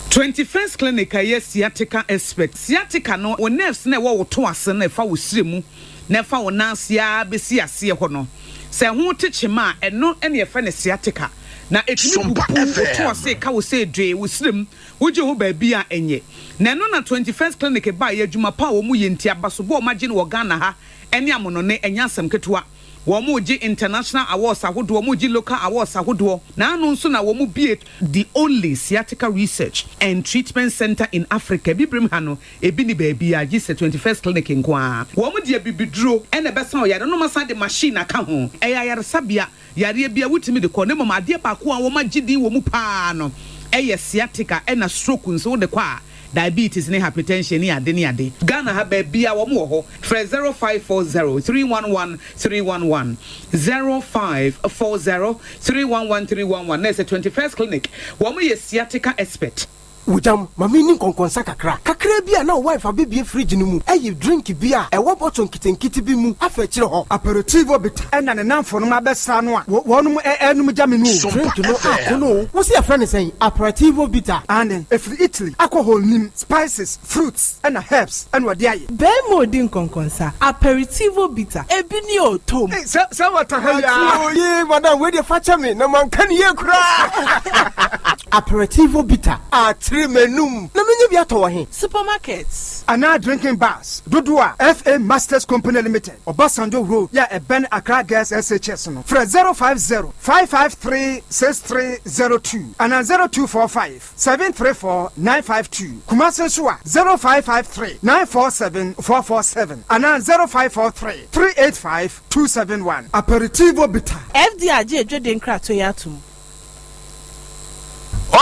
Twenty-first Clinic a ɛyɛ sciatica expert. Sciatica no, wo nerves no a ɛwɔ wo to ase no a ɛfa wo srɛ mu na ɛfa wo nan ase ara bɛsi aseɛ hɔ no, sɛ ɛho te kyema a, ɛno na yɛfrɛ no sciatica. Na ɛtumi Sompa bubu wo to FM. ase ka wo sɛ dwee wo serem, wogye ho baabi a ɛnyɛ. Na ɛno na 21st Clinic baeɛ, adwuma pa a wɔn yɛ nti, abasobɔ a wɔagye no wɔ Ghana ha ne amonɔne, ɛnyɛ asɛm ketewa. Wɔregye international awards ahodoɔ, wɔregye local awards ahodoɔ. Na ano nso na wɔbue the only sciatica research and treatment centre in Africa. Abibirem ha no, ebi nni baabiara gye sɛ 21st Clinic nko ara. Wɔde abibiduro na ɛbɛsa ɔyare no na wɔasan de machine aka ho. Ɛyɛ ayaresabea Yareɛ biara wotumi de kɔ na mmom adeɛ baako a wɔagye din wɔ mu pa ara no yɛ sciatica ɛna stroke nso wode kɔ a diabetes ne hypertension ne ade ne ade. Ghana ha baabiara wɔn wɔ hɔ. Frɛ 0540 311 311, 0540 311 311 na ɛsɛ 21st clinic wɔn yɛ sciatica expert. Wogyam, ma menni nkɔnkɔnsa kakra. Kakraa bi a na wo wife abɛbue fridge no mu ayi drink bi a ɛwɔ bottle nketenkete bi mu afa akyire hɔ. Aperitivo bitter ɛna ne namfonom abɛsra no a wɔnom ɛɛnom gya me no o. Drink no ako no o. Wose yɛfrɛ no sɛn? Aperitivo bitter. Aane, ɛfiri Italy, alcohol nnim, spices, fruits ɛna herbs ɛna wɔde ayɛ. Barima a ɔdi nkɔnkɔnsa, Aperitivo bitter, ebi ni o, tom. Ei, sɛ, sɛ wata ha yi Mate aa. o, yee, madam, wei deɛ fa kyɛ me, na manka no yie koraa. Aperitivo bitter, atere m'anum, na menya bi atɔ wɔ he? Supermarkets. Anaa drinking bars dodoɔ a FA Masters Company Limited, Obasanjo Road yɛ a ɛbɛn Accra Girls SHS no, frɛ 050 553 6302 anaa 0245 734 952. Kumasi nso a, 0553 947 447 anaa 0543 385 271. Aperitivo Bitter. FDA agye adwadie nkratoɔ yi atom.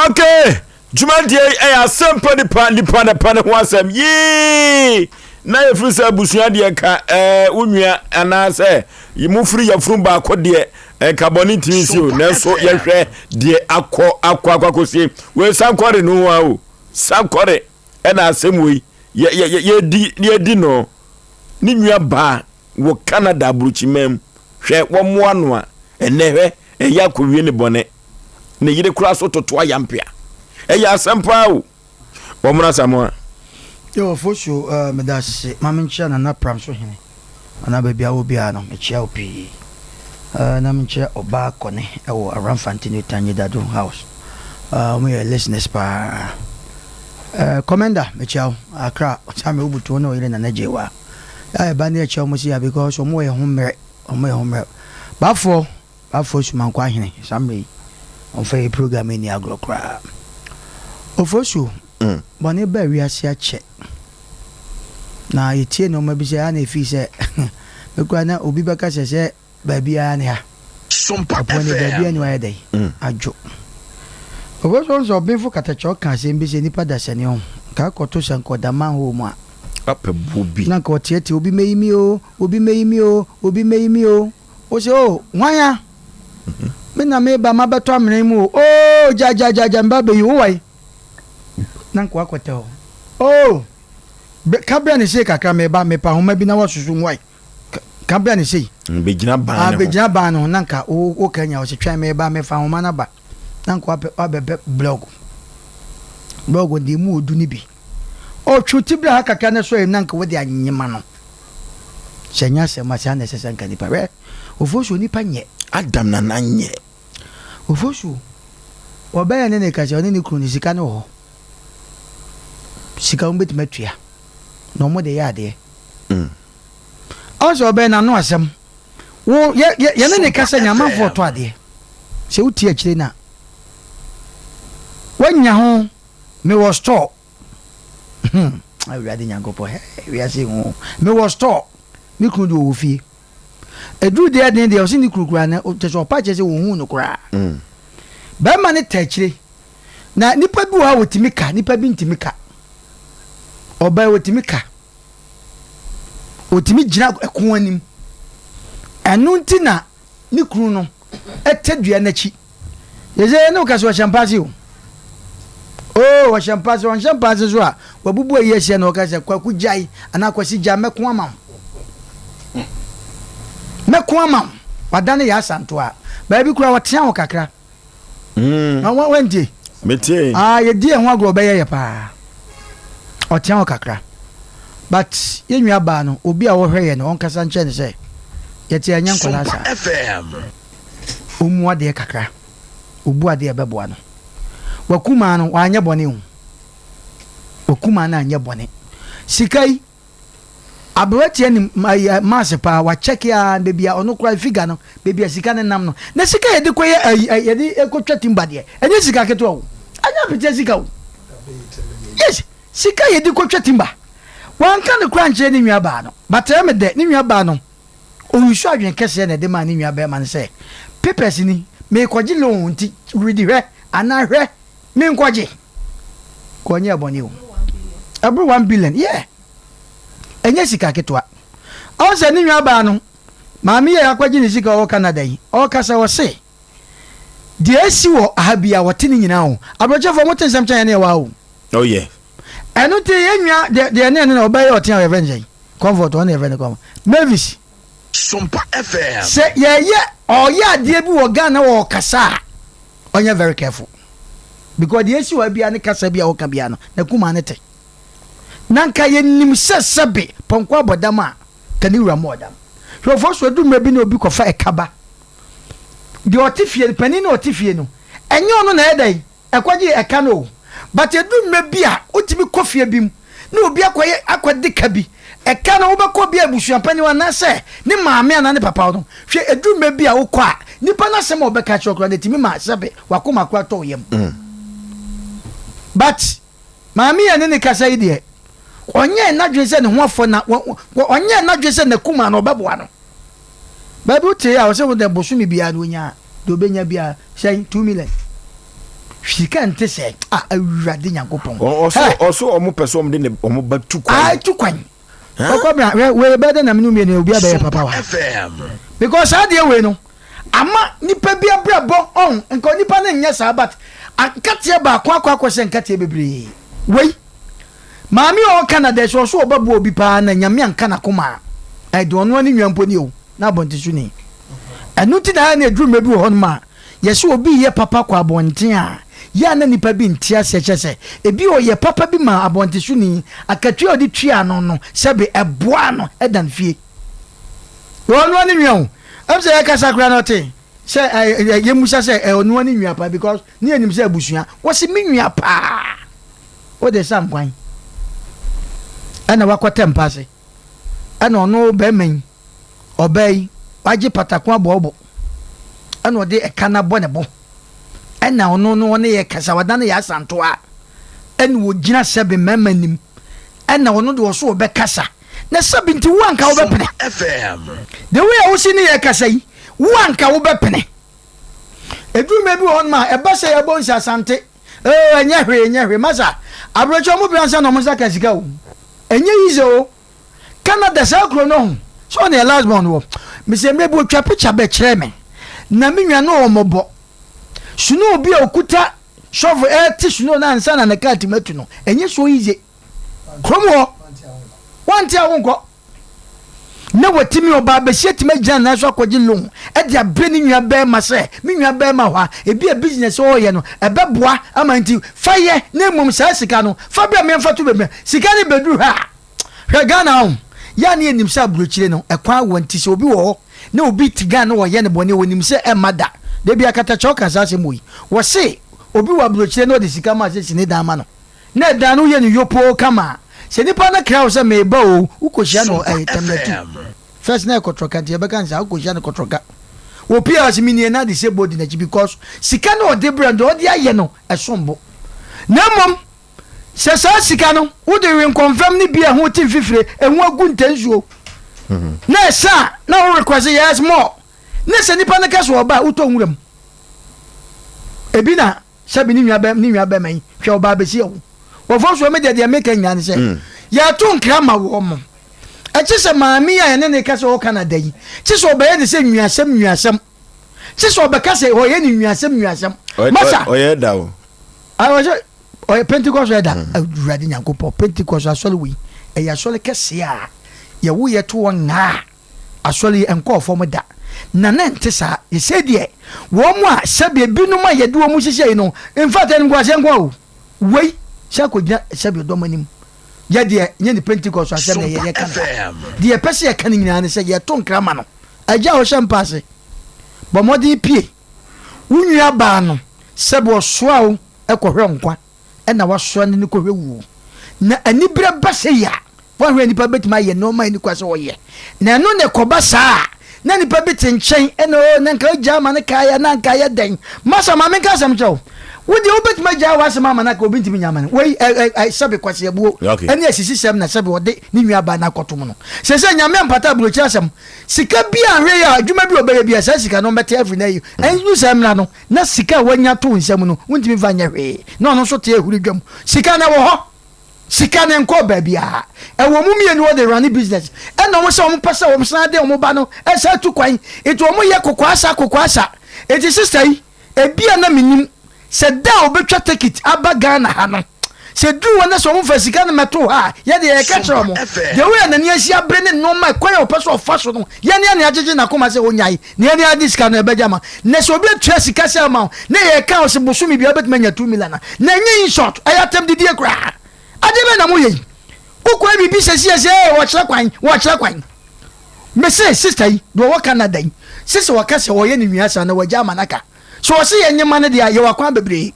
Ok, dwumadie yi ɛyɛ asɛmpa nipa nipa na pa ne ho asɛm yii na yɛfiri sɛ abusua deɛ nka ɛɛ wo nua anaasɛ mofiri yɛfunu baako deɛ nka bɔne ntumi nsi o nanso yɛhwɛ deɛ akɔ akɔ akɔ akɔsie wei sankɔre no ho a o sankɔre ɛna asɛm wei yɛ yɛ yɛdi yɛdi no ne nua baa wɔ Canada aburokyiman mu hwɛ wɔmmoa no a ɛnɛ hwɛ ɛyɛ akɔwie ne bɔne ne yere koraa so toto ayampea ɛyɛ asɛm paa o wɔmmra Samoa. Yo Ofosu eh, meda ase ma menkyia Nana Pramso hene anaa baabi a wɔ biara no mekyia wo pii eh, na menkyia Ɔbaa Kɔne ɛwɔ Awramfante New Tanyidado House eh, wɔn yɛ listeners paa eh, Commander mekyia wo Accra Same wobutu wo ne wo yere Nana Gyewa yɛ ɛba ne ɛkyia wɔn si ya because wɔn wɔ yɛn ho mmerɛ wɔn yɛ ho mmerɛ Bafoɔ Bafoɔ Sumankwa Ahene saa mmerɛ yi ɔmfa yɛ program yi nni agorɔ koraa. Ofosuo, bɔne baa wiase akyɛ na yɛtie nnoɔma bi sɛ a na ɛfii sɛ me koraa na obi bɛka sɛ sɛ baabiara ne ha. Ɔpoɔ ne baabiara ni wayɛ dɛn adwo. Ofosuo nso ɔbenfo katakyɛ ɔka asɛm bi sɛ nipa dasani ho nka akɔto sɛ nka ɔda manhole mu a Apɛ boɔ bi. na nka ɔteatea obi mɛyi mi o, obi mɛyi mi o, obi mɛyi mi o. Wo se, Oh, hwan a? Me na mereba mabɛtɔ amena yi mu o. Oh, gya, gya, gya, gya, meba abɛyi wo. Wowɔ he? Na nka wakɔtɛ hɔ. Oh, ka brɛ no sei kakra, mereba, mepɛ ahoma bi na woasusu mu, wai? Ka brɛ no sei. Bɛgyina ban Ah, no ho. bɛgyina ban no ho, na nka wo, woka nya, ɔse, twɛn, mereba, mefa ahoma no aba. Na nka wapɛ, wabɛpɛ blɔɔgo. Blɔɔgo deɛ emu odu no bi. Oh, twe wo ti bra ha kakra na sɔ yɛn na nka wode anyema no. Sɛ ɛnyɛ asɛm a, saa na ɛsɛ sɛ nka nipa. Hwɛ, Ofosu, onipa nyɛ. Adam nana nyɛ. Ofosu, wɔbɛyɛ ne ne ka sɛ ɔne ne kunu no sika no wɔ hɔ. Sika wɔn bɛtumi atua na wɔn de yɛ adeɛ. Mm. Ɔn sɛ ɔbɛyɛ n'ano asɛm. Wo yɛ yɛ yɛne ne kasa nya amanfoɔ ɔtɔ adeɛ. Sɛ wotie akyire na woanya ho mewɔ store. Hmm, Awurade Nyankopɔn, hey, wiase hu. Mewɔ store, me kunu deɛ ɔwɔ fie. Ɛduru deɛ ɛden deɛ ɔse ne kunu koraa na kyɛ sɛ ɔpa kyerɛ sɛ wɔhu no koraa. Mm. Bɛrima no ta akyire. Na nipa bi wɔ hɔ a wɔtumi ka, nipa bi ntumi ka. Ɔbaa wɔtumi ka. Wɔtumi gyina ɛko anim. Ɛno nti na ne kunu no tɛ dua no akyi. Yɛsɛ ne woka sɛ ɔhyɛ mpa ase o. Oo, ɔhyɛ mpa ase, ɔnhyɛ mpa ase so a, wabubu ayi ahyia na ɔka sɛ kwaku gyae anaa kwasi gyae mɛko ama wo. Mɛko ama wo. Wadane yɛ asantoa. Baabi koraa ɔtea wo kakra. Mm. Na wa wantie? Metie. Ah, yɛdi ɛho agorɔ ɔbɛyɛ yɛ paa. Ɔtea wo kakra. But yɛn nua baa no, obi a ɔhwɛ yɛ no, ɔnkasa nkyerɛ no sɛ yɛte ɛnyɛ nkwadaa Sompa saa. FM. Ɔmmu adeɛ kakra. Obu adeɛ a ɛbɛboa no. W'akumaa no, wanyɛ bɔne o. W'akumaa no anyɛ bɔne. Sika yi, aberanteɛ nim ayi maase paa, wakyɛke ara baabi a ɔno koraa figure no, baabi a sika no nam no. Na sika a yɛde kɔyɛ ayi, yɛde kɔtwa timba deɛ, ɛnyɛ sika ketewa o. Ɛnyɛ apeteɛ sika o. Yes, sika a yɛde kɔtwa timba. Wanka no koraa ankyerɛ ne nuabaa no. But ɛyɛ me dɛ, ne nuabaa no, Owusu adwene kɛseɛ na ɛde maa ne nua barima no sɛ, Papers ni, merekɔgye loan nti redi hwɛ anaa hwɛ menkɔgye. Kɔ ɔnyɛɛ bɔne o. Ɛboro one billion, yeah. Ɛnyɛ sika ketewa. Ɔhu sɛ ne nua baa no, maame yi a yɛakɔgye ne sika ɔwɔ Canada yi, ɔrekasa ɔse, deɛ asi wɔ ha biara wɔte ne nyinaa o. Abrɔkyɛfoɔ mote nsɛm kyɛn yɛne ɛwɔ ha o. Oh yeah. Ɛno nti yɛn nua deɛ deɛ ne ɛne na ɔbɛyɛ ɔte a yɛfrɛ no sɛn? Comfort ɔno na yɛfrɛ no comfort. Mavis. Sompa FM. Sɛ yɛyɛ ɔyɛ adeɛ bi wɔ Ghana wɔ ɔkasa a ɔnyɛ very careful because deɛ esi wɔ ha biara ne kasa bi a ɔka biara no n'akuma ne te. Na nka yɛnim sɛ sɛbe pɔnkɔ abɔ dam a ka ne wura mmɔɔ dam. Hwɛ ɔfɔ so adu mmerɛ bi na obi kɔfa ɛka ba deɛ ɔte fie no panin na ɔte fie no ɛnyɛ ɔno na ɛyɛ dɛn Ɛkɔgye ɛka no o but ɛdu mmerɛ bi a wotumi kɔ fie bi mu na obi akɔyɛ akɔde ka bi ɛka no wobɛkɔ bi a abusua panin hɔ anaasɛ ne maame anaa ne papa hɔ no hwɛ ɛdu mmerɛ bi a wokɔ a nipa no asɛm a ɔbɛka akyerɛ wo koraa no ɛtumi ma sɛbe wakoma koraa tɔ wo yam but maame yi a ɛne ne kasa yi deɛ ɔnyɛɛ n'adwene sɛ ne ho afɔ na ɔnyɛɛ n'adwene sɛ n'akuma no ɔbɛboa no. Baabi wo tee a ɔsɛ wo dɛ bosome biara no onya deɛ ɔbɛnya biara sɛn 2 million sika nte sɛ a awurade nyankopɔn. Ɔso ɔso ɔmo pɛ sɛ ɔmo de ne ɔmo ba tu kwan. A tu kwan. Ɔkɔ bra hwɛ wei bɛyɛ dɛ na mene mmienu obi abɛyɛ papa wa. Because saa deɛ wei no ama nipa bi abrabɔ ɔn nka nipa no nyɛ saa but nkateɛ baako akɔ akɔ sɛ nkateɛ bebree wei. Maame a ɔwɔ Canada yi, sɛ ɔso ɔbɛboa obi paa na Nyame anka n'akoma a, ɛde ɔno ara ne nua mpo ni o, na abɔnten so ni. Ɛno nti na ayɛ na ɛduru mmerɛ bi wɔ hɔnom a, yɛsɛ obi reyɛ papa kɔ abɔnten a, yɛ a na nnipa bi nte aseɛ, kyerɛ sɛ, ebi ɔyɛ papa bi ma abɔnten so ni, akatua a ɔde tuaa no no, sɛbe ɛboaa no dan fie. Ɔno ara ne nua o, ɛm sɛ yɛkasa koraa na ɔte sɛ yɛmmusa sɛ ɔno ara ne nua paa because ne yɛnim sɛ abusua, wɔse me nua paa. Wode sa nkwan ɛna wakɔtɛ mpa ase ɛna ɔno bɛrima yi ɔbaa yi wagye patako abɔɔbɔ ɛna ɔde ɛka no abɔ ne bo ɛna ɔno no ɔne yɛ kasa wadan yɛ asantoa ɛna ɔgyina sɛbe mmarima nim ɛna ɔno de ɔso ɔbɛkasa na sɛbe nti wo anka wobɛpene the way a wosi ne yɛ kasa yi wo anka wobɛpene ɛduru mmerɛ bi wɔ hɔnom a ɛba sɛ yɛbɔ nsi asante Oh ɛnyɛ hwee ɛnyɛ hwee masa abrɔkyɛ ɔmo brɛ ansa na ɔmo nsa ka sika o ɛnyɛ easy o Canada saa kuro no ho sɛ ɔne yɛ last born wɔ mesɛ mmerɛ bi otwa picture bɛ kyerɛ me na me nua no ɔmɔbɔ snow bi a okuta shovel ɛte snow no ansa na ne car tumi atu no ɛnyɛ so easy kurom hɔ wante a wonkɔ na watumi ɔbaa bɛsi atumi agyina nan so akɔgye loan de abrɛ ne nua bɛrima sɛ me nua bɛrima hɔ a ebi a business ɔreyɛ no ɛbɛboa ama nti fa yɛ na mmom saa sika no fa brɛ me mfa to baabi sika no bɛduru hɔ a hwɛ Ghana ho yɛ a ne yɛnim sɛ aburokyire no ɛkwan wɔ nti sɛ obi wɔ hɔ na obi te Ghana na ɔyɛ ne bɔne wɔnim sɛ ɛmma da da bi akatakyɛ ɔka saa asɛm wɔ yi wɔse obi wɔ aburokyire na ɔde sika ma sɛ si ne dan ma no Na ɛdan no woyɛ no yopoo kama a, sɛ nipa no kra wo sɛ meba o, wokɔhyia no ɛyɛ Tamlatu. First na ɛyɛ kɔtrɔka nti yɛbɛka no saa, wokɔhyia no kɔtrɔka. Wɔpie a ɔse menie na de sɛ bɔ di n'akyi because sika no ɔde brɛ no deɛ ɔde ayɛ no ɛsom bo. Na mmom sɛ saa sika no wode we nkɔmfɛm ne bi a ɛho te mfifire, ɛho agu ntɛnsuo na ɛsa a na wo request yes more. Ne sɛ nipa no ka sɛ ɔba a wotɔ nwura mu. Ebi na Sɛbi ne nua bɛ ne nua bɛma yi hwɛ ɔbaa bɛsi ɛwo wɔfɔ soɔ me deɛ deɛ meka nyinaa ne sɛ mm. yɛto nkra ma wɔ mo ɛkye sɛ maame yi a yɛne ne ka sɛ ɔwɔ Canada yi kye sɛ ɔbɛyɛ ne sɛ nnuasɛm nnuasɛm kye sɛ ɔbɛka sɛ ɔyɛ ne nnuasɛm nnuasɛm masa ɔyɛ da o ɔyɛ ɔyɛ Pentecost ɛda mm. awurade nyankopɔn Pentecost asɔre wei ɛyɛ asɔre kɛseɛ a yɛwo yɛto wɔ ngaa Asɔre yi nkɔɔ fam da, na na ɛnte saa. Seesei deɛ, wɔn a sɛbe ebinom a yɛde wɔn hyehyɛ yi no, in fact, animguaseɛ nko ara o. Wei, sɛ akɔgyina sɛbe dɔm anim. Yɛ deɛ, nyɛ ne Pentecost asɛm na yɛka no ha. Deɛ yɛpɛ sɛ yɛka no nyinaa ne sɛ yɛto nkra ma no. Agya a ɔhyɛ mpa ase, bɔ mmɔden pue. Wo nuabaa no. Sɛbe ɔsoa wo kɔhwɛ nkwa ɛna wasoa no ne kɔhwɛ wuo. Na aniberɛ ba sei a, woanhwɛ a nipa bɛtumi ayɛ nnoɔma a ɛnni kwan sɛ ɔyɛ. Na ɛno na ɛkɔba saa a, na nipa bi te nkyɛn ɛna oo na nka wogyaa ma no kaeɛ a na anka ayɛ dɛn. Masa ma menka asɛm nkyerɛ wo. Wo deɛ wobɛtumi agyaa w'asɛm ama no aka obi ntumi nya ama no. Wei ɛ ɛ ɛ sɛbe kwaseabuo Okay. ɛne asisisɛm na sɛbe ɔde ne nuabaa no akɔtom no. Seesei Nyame ampata aburokyire asɛm. Sika bi a anhwɛ yie a adwuma bi a ɔbɛyɛ bi a saa sika no ɔmbɛte afiri n'ayi. Ɛnnu saa mmra no na sika a wanya to wo nsam no wontumi mfa nyɛ hwee na ɔno nso te ahuri dwam. Sika no ɛwɔ hɔ. Sika no nkɔɔ baabiara. Ɛwɔ mu mmienu wɔde runne business ɛna wɔn sɛ wɔn pɛ sɛ wɔn san de wɔn ba no ɛsan tu kwan nti wɔn yɛ kokoasa kokoasa nti sister yi ebia na menim sɛ da a wɔbɛtwa ticket aba Ghana ha no sɛ duru hɔ na sɛ wɔn fa sika no mɛto hɔ a yɛ deɛ yɛka kyerɛ wɔn deɛ woyɛ n'ani asi abere ne nneɛma kwan a wɔpɛ sɛ ɔfa so no yɛn ne yɛn agyegye n'akoma sɛ ɔnyae na yɛn ne ade sika no ɛbɛgya ma na sɛ obi atua sika sɛ ama wo na yɛka wo sɛ bosome biara wobɛtumi anya 2 million a na ɛnyɛ insult ɛyɛ atɛm didie koraa adeɛ bɛn na moyɛ yi wokɔɛ biribi sɛsi ɛsɛ ee wɔkyerɛ kwan wɔkyerɛ kwan mese sister yi deɛ ɔwɔ Canada yi sɛ sɛ wɔka sɛ ɔyɛ ne nua saa na wagya ama no aka sɛ ɔse yɛ nyema no deɛ a yɛwɔ akwan bebree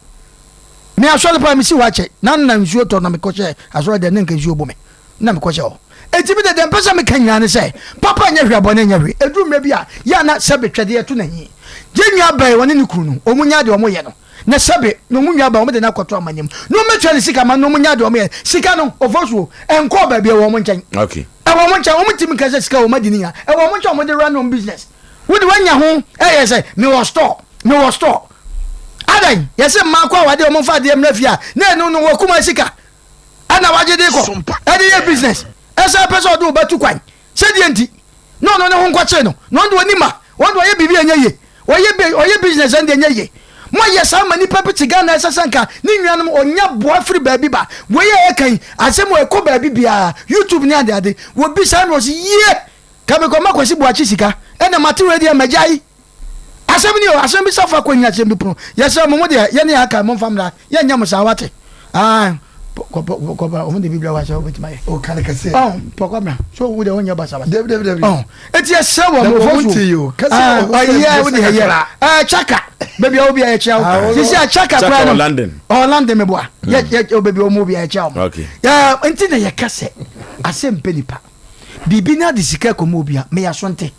me asɔre paa mesi hɔ akyɛ na na nsuo tɔ na mekɔhyɛ asɔre deɛ ne nka nsuo bɔ me na mekɔhyɛ hɔ. Enti me de, deɛ mepɛ sɛ meka nyinaa ne sɛ, papa nyɛ hwee a bɔne nyɛ hwee. Ɛduru mmerɛ bi a, yɛ a na sɛbe twɛdeɛ to n'ahi. Yɛn nua baa yi, ɔne ne kunu no, wɔn nyaa deɛ wɔyɛ no. Na sɛbe, na wɔn nua baa, wɔde no akɔto amanneɛ mu. Na wɔbɛtua ne sika ma no, na wɔn nyaa deɛ wɔyɛ no. Sika no, Ofosuo, ɛnkɔɔ baabi, ɛwɔ wɔn nkyɛn. Okay. Ɛwɔ wɔn nkyɛn, wɔn ntumi nka sɛ sika a wɔn adi no nyinaa, ɛwɔ wɔn nkyɛn a wɔde run wɔn business. Wo de woanya ho ɛyɛ sɛ, mewɔ store, mewɔ store. Adɛn? Yɛse mmaa kɔ awadeɛ, wɔn mfa adeɛ mmra fie a, na ɛno no, wɔkum sika. ɛna wagye de kɔ ɛde yɛ business ɛsɛ pɛ sɛ ɔde wo ba tu kwan sɛdeɛ nti na ɔno ne ho nkɔkyere no na ɔno de ɔni ma ɔno de ɔyɛ biribi ɛnyɛ yie ɔyɛ bi ɔyɛ business ɛno de ɛnyɛ yie mo ayɛ saa ma nipa bi te Ghana ɛsɛ sɛ nka ne nuanom ɔnya boa firi baabi ba wei a ɛka yi asɛm wɔ ɛkɔ baabi biara YouTube ne ade ade wɔbi saa na ɔsi yie ka mekɔ ma Kwasi Boakye sika ɛna mate wei deɛ magyae Asɛm ni o, asɛm bi safa kɔ nyi asɛm bi pono. Yɛsrɛ mo, mo deɛ yɛne yɛn aka momfa mmra, yɛnyɛ mo saa wate. Ah, kɔ kɔ kɔ bra, wɔn de bi bra wa sɛ wobɛtumi ayɛ. O ka ne kɛseɛ. Ɔn, pɔkɔ bra, so wo deɛ wonyɛ basabasa. Dabi dabi dabi. Ɔn, eti yɛsrɛ wɔn mo fɔ so. Ti o, kɛseɛ Ah, ɔyɛ wo deɛ yɛ. Ɛɛ chaka, baabi a wo bi a yɛkyia wo. Sisi a chaka Chaka kura no. wɔ London. Ɔ London meboa. Yɛ yɛ baabi a wɔn bi a yɛkyia wɔn. Okay. Ɛɛ nti na yɛka sɛ asɛm pɛ nipa. Biribi na de sika kɔma obi a, meyɛ aso nte.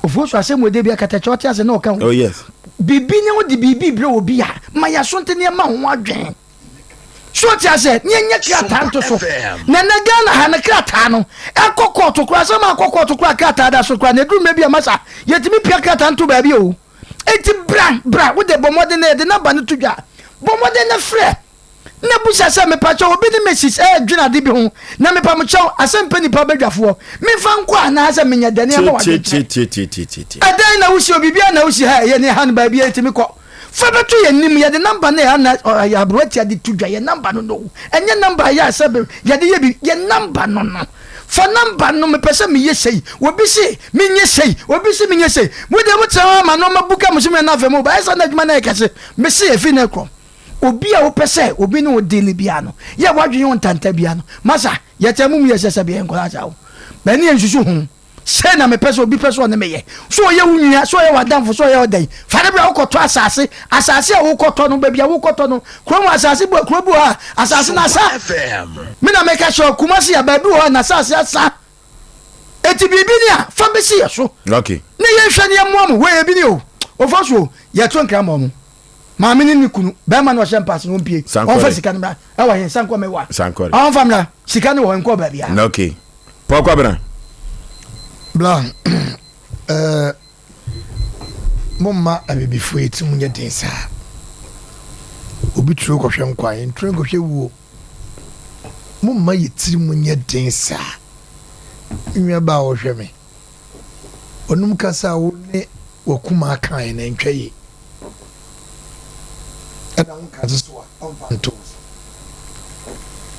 Ofosu asɛm wɔ de bi akatakyɛ ɔte ase na ɔka ho. Oh yes. Biribi ne wode biribi brɛ obi a, ma yɛaso nte ne ɛma ho adwen. So ɔte ase ne ɛnyɛ krataa nto so. Na ɛnɛ Ghana ha no krataa no ɛkɔ kɔɔto koraa sɛ ma akɔ kɔɔto koraa krataa da so koraa na ɛduru mmerɛ bi a masa yɛtumi pia krataa nto baabi o. Enti bra bra wode bɔ mmɔden na yɛde namba no to dwa. Bɔ mmɔden na frɛ. Na bisa sɛ, Mepakyɛw, obi ne Mrs. Ɛredwene ade bi ho, na mepamokyɛw, asɛmpɛ nipa badwafoɔ, memfa nkɔ anaa sɛ menyɛ dɛn ama w'adwenkyerɛ? Tietietie. Ɛdɛn na wosi o, biribiara na wosi ha, ɛyɛ ne ha no baabiara yɛtumi kɔ. Fa bɛto yɛn anim, yɛde namba no a na ɔyɛ aberanteɛ de to dwa, yɛn namba no no, ɛnyɛ namba a ɛyɛ a sɛ yɛde yɛ bi, yɛn namba no no. Fa namba no, mepɛ sɛ meyɛ sei, obi se menyɛ sei, obi se menyɛ sei. Mo deɛ motena hɔ ama nneɛma buka mo so mmienu na afei mo ba, ɛyɛ saa na adwuma no ayɛ kɛse. Mese ɛfiri nnɛ korɔ. Obi a wopɛ sɛ obi ne wo deal biara no, yɛ a w'adwene yɛ wo ntanta biara no, masa, yɛtaa mum yɛ sɛ sɛbe yɛyɛ nkwadaa saa o. But ɛne yɛnsusu ho. Sei na mepɛ sɛ obi pɛ sɛ ɔne me yɛ. Sɛ ɔyɛ wo nua, sɛ ɔyɛ w'adamfo, sɛ ɔyɛ wo dɛn, fa no bra wokɔtɔ asase. Asase a wokɔtɔ no, baabi a wokɔtɔ no, kurom hɔ asase bi wɔ, kuro bi wɔ hɔ a, asase no asa. Me na meka kyerɛ wo, Kumasi a, baabi wɔ hɔ a n'asase asa. Enti biribi ni a, fa bɛsi yɛ so. Okay. Ne yɛnhwɛ ne yɛmmoa mo. Wei ebi ni o. Ofa so o, yɛto nkra ma wɔn. Maame ne ne kunu, bɛrima no ɔhyɛ mpaase no ɔmpie. Ɔmfa sika no mmra. Ɛwɔ he? Sankɔ mɛwa. Sankɔre. Ɔmfa mmra. Sika no wɔ hɔ, nkɔɔ baabiara. Okay. Paul Kwabena. Bla, eh, momma abibifoɔ yi tirim nyɛ den saa. Obi turo kɔhwɛ nkwa, yɛnturo nkɔhwɛ wuo. Momma yɛ tirim nyɛ den saa. Me nua baa ɔhwɛ me. Ɔnum kasa a wo ne w'akumaa kaeɛ no ɛntwa yie. Ɛna wo nka nso so a ɔmfa nto wo so.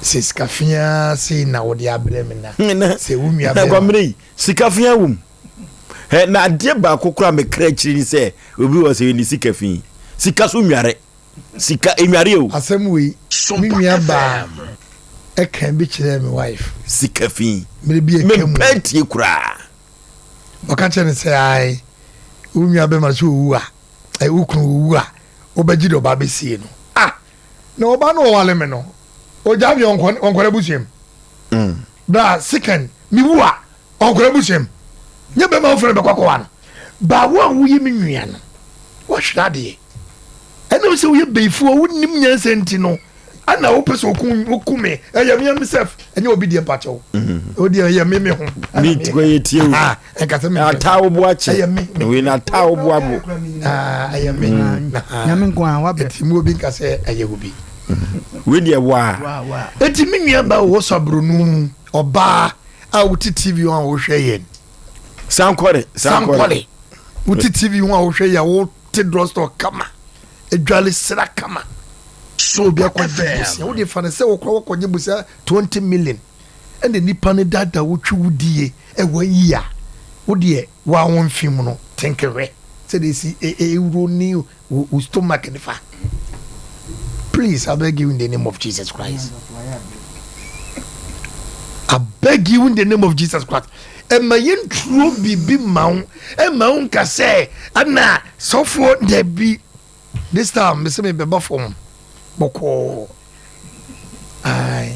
Sɛ sika feaa sei na wode abrɛ me na sɛ wo nua bɛrima. Kwamina yi sika feaa wom. Hɛ na adeɛ baako koraa mekra akyiri ni sɛ obi wɔ sɛ ne sika fi. Sika so nware. Sika enware o. Asɛm wei me nua baa ɛka bi kyerɛɛ me wife. Sika fi. Mmere bi atwa mu. Mempɛ tie koraa. Ɔka kyerɛ no sɛ ae wo nua bɛma sɛ owu a, wo kunu owu a. Wobɛgye deɛ ɔbaa bɛsie no. Ah! Na ɔbaa no ɔwale me no, ɔgyaa me ɔnkɔ ɔnkɔ n'abusua mu. Mm. Bra second, mewu a, ɔnkɔ n'abusua mu. Nyɛ bɛrima foforɔ na bɛkɔ akɔwa no. Ba wo a woyɛ me nua no, woahwere adeɛ. Ɛnam sɛ woyɛ bayifoɔ a wonnim nyansa nti no, ana wopɛ sɛ woku woku me. Ɛyɛ me me self, ɛnyɛ obi deɛ mpakyɛw. Mm. O deɛ ɛyɛ me me ho. Mi ti kɔ yɛ tie o. Ɛnkasa me. Ata wo bo akyɛ. Ɛyɛ me. Wei na ata wo bo abo. Ɛyɛ me. Mm. Nyame nko a wabrɛ. Eti mu obi nka sɛ ɛyɛ obi. Wei deɛ waa. Eti me nua ba wɔ sɔ aburonu mu ɔbaa a wote TV ho a wohwɛ yɛn. Sankɔre. Sankɔre. Wote TV ho a wohwɛ yɛn wote drugstore kama. Edwale sra kama. So obi akɔgye bosia wode fa no sɛ wokora wɔkɔgye bosia 20 million ɛna nipa no dada wotwi wo die ɛwɔ yi a wodeɛ wa wo mfe mu no tenkehwɛ sɛdeɛ ɛsi ɛwuro ne wo stomach ne fa. Please, I beg you in the name of Jesus Christ. I beg you in the name of Jesus Christ. Ɛma yɛnturo biribi ma wo ɛma wo nka sɛ ɛna sɔfoɔ dabi this time mesɛ mebɛba fam bɔkɔɔ ae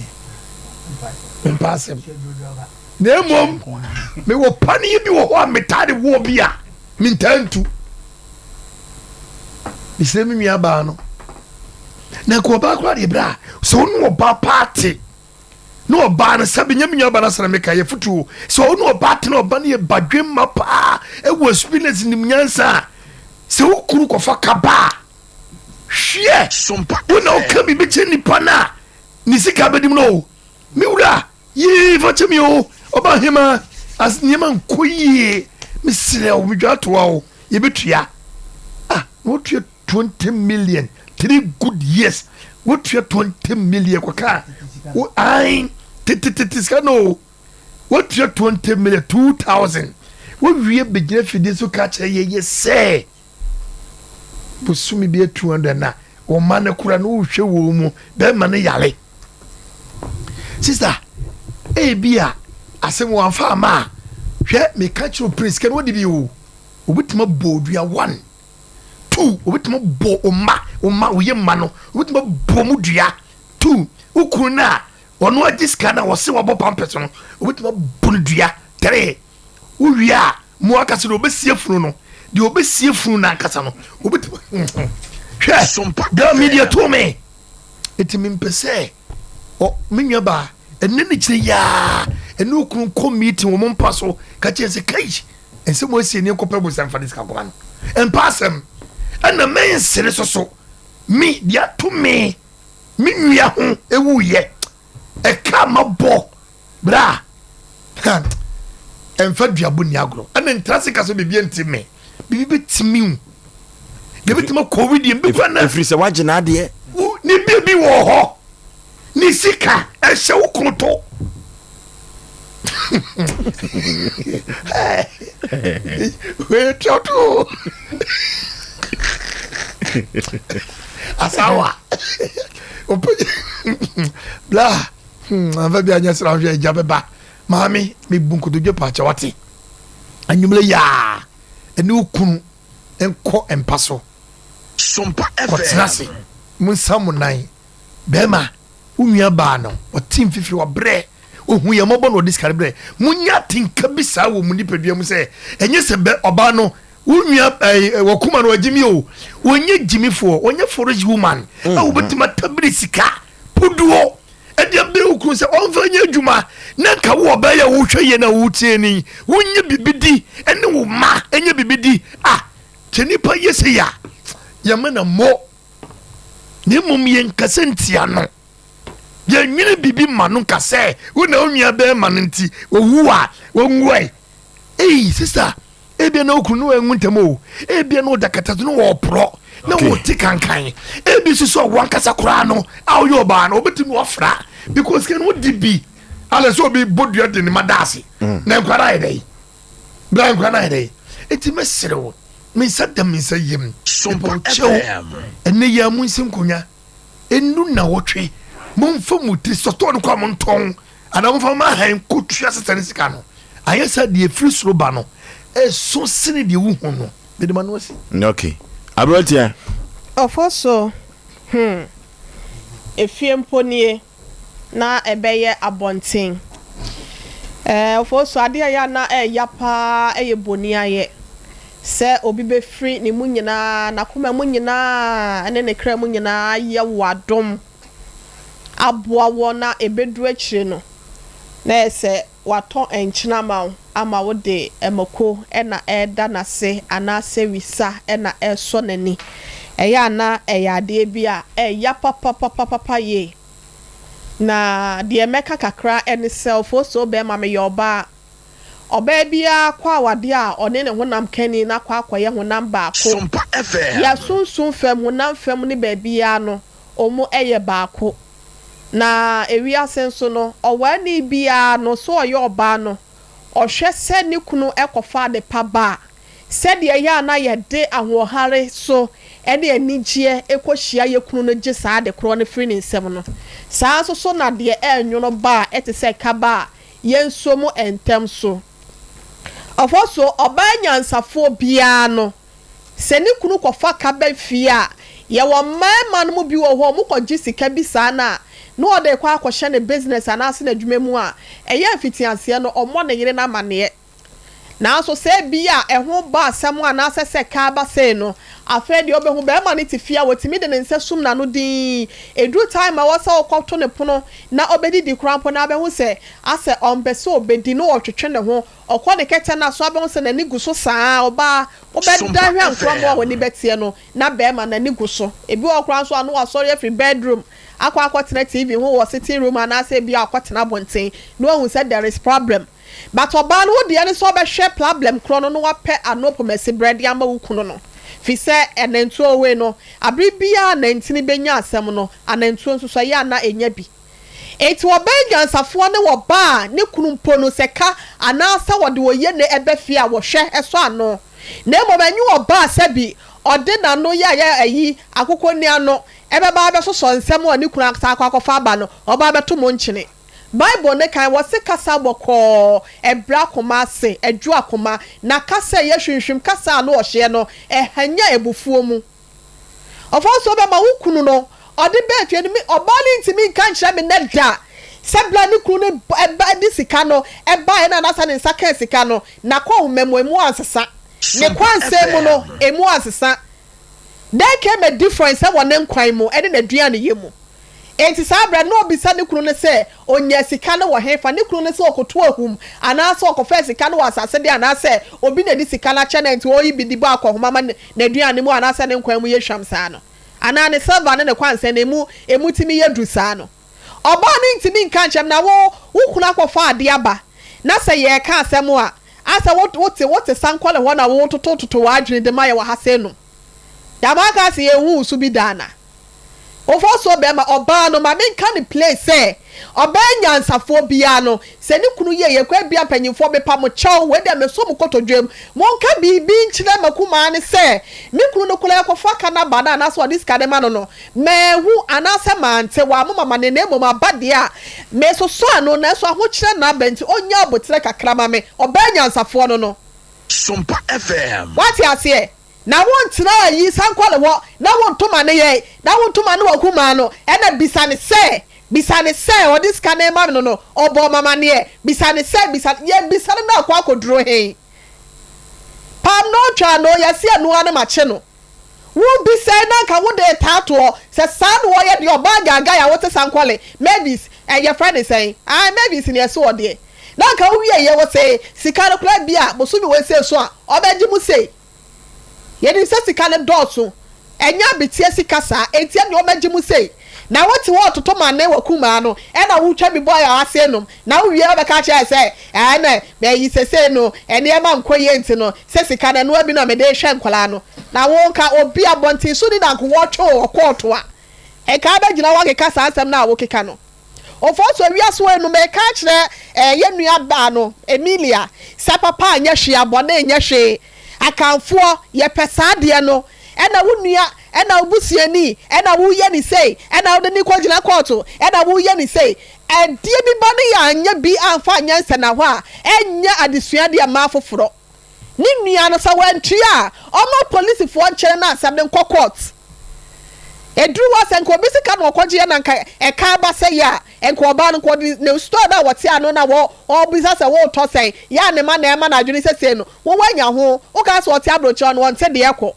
mempa asɛm na mmom mewɔ paneɛ bi wɔ hɔ a metaa de woɔ bi a mentaa ntu mesrɛ me nua baa no na nka ɔbaa koraa deɛ berɛ a sɛ wo ne ɔbaa paa te ne ɔbaa no sɛ bɛnya me nua ba no asɛm meka yɛ fotuo sɛ wo ne ɔbaa te na ɔba no yɛ badwemma paa ɛwɔ experience nim nyansa a sɛ wo kunu kɔfa kaba a hweɛ wo na woka biribi kyerɛ nipa no a ne sika bɛdim no o me wura Yee fa kyɛ me o ɔba hema as nneɛma nkɔ yie mesrɛ wo medwa atoa o yɛbɛtua ah na wotua 20 million three good years wotua 20 million kɔka wo an tetetete sika no o wotua 20 million 2000 wowie bɛgyina fidie so ka kyerɛ yɛyɛ sɛ bosome bi 200 na wɔn mma no kora no wohwɛ wɔn mu bɛrima no yare sista ebi a asɛm wɔamfa ama a hwɛ meka kyerɛ prince sika no wɔde bi o obetumi abɔ odua one two obetumi abɔ ɔma ɔma oyɛ mma no obetumi abɔ mu dua two okunu no a ɔno agye sika no a wɔse wɔbɔ pampers no obetumi abɔ no dua three wowie a Mo ankasa deɛ ɔbɛsie funu no, deɛ ɔbɛsie funu no ankasa no, ɔbɛtumi hwɛ girl mi deɛ to me eti mi mpɛ sɛ ɔ me nua baa ɛnɛ ne kyerɛ yaa ɛne okunu nkɔ meeting wɔn mpa so ka kyerɛ sɛ kai ɛnsɛ mo asie ne nkɔpɛ mo sɛ nfa ne sika nkɔma no mpa asɛm ɛna mɛnsere soso me deɛ ato me me nua ho ewuyɛ ɛka ma bɔ bra ha ɛmfa duabɔ ni agorɔ ɛna ntra se ka sɛ biribi nti me biribi bɛtumi wo deɛ bɛtumi akɔ wi deɛ mbɛkura na ɛfiri sɛ woagye n'adeɛ ne biribi wɔ hɔ ne sika ɛhyɛ wo koto wei tuato asawa bla hmm, amfa bi anyɛ sra hwɛ agya bɛba maame mebu nkotodwe paakyɛ wate anwummerɛ yaa ɛne wo kunu nkɔ mpa so kɔtena ase monsa mo nan bɛrima Wo nua baa no, ɔte mfifiri, wabrɛ, ohu yɛn mmɔbɔ na ɔde sika no brɛ. Munya atenka bi saa wɔ mo nipadua mu sɛ ɛnyɛ sɛ bɛ ɔbaa no, wo nua ɛɛ wɔkuma no wagyimi o, wɔnyɛ gyimifoɔ, wɔnyɛ foolish woman a mm-hmm. wobɛtumi atabiri sika puduo ɛde abrɛ wo kunu sɛ ɔmfa nyɛ adwuma na nka wo ɔbaa yi a wohwɛ yɛ na wotie ni wonyɛ biribi di ɛne wo mma ɛnyɛ biribi di a kyɛ nipa yɛ sɛ yɛ a yɛma na mmɔ na mmom yɛnkasa ntia no yɛnwene biribi ma no nka sɛ wo na wo nua bɛrima no nti owu a wɔnwuae ei sista ebia na okunu no anwu ntɛm o ebia na ɔda kata so na wɔporɔ na wɔte kankan ebi nso so a wankasa koraa no a ɔyɛ ɔbaa no ɔbɛtumi wafra because kɛ no wodi bi alɛ sɛ obi bɔ dua de ne ma da ase mm. na nkwara ayɛ dɛ bra nkwa no ayɛ dɛ enti mɛsrɛ wo me nsa da me nsa yam mepɛ wo kyɛw ɛnɛ yi a monsi nkonnwa ɛnu na wɔtwe momfa mu tiri sɔtɔɔ no kɔ a montɔn anaa momfa ma han kɔtua sesa ne sika no ayɛ sɛ deɛ ɛfiri soro ba no ɛso sene deɛ wohu no mede ma no asi ok aberanteɛ. Ɔfɔso, Hmm. Efie mpo nie, na ɛbɛyɛ abɔnten. Ɛɛ, Ɔfɔso, adeɛ a ɛyɛ a na ɛya paa yɛ boniayɛ. Sɛ obi bɛfiri ne mu nyinaa, n'akoma mu nyinaa ne ne kra mu nyinaa ayɛ wo adom aboa wo na ɛbɛduru akyire no, na ɛyɛ sɛ watɔ nkyene ama wo ama wode mako na ɛreda n'ase anaasɛ wisa na ɛresɔ n'ani. Ɛyɛ a na ɛyɛ adeɛ bi a ɛya papapapapa yie. Na deɛ mɛka kakra ne sɛ, Ofosuo bɛrima meyɛ ɔbaa. Ɔbaa biara kɔ awadeɛ a ɔne ne honam kani no akɔ akɔyɛ honam baako. Yɛ sunsum fam, honam fam ne baabiara no, wɔn yɛ baako. Na ewiase nso no, ɔwaani biara no, sɛ ɔyɛ ɔbaa no, ɔhwɛ sɛ ne kunu kɔfa adepa ba a, sɛdeɛ ɛyɛ a na yɛde ahoɔhare so ne anigyeɛ kɔhyia yɛn kunu no gye saa ade korɔ no firi ne nsam no, saa ara nso so na deɛ ɛrenwono ba a ɛte sɛ kaba a yɛnsɔ mu ntɛm so. Ɔfɔso, ɔbaa nyansafoɔ biara no, Sɛ ne kunu kɔfa ka ba fie a, yɛwɔ mmarima no mu bi wɔ hɔ a wɔkɔgye sika bi saa no a, na ɔde rekɔ akɔhyɛ ne business anaasɛ n'adwuma mu a, ɛyɛ a mfitiaseɛ no ɔmmɔ ne yere no amaneɛ. Nanso sɛ ebia ɛho ba asɛm anaasɛ sɛ ka ba sei no, afei deɛ wobɛhu barima no te fie a ɔtumi de ne nsa sum n'ano dinn. Ɛduru time a ɛwɔ sɛ ɔkɔto ne pono na ɔbɛdidi koraa mpo no abɛhu sɛ asɛ ɔmpɛ sɛ ɔbɛdi na ɔretwetwe ne ho Ɔkɔ ne kɛtɛ no so a, wobɛhu sɛ n'ani gu so saa ara. Ɔbaa, wobɛda hwɛ nkorɔmɔ a w'ani bɛteɛ no, na barima, n'ani gu so. Ebi wɔ hɔ koraa nso a, na wasɔre afiri bedroom akɔ akɔtena TV ho wɔ sitting room anaasɛ ebia wakɔtena abɔnten, na wahu sɛ there is problem. But ɔbaa no, wo deɛ ne sɛ wobɛhwɛ problem korɔ no na wapɛ ano pomasiberɛ de ama wo kunu no. Firi sɛ anantuo wei no, abere biara a nantini bɛnya asɛm no, anantuo nso so ɛyɛ a na ɛnya bi. Enti ɔbaa nyansafoɔ ne ɔbaa a ne kunu mpo no sɛ ka anaasɛ ɔde oye na ɛba fie a wɔhwɛ sɔ ano na mmom ɛnyɛ ɔbaa sɛbi ɔde n'ano yɛ ayɛ ayi akokɔni ano ɛbɛba abɛsosɔ nsɛm a ne kunu asan akɔ akɔfa aba no ɔba abɛto mo nkyene. Bible no kan wɔse kasa bɔkɔɔ ɛbrɛ akoma ase ɛdwo akoma na kasa ɛyɛ hwimhwim kasa a ano ɔhyeɛ no ɛhanya abufuo mu. Ɔfa nso bɛma wo kunu no ɔde baa fie no me ɔbaa no ntumi nka nkyerɛ me nnɛ da sɛ bere a ne kunu no ba de sika no baeɛ no anaasɛ ne nsa kaa sika no n'akɔnhoma mu emu ansesa ne kwansɛn mu no emu ansesa There came a difference wɔ ne nkwan mu ne n'aduaneyɛ mu. Enti saa berɛ no na ɔbisa ne kunu no sɛ ɔnyaa sika no wɔ hefa. Ne kunu no sɛ ɔkɔtoo ahum anaasɛ ɔkɔfaa sika no wɔ asase de anaasɛ obi na ɛde sika no akyɛ no enti ɔreyi bi de bɔ akɔnhoma ma n'aduane mu anaasɛ ne nkwan mu yɛ hwam saa no anaa ne silver ne ne kwansɛn no emu emu tumi yɛ duru saa no. Ɔbaa no ntumi nka nkyerɛ me na wo wo kunu akɔfa adeɛ aba na sɛ yɛreka asɛm a asɛ wo wote wote sankɔle hɔ na wototototo w'adwene de ma yɛ wɔ ha sei nom. Yɛama aka sɛ yɛnhuu wo so bi da anaa? Mfomsoɔ bɛɛma ɔbaa no ma menka no play sɛ ɔbaa nyansafoɔ biaa no sɛ ne kunu yɛ yɛ kɔ abia mpanyinfoɔ mepa mo kyɛw wei deɛ meso mo kotodwam monka biribi nkyerɛ makumaa no sɛ me kunu no koraa kɔfa ka no aba no anaasɛ ɔde sika no ma no no manhu anaasɛ mante wammo mamaneɛ na mmom aba deɛ a mesosɔ ano nanso ahokyerɛ na aba nti ɔnya aboterɛ kakra ma me ɔbaa nyansafoɔ no no Sompa FM. Wate aseɛ? Na wo ntena ayi sankɔle hɔ na wo ntoma no yɛn, na wo ntoma no w'akumaa no, ɛna bisa no sɛ, bisa no sɛ, ɔde sika no rema me no no, ɔbɔɔ me amaneɛ, bisa no sɛ, bisa no, yɛbisa no na akɔ akɔduro he? Pam no ɔtwa no, yɛse ɛno ara ne makye no. Wo bisae na anka wode retaa toɔ, sɛ saa na ɔyɛ deɛ ɔbaa gaagae a wote sankɔle, Mavis, ɛ, yɛfrɛ no sɛn? Ae, Mavis ne ɛse ɔdeɛ. Na anka wowieɛ wo se, sika no koraa bi a bosome wei sei so a, ɔbɛgye mu sei. Yɛnim sɛ sika no dɔɔso, ɛnyɛ abeteɛ sika saa, enti ɛnneɛ ɔmmɛgye mo sei. Na wote hɔ retoto manne wɔ kumaa no, ɛna wotwa bi bɔ yɛn ase nom, na wowie a wobɛka akyerɛ yɛn sɛ, ɛɛ na ayi sesei no nneɛma nkɔ yie nti no, sɛ sika no ɛnoa bi na mede rehwɛ nkwadaa no. Na wo nka obi abɔnten so ni na anka wɔretwe wo wɔ kɔɔto a, nka abɛgyina hɔ akeka saa nsɛm no a wokeka no. Ofosu wiase wei no meka akyerɛ eh, yɛn nua baa no Emilia sɛ papa nyɛ hwee a bɔne nyɛ hwee. Akanfoɔ yɛpɛ saa adeɛ no. Ɛna wo nua, ɛna wo busuani, ɛna woyɛ ne sei, ɛna wode no kɔgyina kɔɔto, ɛna woyɛ ne sei. Adeɛ bi ba no yɛanyɛ bi amfa anyɛ nsɛnahɔ a, ɛnyɛ adesua deɛ mma afoforɔ. Ne nua no sɛ wantua a, ɔmma polisifoɔ nkyere no asɛm no nkɔ court. Ɛduru hɔ a sɛ nka obi sika na ɔkɔgyeɛ na nka ɛka aba sɛ yɛ a, nka ɔbaa no nka ɔde ne store no a wɔte ano na wɔ ɔrebisa sɛ woretɔ sɛn, yɛ a ne mma na ɛma no adwene sɛ sei no, wo woanya ho, wokaa sɛ ɔte aburokyire no ɔnte deɛ ɛkɔ.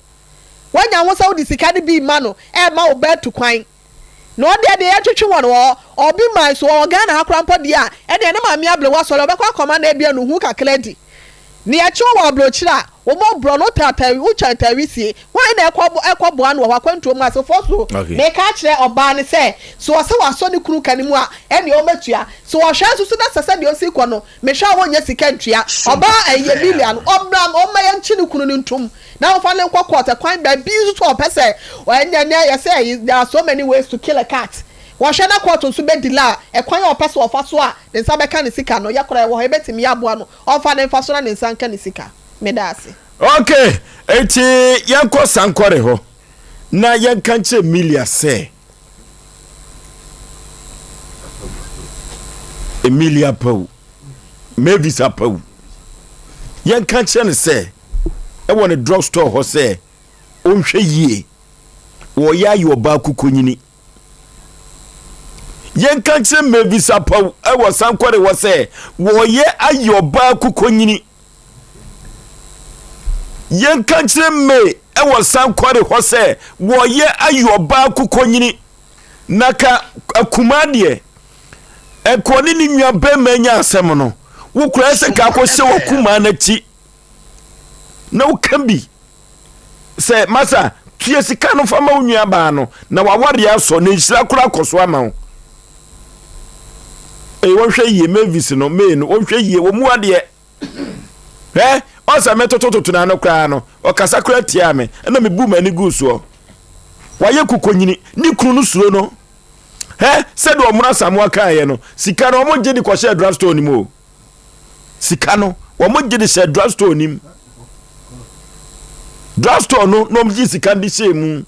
Woanya ho sɛ wode sika no bi rema no ɛrema wo ba atu kwan. Na ɔdeɛ deɛ yɛtwetwe wɔn wɔ obi man so ɔwɔ Ghana ha koraa mpo deɛ a, ɛneɛ ne maame abrewa sɔre ɔbɛkɔ akɔma no ebia no hu kakra adi. Nea ɛkye wo wɔ aburokyire a, wobɔ borɔ no wotɔ atare wotwa atare sie, hwan na ɛkɔ ɛkɔ boa no wɔ hɔ akwantuo mu asefoɔ so meka akyerɛ ɔbaa no sɛ sɛ ɔsɛ wasɔ ne kunu ka no mu a ɛneɛ ɔmɛtua, sɛ ɔhwɛ nso so na sɛ sɛdeɛ ɔsi kɔ no mehwɛ a ɔnnya sika ntua, ɔbaa ɛyi Emilia no ɔmmra ɔmma yɛnkye ne kunu no ntom na ɔmfa no nkɔ court ɛkwan baabi nso so a ɔpɛ sɛ ɛnyɛ nɛ yɛsɛ ɛyi there are so many ways to kill a cat wɔhwɛ na court nso bɛ delay a ɛkwan a ɔpɛ sɛ ɔfa so a ne nsa bɛka ne sika no yɛ koraa ɛwɔ hɔ yɛbɛtumi aboa no ɔmfa ne mfa so na ne nsa nka ne sika meda ase. Ok, enti yɛnkɔ Sankore hɔ na yɛnka nkyerɛ Emilia sɛ Emilia Apawu, Mavis Apawu, yɛnka nkyerɛ no sɛ ɛwɔ ne drug store hɔ sɛ ɔnhwɛ yie, wɔyɛ ayɛ ɔbaa kukonyini. Yɛnka nkyerɛ Mavis Apawu ɛwɔ Sankore hɔ sɛ wɔyɛ ayɛ ɔbaa kukonyini. Yɛnka nkyerɛ May wɔ Sankore hɔ sɛ wɔyɛ ayi ɔbaa kukonyini na ka akumaa deɛ ɛkɔ ne ne nua bɛrima anya asɛm no wokura sɛ ka akɔhyɛ wɔ kumaa n'akyi na woka bi sɛ masa tua sika no fa ma wo nua baa no na wawareɛ asɔ na nhyira koraa kɔ so ama wo. Ee wɔnhwɛ yie Mavis no May no wɔnhwɛ yie wɔn mu adeɛ hɛ ɔsɛ metotototo n'ano koraa no ɔkasa koraa tiaa me ɛna mebu m'ani guu soɔ wayɛ kukonyini ne kunu no suro no hɛ sɛdeɛ ɔmono asamoa kaeɛ no sika no wɔn gye de kɔhyɛ drugstore no mu o sika no wɔn gye de hyɛ drugstore no mu drugstore no na wɔn gye sika de hyɛ mu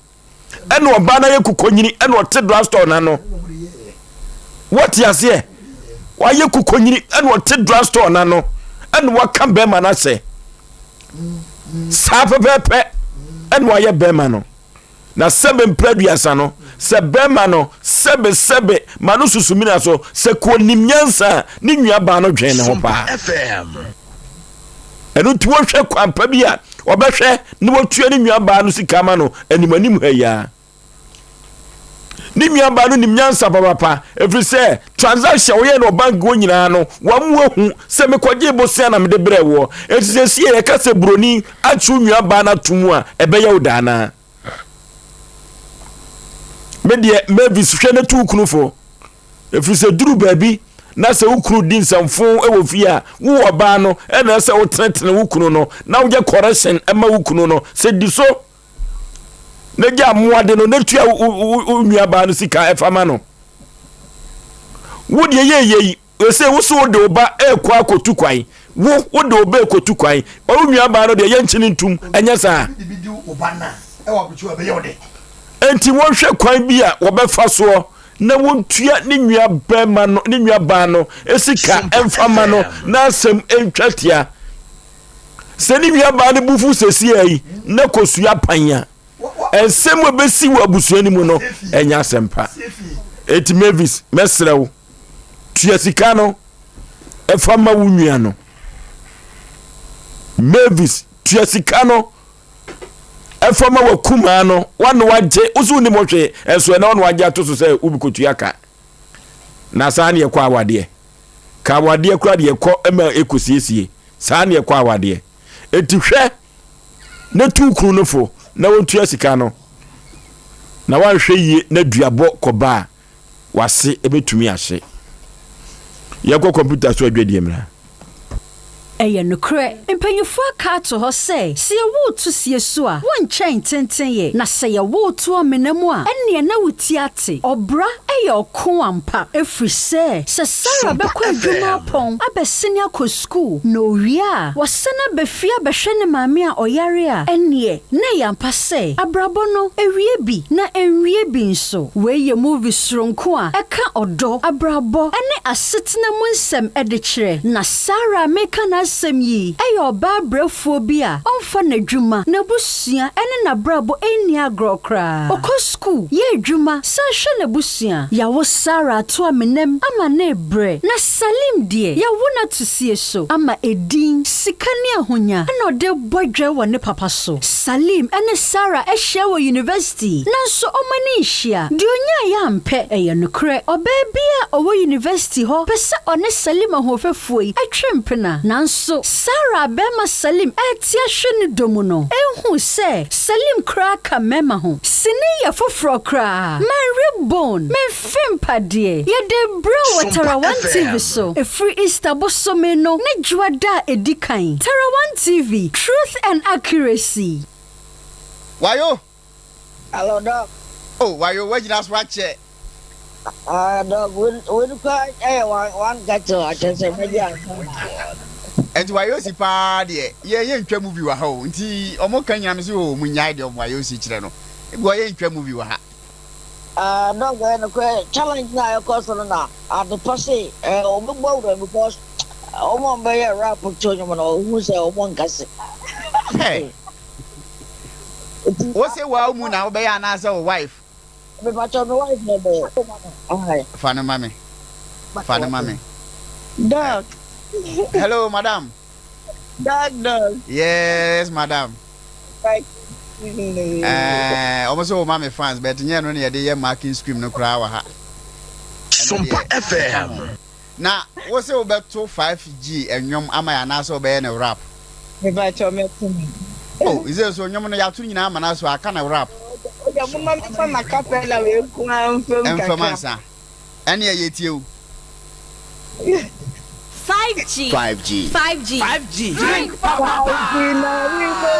ɛna ɔbaa no ayɛ kukonyini ɛna ɔte drugstore no ano wɔte aseɛ wayɛ kukonyini ɛna ɔte drugstore no ano ɛna waka bɛrima no ahyɛ saa pɛpɛɛpɛ ɛna wayɛ bɛrima no na sɛbe mpere aduasa no sɛ bɛrima no sɛbe sɛbe ma no susumina so sɛ kò nim nyansa a ne nua baa no dwen ne ho paa. Ɛno nti wɔhwɛ kwan pa bi a ɔbɛhwɛ na watua ne nuabaa no sika ama no animanim ha yi ara. Ne nuabaa no nim nyansa papapa ɛfiri sɛ transaction a wɔyɛ no wɔ bank hɔ nyinaa no wɔn ahu sɛ mekɔgyee bosea na mede brɛɛ woɔ. Enti seesei yɛka sɛ buroni akye wo nuabaa no ato mu a ɛbɛyɛ wo daa anaa? Me deɛ Mavis hwɛ na tu wo kunu fo. Ɛfiri sɛ duru baabi na sɛ wo kunu di nsɛmfo wɔ fie a, wo ɔbaa no na ɛsɛ sɛ wotenetene wo kunu no na woyɛ correction ma wo kunu no sɛ di so na gya mmoade no na tua wo nuabaa no sika ɛfa ma no. Wo deɛ yɛ yɛ yi ɛsɛ wo so wode wo ba ɛrekɔ akɔtu kwan wo wode wo ba ɛkɔtu kwan wo nuabaa no deɛ yɛnkyene ntum ɛnyɛ saa. Enti wɔnhwɛ kwan bi a wɔbɛfa soɔ na wɔntua ne nua bɛrima no ne nua baa no sika mfa ma no na asɛm ntwa tia. Sɛ ne nua baa no bu fu sesia yi na kosua pan a, nsɛm a ɛbɛsi wɔ abusua no mu no ɛnyɛ asɛm pa. Eti Mavis, mɛsrɛ wo, tua sika no ɛfa ma wo nua no. Mavis, tua sika no ɛfa ma wakumaa no wane wagye wo so wonim hwee ɛnso ɛna wane wagye ato so sɛ wobɛkɔtua ka na saa ne ɛkɔ awadeɛ ka awadeɛ koraa deɛ ɛkɔ ma ɛkɔsiesie saa ne ɛkɔ awadeɛ enti hwɛ ne tu kunu no fo na wɔntua sika no na wanhwɛ yie na duabɔ kɔba a w'ase bɛtumi ahye. Yɛnkɔ kɔmputa so adwadie mmra. Ɛyɛ nokorɛ, mpanyimfoɔ aka ato hɔ sɛ, sɛ yɛwo wo to sie so a, wonkyɛn tenten yɛ, na sɛ yɛwo wo to amena mu a, ɛnneɛ na wo ti ate. Ɔbra yɛ ɔko ampa, ɛfiri sɛ, sɛ Sarah bɛkɔ adwuma apɔn abɛsene akɔ sukuu, na ɔwie a, wasan aba fie abɛhwɛ ne maame a ɔyare a, ɛnneɛ na ɛyɛ ampa sɛ abrabɔ no, ɛwie bi na ɛnwie bi nso. Wei yɛ movie soronko a ɛka ɔdɔ, abrabɔ, ne asetena mu nsɛm de kyerɛ. Na Sarah a mereka n'asɛm yi yɛ ɔbaa brɛfoɔ bi a ɔmfa n'adwuma, n'abusua ne n'abrabɔ nni agorɔ koraa. Ɔkɔ sukuu, yɛ adwuma, san hwɛ n'abusua. Yɛawo Sarah ato amenam ama no rebrɛ, na Salim deɛ, yɛawo no ato sie so ama edin, sika ne ahonya na ɔde rebɔ dwɛ wɔ ne papa so. Salim ne Sarah ahyia wɔ yunivɛsiti, nanso wɔn ani nhyia. Deɛ ɔnyaeɛ ampɛ. Ɛyɛ nokorɛ, ɔbaa bi a ɔwɔ yunivɛsiti hɔ pɛ sɛ ɔne Salim ahoɔfɛfoɔ yi twe mpena. Nanso, Sarah a barima Salim rete ahwɛ ne dɔ mu no nhuu sɛ Salim koraa ka mmarima ho. Sini yɛ foforɔ koraa. Manwe bone, memfe mpadeɛ. Yɛde rebrɛ wo wɔ Tarawan TV so ɛfiri Easter bosome no ne Dwoada a ɛdi kan. Tarawan TV, truth and accuracy. Wayo. Hello doc. Oh wayo wagyina so akyɛ. Ah doc wei no koraa ɛyɛ one one kettle akyɛ sɛ mɛgye ansa na. Nti wayo si paa deɛ yɛ yɛ ntwa movie wɔ ha o nti ɔmo ka nyina me se o mo nyae deɛ ɔmo wayo si kyerɛ no ebi wɔ yɛ ntwa movie wɔ ha. Ah doc ɛyɛ nokorɛ challenge na ɛkɔ so no na adepa se ɛɛ ɔbɛbɔ awura because ɔmo a ɔmo bɛyɛ rap to nnwom no ohun sɛ ɔmo nkase. Hey. Wo se waa mu na wobɛyɛ anaasɛ wo wife? Mepakyɛw me wife na ɛbɛyɛ. Fa no ma me. Fa no ma me. Doc. Hello madam. Doc doc. Yes madam. Ɛɛ wɔn sɛ wɔma me fans but nyɛ no na yɛde yɛ marking scheme no koraa wɔ ha. Sompa FM. Na wo se wobɛto 5G nnwom ama yɛn anaasɛ wobɛyɛ no rap? Mepakyɛw mɛto no. Oh, isɛ so nnwom no yɛato no nyinaa ama no aso aka no rap. Ogya momma memfa m'acapella wei nko ara mfam kakra. Mfam ansa. Ɛneɛ yɛtie wo. 5G. 5G. 5G. 5G. Drink papa 5G na we mo.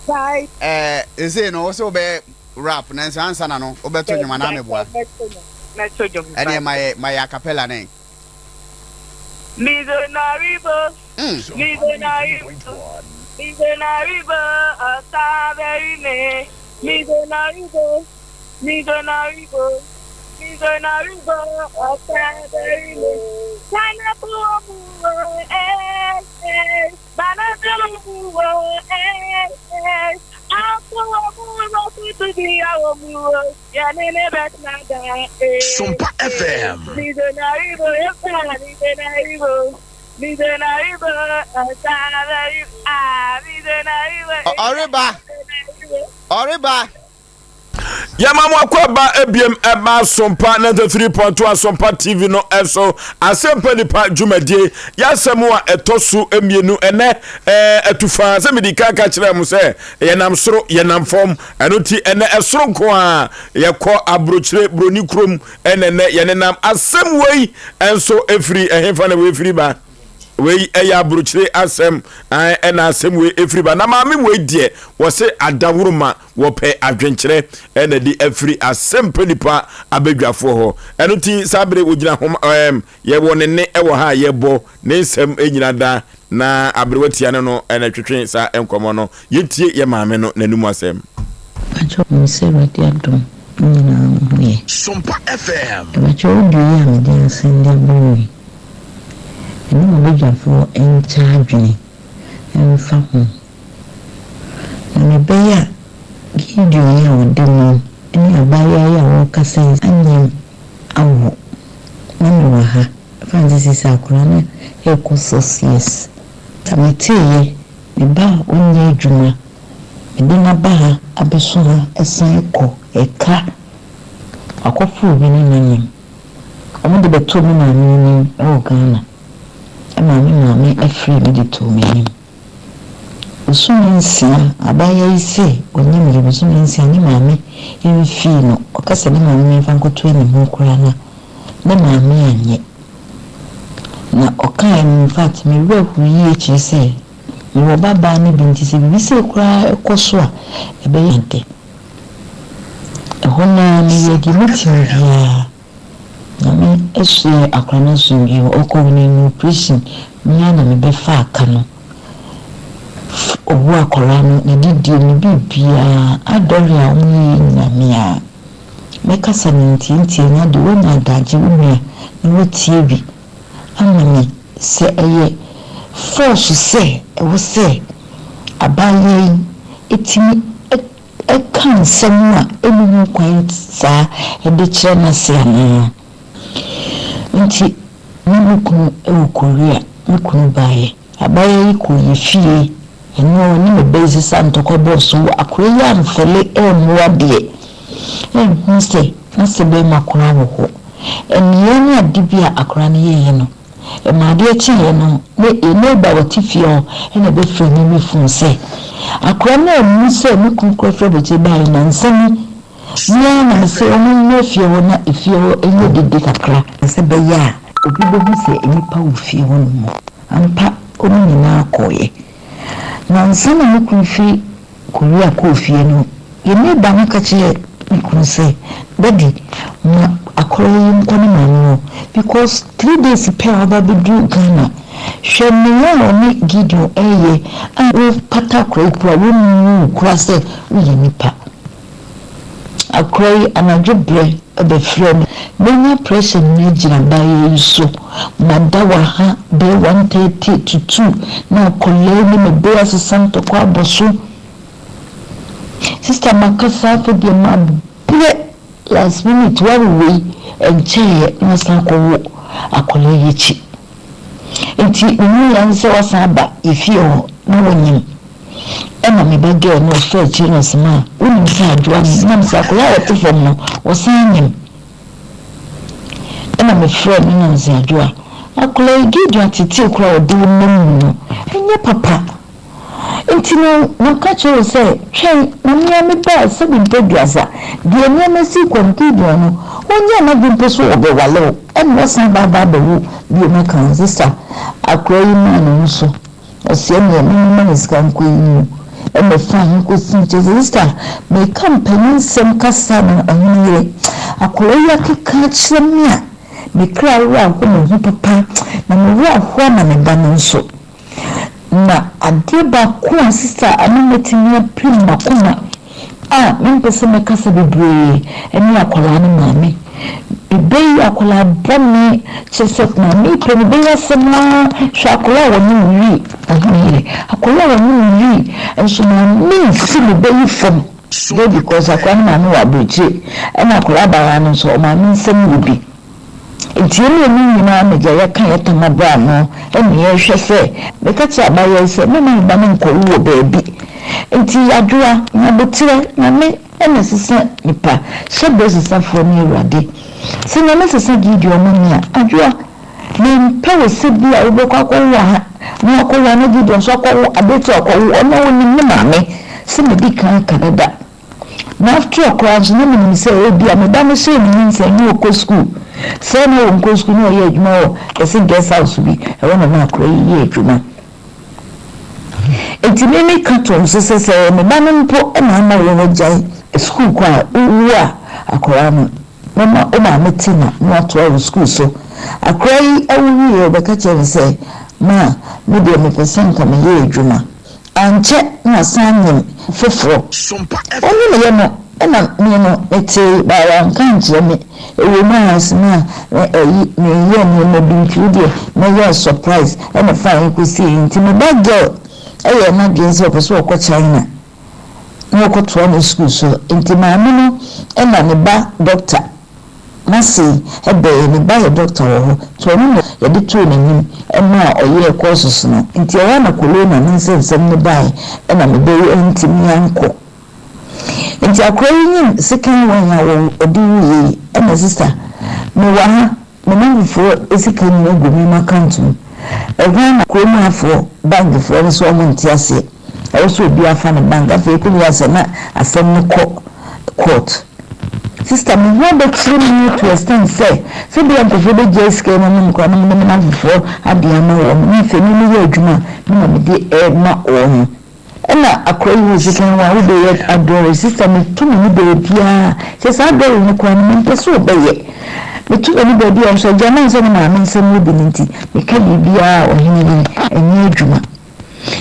5. Ɛɛ, sesei no wo se wobɛyɛ rap nanso ansa na no wobɛto nnwom anaa meboa? Mɛto dwom. Ɛneɛ ma yɛ ma yɛ acapella no ɛ. Mizonaribo, Mizonaribo, Mizonaribo, Ọ̀sábẹ́rìmẹ́. Mizonaribo, Mizonaribo, Mizonaribo, Ọ̀sábẹ́rìmẹ́. Pineapple omuwo, eh, eh. Banana omuwo, eh, eh. Apple omuwo, tutu bi omuwo. Sompa FM. Ɔreba, ɔreba. Yɛma mo akwaaba ebiem ɛba Asompa 93.2 Asompa TV no ɛso Asɛmpa Nipa dwumadie yɛasɛm a ɛtɔ so mmienu ɛnɛ ɛɛ atufaa sɛ medi kan ka kyerɛ mo sɛ yɛnam soro yɛnam fam Ɛno nti ɛnɛ ɛsoro nko ara yɛkɔ abrokyire broni kurom ɛna ɛnɛ yɛnenam. Asɛm wei nso ɛfiri ɛhefa na wei firi ba? Wei ɛyɛ abrokyire asɛm ɛna asɛm wei ɛfiri ba. Na maame wei deɛ wɔse adaworoma wɔpɛ adwenkyerɛ ɛna de afiri asɛmpa nipa abadwafoɔ hɔ. Ɛno nti saa bere wɔgyina hom ɛɛm Yɛwɔ ne nne wɔ ha a yɛbɔ ne nsɛm nyina da na aberewa tia ne no na ɛtwetwe saa nkɔmmɔ no. Yɛntie yɛ maame no n'anum asɛm. Mpakyɛw menim sɛ Awurade adom mo nyinaa mo ho yɛ. Sompa FM. Mpakyɛw audio yi a mede asɛnde abrɛ wo yi, me ne m'abadwafoɔ nkyɛ adwene mfa ho. Na mebɛyɛ a Gideon yi a ɔda mu yi ne abaayewa yi a wɔrekasa yi anyem awo na mewɔ ha ɛfa ne sɛ seesei akwadaa no rekɔ six years. Na meteeɛ, me ba a ɔnyɛ adwuma, mede no aba ha abɛso ha san kɔ ɛka wakɔfa obi ne no anyem. Wɔde bɛtoo me maame anim wɔ Ghana ɛmaa me maame frɛɛ me de too m'anim. Bosome nsia, abaayewa yi se ɔnyem deɛ bosome nsia ne maame mfii no, ɔka sɛ ne maame mfa nkɔto anim koraa na ne maame anyɛ. Na ɔkaeɛ no infact me werɛ hoo yie kyerɛ sɛ mewɔ ba baa no bi nti sɛ biribi sei koraa kɔ so a ɛbɛyɛ me dɛ. Ɛhɔ no ara meyɛɛ deɛ mɛtumi biara. Nyame soɛɛ akora no asomdwie hɔ, ɔkɔɔ no new prison, me ara na me bɛ faa ka no, owu akɔraa no, ne didie, ne biribiara, adɔre a ɔmo yɛɛ nyina me ara. Mɛkasa no ntiantia na de woanya adagye wo nua na woatie bi ama me sɛ ɛyɛ force sɛ ɛwɔ sɛ abaayewa yi tumi ka nsɛm a ɛnni ho kwan saa de kyerɛ n'ase anaa. Nti na me kunu wɔ Korea, me kunu baeɛ. Abaayewa yi kɔɔ yɛ fie, ɛno ɔne me ba yi sesa ntɔkwa bɔɔ so, akwadaa yi amfɛle ammu adeɛ, anhunu sɛ n'ase barima koraa wɔ hɔ. Nneyɛɛ ne ade bi a akwadaa no yɛeɛ no, ɛmaa adeɛ kyeeɛ no, ne yɛn neighbour a ɔte fie hɔ na ɛbɛfrɛɛ me me phone sɛ, akwadaa no ammu sɛ me kunu koraa firi aburokyire baeɛ nnansa ni, Me ara na mese wɔmmra fie hɔ na efie hɔ nyɛ dede kakra. Sɛ ɛbɛyɛ a obi bɛhu sɛ nnipa wɔ fie hɔ nom. Ampa, wɔn nyinaa kɔeɛ. Na ansa na me kunu firi Korea kɔɔ fie no, yɛn neighbour no ka kyerɛɛ me kunu sɛ, Daddy, ma akwadaa yi nkɔ ne maame hɔ because 3 days pɛ a waba abɛduru Ghana. Hwɛ nea ɔne Gideon reyɛ a wopata akwadaa yi koraa, wommu wo koraa sɛ woyɛ nipa. Akora yi anadwo berɛ bɛfrɛ me. Manya pressure nyina gyina abaayewa yi so. Mada wɔ ha bɛyɛ 1:30 to 2 na akwadaa yi ne me bɛyɛ asesa ntɔkwa abɔ so. Sister makasa afei deɛ mabrɛ last minute wawo wei ɛnkyɛeɛ na wasan akɔwo akwadaa yi akyi. Nti mehu yɛ sɛ wasan aba yɛ fie hɔ na wanyim. Ɛna me ba girl no ɔfaa akyire na ɔse maa wonim sɛ adwoa no nam sɛ akwadaa a ɔte fam no ɔsan nyem ɛna me frɛɛ no na ɔse adwoa akwadaa yi Gideon atetee koraa a ɔde wo nam mu no ɛnyɛ papa nti no maka kyerɛ wo sɛ twɛn na me ara me ba sɛbi mpɛ duasa deɛ nneɛma si kɔ no Gideon no ɔnyɛɛ n'adwene mpo so ɔbɛwale wo ɛna wasan ba aba abɛwo bio maka ho sista akwadaa yi maa ne ho so. Ɔseɛ neɛ me mema no sika nkɔ yi mu ɛna ɛfa he kɔsi kyerɛ sɛ sister meka mpanin nsɛm kasa no ɔhene yere akwadaa yi akeka akyerɛ me a me kra werɛ aho me ho papa na me werɛ aho ama me ba no nso na adeɛ baako a sister ama matumi apirim makoma a mempɛ sɛ mɛkasa bebree ne akwadaa no maame. Me ba yi akwadaa bɔne, kyerɛ sɛ maame yi pɛ ne ba yi asɛm ara, hwɛ akwadaa a ɔne wo wui, ɔhene yere, akwadaa a ɔne wo wui, nso maame nsi ne ba yi fam. Dɛ because akwadaa no maame wɔ aburokyire, ɛna akwadaa abaayewa no nso ɔmaame nsam wɔ bi. Enti yɛn mmienu nyinaa na gya yɛka yɛn tam abɔ ano na yɛrehwɛ sɛ meka kyerɛ abaayewa yi sɛ memma me ba no nkɔwo wɔ baabi. Enti Adwoa, nya aboterɛ, Nyame na ɛsesa nipa, hyɛberɛ sesafoɔ ne Awurade. Sɛ Nyame sesa Gideon ma me a, Adwoa, mempɛ wo sɛ bi a wobɛkɔ akɔwo wɔ ha na wakɔwo ha na Gideon nso akɔwo adeɛ kye a ɔkɔwo, ɔno ɔnim ne maame sɛ madi kan aka dada. Na after all koraa nso na menim sɛ ebia me ba no hyɛɛ me nyinsɛn na ɔkɔ sukuu. Sɛ na ɔnkɔ sukuu na ɔyɛ adwuma wɔ yɛse guest house bi, ɛhɔ na na akora yi yɛ adwuma. Enti me meka too no so sɛ sɛ ɛyɛ me ba no mpo na ama woagyae sukuu kɔ a, wowu a akwadaa no mɛma wo maame te na na watoa wo sukuu so. Akwadaa yi awo wieeɛ ɔbɛka kyerɛɛ me sɛ, Ma, me deɛ mepɛ sɛ nka meyɛ adwuma. Ankyɛ na wasan nyem foforɔ. Ɔnyemeeɛ no na me no metee but wanka ankyerɛ me. Ɛwɔ mu ara nso na ɛyi meyɛɛ nneɛma bi nti wo deɛ mɛyɛɛ surprise ɛna fine kɔsiiɛ nti me ba girl yɛɛ n'adwene sɛ ɔpɛ sɛ ɔkɔ China na ɔkɔtoa ne sukuu so nti maame no na ne ba doctor Marcy bɛɛ ne ba yɛ dɔkta wɔ hɔ nti ɔno na yɛde too n'anim maa ɔyɛɛ courses no nti ɛhɔ a na corona ne nsɛnsɛm no baeɛ ɛna me ba yi antumi ankɔ nti akora yi nyim second one a ɔde wuiɛ yi ɛna sister mewɔ ha me namfofoɔ sika nyina gu me m'account mu ɛhɔ a na kurom hafoɔ bank foɔ no nso ɔmo nte aseɛ ɛwɔ sɛ obiara fa ne bank afei ɛkɔwie asɛ na asɛm no kɔ court. Sister me ho abɛkyere me to extent sɛ, sɛ bia nkurɔfoɔ bɛgyae sika yi ma me koraa na mede me nnamfofoɔ adeɛ ama wɔn na afei me meyɛ adwuma a me na mede rema wɔn. Ɛna akora yi wɔ sika ho a wobɛyɛ adɔre sister meto m'ani baabiara kyɛ sɛ adɔre no koraa no mempɛ sɛ ɔbɛyɛ. Meto m'ani baabi a nso agya na sɛ ne maame nsɛm wɔ bi no nti, meka biribiara a ɔhene yere, ɛnyɛ adwuma.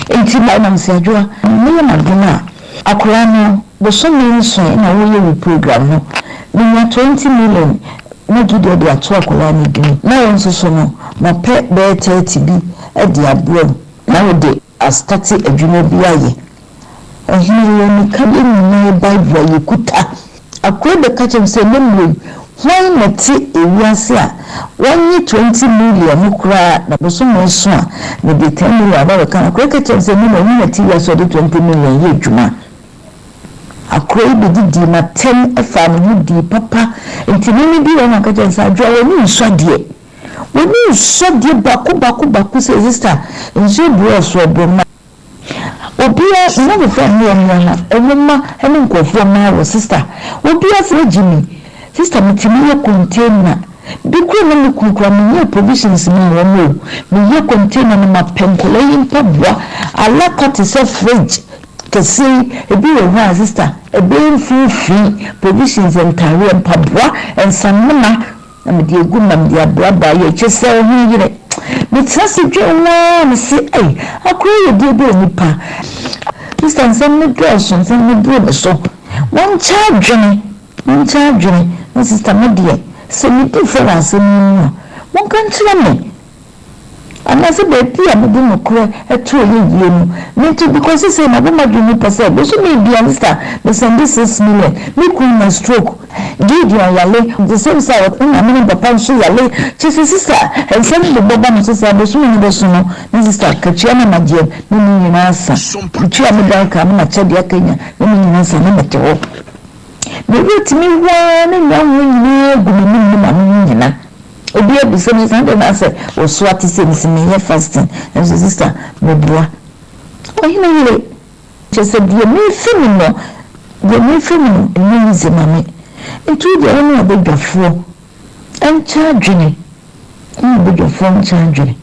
Enti na mese Adwoa, meyɛ m'adom a, akwadaa no bosome nson na woyɛ wo program no, menya 20 million na Gideon de ato akwadaa no dini, na wo nso so no, mapɛ bɛyɛ 30 bi de abrɛ wo na wode astate adwuma bi ayɛ. Ɔhene, yɛn anika yɛn nyinaa Bible a yɛkuta. Akoa bɛka kyerɛ me sɛ, Ɛnnɛ mmerɛ yi, hwan na ɛte ewiase a wannye 20 million no koraa na bosome so a mede 10 million aba abɛka no? Akoa ka kyerɛ me sɛ, Ɛnnɛ mmerɛ yi, hwan na ɛte wiase a ɔde 20 million yɛ adwuma? Akoa yi bɛdidii m'atɛm faa me ho dii papa, nti me medii hɔ na meka kyerɛɛ no sɛ, Adwoa, w'ani nsɔ adeɛ. W'ani nsɔ adeɛ baako baako baako sei, sister, nsuo brɛɛ so ɛbrɛ ma. Obia me nnamfofoɔ a me ne wɔn wɔ ha, wɔn mma ne nkurɔfoɔ mma wɔ sister, obia frɛ Jimmy, sister me tumi yɛ container bi koraa na me kunu koraa me nyɛɛ provisions maa wɔn o, me yɛ container no ma pɛ nkwadaa yi mpaboa alaka te sɛ fridge kɛseɛ yi ebi wɔ hɔ a sister ɛbɛyɛ mfimfini provisions ntaareɛ mpaboa nsamena Na mede agu na mede abrabɔ ayɛ kyɛ sɛ wo ho yerɛ. Metena ase dwen ho ara mese ei akora yɛ deɛ bɛn nipa. Sister nsɛm no dɔɔso nsɛm no boro me so. Monkyɛ adwene monkyɛ adwene na sister me deɛ sɛ medi fɔ wɔ asɛm yi mu a monka nkyerɛ me. Anaasɛ baabi a mede nokorɛ to ɛyɛ yie no mento because sesei mabɔ m'adwene mu pɛ sɛ bosome biara sister me sɛnde 6 million me kunu nya stroke Gideon yale the same sɛ ne maame ne papa nso yale kyesɛ sister nsɛm bobɔ ba me so saa bosome no bɛso no na sister akatua na magyeɛ na ne nyinaa asa metua me dan ka na makyɛ deɛ aka nya na ne nyinaa asa na mete hɔ me werɛ tumi ho ara na nnwa ho nyinaa gu m'anim ne m'ano ho nyina. Obi abisa me sɛ adɛn na asɛ wosoa te sɛ mese menyɛ fasting nanso sister meboa. Ɔhene yere, kyerɛ sɛ deɛ merefa mu no deɛ merefa mu no ɛnyɛ easy ma me nti wo deɛ wo ne ɔbadwafoɔ nkyɛ adwene wo ne ɔbadwafoɔ nkyɛ adwene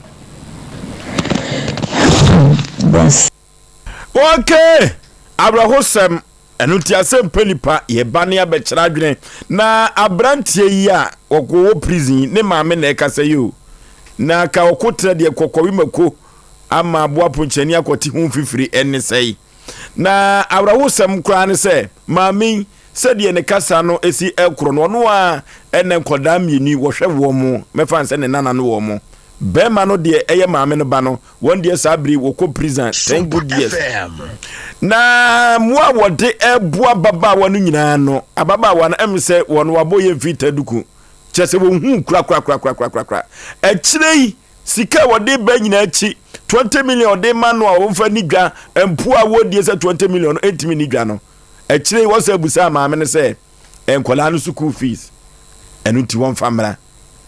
hmm that's. Okay! Awerɛhosɛm Ɛno nti asɛm pɛ nipa yɛ ba ne abɛkyerɛ adwene na abranteɛ yi a ɔwɔ prison yi ne maame na ɛkasa yi o na ka ɔko trɛ deɛ kɔkɔwe mako ama aboa ponkyɛni akɔte ho mfifiri ɛne sɛe na awerɛhosɛm koraa ne sɛ maame yi sɛdeɛ ne kasa no ɛsi ɛkorɔ no ɔno a ɛnɛ nkɔdaa mmienu yi wɔhwɛ wɔn mo mɛfa nsɛ ne nana no wɔn mo bɛrima no deɛ ɛyɛ maame no ba no Wɔn deɛ saa bere wɔkɔ prison ten good years. Na mmoa a wɔde ɛboa ababaawa no nyinaa no, ababaawa no ɛm sɛ wɔn wabɔ yɛ mfiri taduku. Kyerɛ sɛ wɔn hu kura kura kura kura kura kura kura. Akyire yi sika a wɔde ba nyinaa akyi 20 million ɔde ma no a wɔmfa ni dwa mpo a wɔdie sɛ 20 million no ɛntumi ni dwa no. Akyire yi wɔsɛ abusaa maame no sɛ nkwadaa no sukuu fees ɛno nti wɔmfa mmra.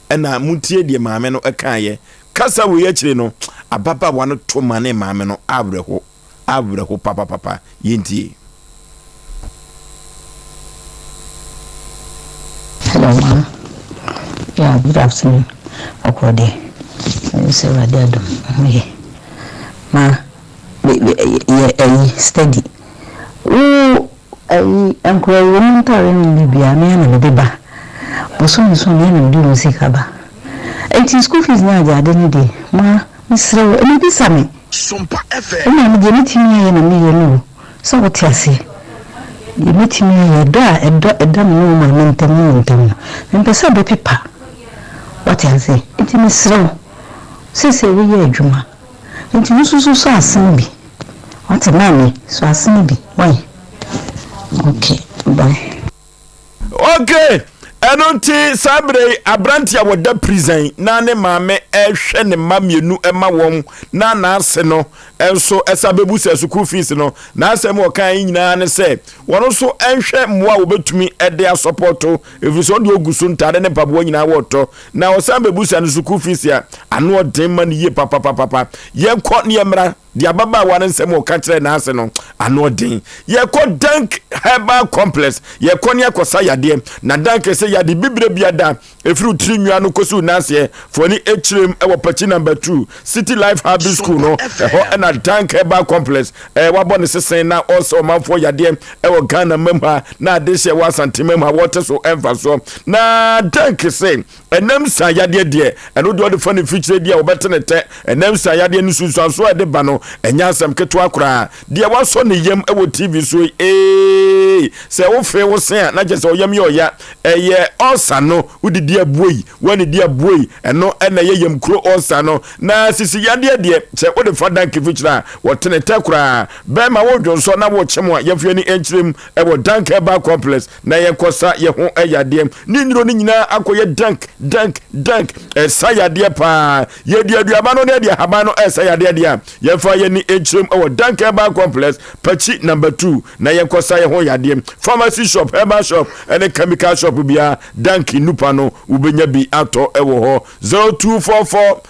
Ɛna montie deɛ maame no kaeɛ. Kasa wei akyire no, ababaawa no to manee maame no awerɛho, awerɛho papapapa. Yɛntie. Hello ma, yeah good afternoon, ɔkɔ deɛ, menim sɛ Awurade adom wo ho yɛ, ma yɛ ayi steady, wo Ayi, nkora yi, wɔn ntaadeɛ ne biribiara, me ara na mede ba. Bosome nso, me ara na mede wɔn sika ba. Enti school fees ne adeade no deɛ, ma, mesrɛ wo, mmɛbisa me. Wo maame deɛ mɛtumi ayɛ na meyɛ no o, sɛ wote aseɛ. Deɛ mɛtumi ayɛ, ɛdɔ a ɛdɔ ɛda me ne wo maame ntam ne wo ntam no, mempɛ sɛ ɛbɛpepa. Woate aseɛ? Enti mesrɛ wo, seesei woyɛ adwuma, enti wo nso so sɔ asene bi. Wate maame so asene bi wai ok bye. Ok ɛno nti saa berɛ yi aberante a wɔda prison na ne maame ɛhwɛ ne mma mmienu ma wɔn na n'ase no nso ɛsa bɛbu sɛ sukuu fees no n'asɛm wɔka yi nyinaa ne sɛ wɔn nso nhwɛ mmoa a wɔbɛtumi de asɔpɔto ɛfiri sɛ ɔde ɔgu so ntaade ne mpaboa nyinaa wɔtɔ na ɔsan bɛbu sɛ no sukuu fees a ano ɔden ma no yie papapapapa yɛnkɔ ne yɛmmra Deɛ ababaawa no nsɛm a ɔka kyerɛɛ n'ase no, ano ɔden. Yɛkɔ Dank Herbal Complex, yɛkɔ ne akɔsa yadeɛ. Na Dank sɛ yade bibire biada. Ɛfiri wo tiri nwia no kɔsi wo nan aseɛ. Fa w'ani kyerɛ mu wɔ Pakyi Number 2, City Life Hybrid School no. Ɛhɔ na Dank Herbal Complex wabɔ ne sese na ɔresɛ ɔmanfoɔ yadeɛ wɔ Ghana mam ha na adehyeɛ wɔ Asante mam ha wɔte so mfasoɔ. Na Dank se ɛnam sa yadeɛ deɛ, ɛno deɛ ɔde fa ne mfikyire deɛ wɔbɛte ne tɛ. Ɛnam sa yadeɛ no nsunsuansoɔ a ɛde ba no, ɛnyɛ asɛm ketewa koraa. Deɛ wasɔ ne yam wɔ TV so yi, eeii, sɛ wofee wo se a na kyerɛ sɛ wo yam yɛ ɔya. Ɛyɛ ɔlsa no, wodidi abuoi, woannidi abuoi, ɛno na ɛyɛ yam kuro ɔlsa no. Na sisi yadeɛ deɛ, sɛ wode fa danke fikyire a, wɔtene tɛ koraa. Bɛrima wodwonsɔ na wokyem a, yɛmfa yɛn ani nkyerɛ mu wɔ Dank Herbal Complex na yɛnkɔsa yɛn ho yadeɛ. Ne nnuro no nyinaa akɔyɛ dank, dank, dank. Ɛsa yadeɛ paa. Yɛdi aduaba no na yɛde ahaban no ɛsa yadeɛ deɛ a, Yɛmfa yɛn ani nkyerɛ mu wɔ Dank Herbal Complex, Pakyi Number 2, na yɛnkɔsa yɛn ho yadeɛ. Pharmacy shop, herbal shop, ne chemical shop biara, Dank nnupa no, wobɛnya bi atɔ wɔ hɔ. 0244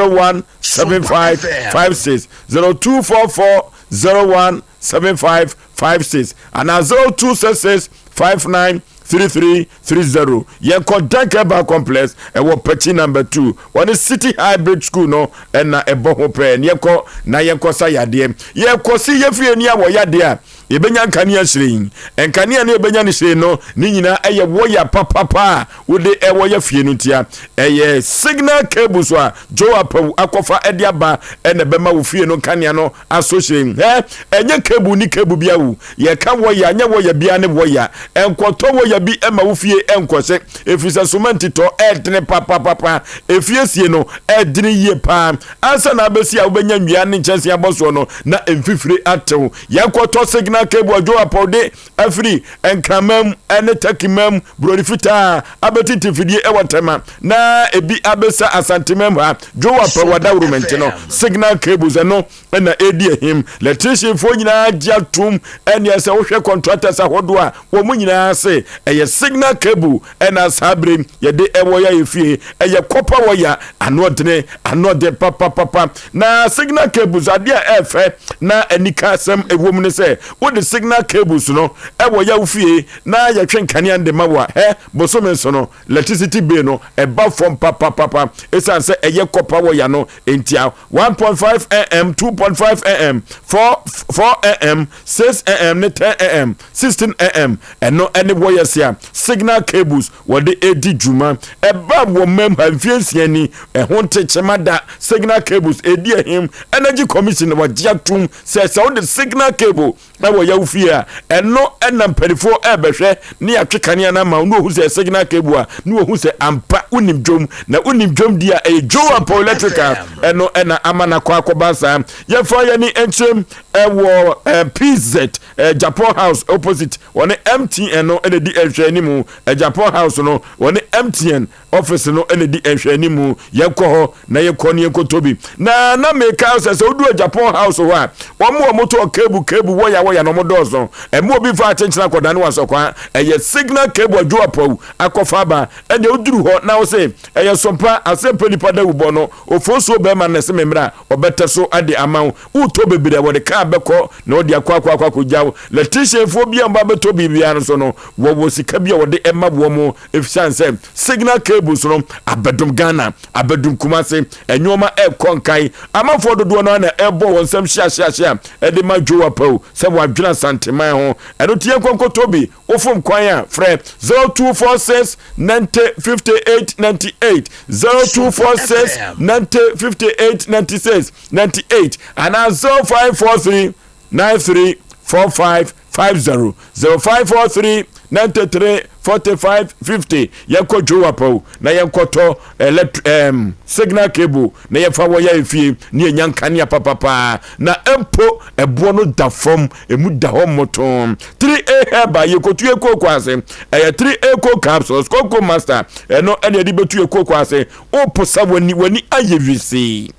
01 75 56, 0244 01 75 56, anaa 0266 59 3330. Yɛnkɔ Dank Herbal Complex, ɛwɔ Pakyi Number 2, wɔne City High Bridge School no na ɛbɔ ho pɛɛ. Ne yɛnkɔ na yɛnkɔsa yadeɛ. Yɛkɔsi yɛfie ni a wɔ yadeɛ a yɛbɛnya nkanea hyerɛn. Nkanea no yɛbɛnya no hyerɛn no ne nyinaa ɛyɛ wɔya papapa a wode ɛwɔ yɛ fie no ntia. Ɛyɛ signal cables a Joe Apawu akɔfa ɛde aba ɛna ɛbɛma wo fie no nkanea no Aso hyɛn hɛ, ɛnyɛ cable ne cable bia o, yɛka wɔya nyɛ wɔya bia ne wɔya, ɛnkɔtɔ wɔya bi ɛma wo fie ɛnkɔhye, ɛfiri sɛ somanti tɔ ɛdene papapapa, efie sie no ɛdene yie paa, ansa na abɛsi a wobɛnya nnua ne nkyɛnsee abɔ soɔ no na mfifire atew. Yɛnkɔtɔ signal cable a Joe Apɔw de afiri Nkraman mu ɛne Turkey man mu Buroni fitaa abɛtintim fidie ɛwɔ Tema na ebi abɛsa Asanteman mu ha. Joe Apɔw adawurumɛnte no signal cables ɛno ɛna ɛredi ahim. Electricianfoɔ nyinaa gye atom ɛneɛ sɛ wohwɛ contractors ahodoɔ a wɔn nyinaa se ɛyɛ signal cable ɛna saa bere yɛde ɛwɔ yɛ efie ɛyɛ copper wire ano ɔdene ano ɔden papapapa na signal cables adeɛ a ɛfɛ na anika asɛm ɛwɔ mu ne sɛ wode signal cables no ɛwɔ yɛ fie na yɛtwe nkanea de ma wo a hɛ bosome nso no electricity bill no ɛba fam papapapa ɛsiane sɛ ɛyɛ copper wire no ntia. 1.5 am, 2.5 am, 4 4 am, 6 am ne 10 am, 16 am. Ɛno ne wɔyɛs a signal cables wɔde redi dwuma. Ɛba wɔ mam ha mfeɛ nsia ni, ɛho ntekyema da. Signal cables ɛredi ahim. Energy Commission wɔgye atom sɛ sɛ wode signal cable wɔ yɛ wo fie a, ɛno na mpanimfoɔ ɛrebɛhwɛ ne yɛatwe kanea no ama wo na wɔhu sɛ signal cable a, na wɔhu sɛ ampa wonim dwom, na wonim dwom di a ɛyɛ Joe Ampɔw Electrical, ɛno ɛna ama no akɔ akɔba saa. Yɛmfa yɛne nkyerɛm ɛwɔ eh, PZ eh, Japan House opposite wɔne MTN no ɛna di nhwɛ anim. Eh, Japan House no wɔne MTN Office no na ɛdi nhwɛanimu. Yɛnkɔ hɔ na yɛnkɔ ne yɛnkɔtɔ bi. Na na meka sɛ sɛ woduru Japan house hɔ a, wɔn a wɔtɔ kebu kebu wɔya wɔya na wɔn dɔɔso. Ɛma obi fa akyenkyena akɔdane wɔn asɔkwa. Ɛyɛ signal kebu adwo apɔw akɔfa aba. Ɛnna woduru hɔ na wose ɛyɛ sompa asɛmpɛ nipa dawubɔ no. Ofosuo bɛrima no na ɛse me mmra ɔbɛtɛ so de ama wo. Wotɔ bebree a wɔde kaa bɛkɔ na wɔde akɔ akɔ akɔ akɔgya wo. Lɛtisianfoɔ bi a wɔba bɛtɔ biribiara no so no, wɔwɔ sika bi a wɔde ma wɔn. Efisane sɛ signal cables no abɛdom Ghana, abɛdom Kumasi, nneɛma ɛrekɔ nkan. Amanfoɔ dodoɔ no ara na ɛrebɔ wɔn nsam hyeahyeahyea de ma Joe Apawu sɛ wadwene Asanteman ho. Ɛno nti yɛnkɔ nkɔtɔ bi. Wofom kwan a, frɛ 0246 90 58 98, 0246 90 58 96, 98 anaa 0543 93 45 50 0543 93 45 50. Yɛnkɔ Jowapow na yɛnkɔtɔ elect um, signal cable na yɛfa wɔ yɛ efie ne yɛnya nkanea papapaa na mpo ɛboɔ no da fam, emu da hɔ mmotoo. 3A herbal yɛkɔtu yɛ kooko ase, ɛyɛ 3A co capsules coco master, ɛno ɛne yɛde bɛtu yɛ kooko ase. Woposa w'ani, w'ani ayɛ wisii.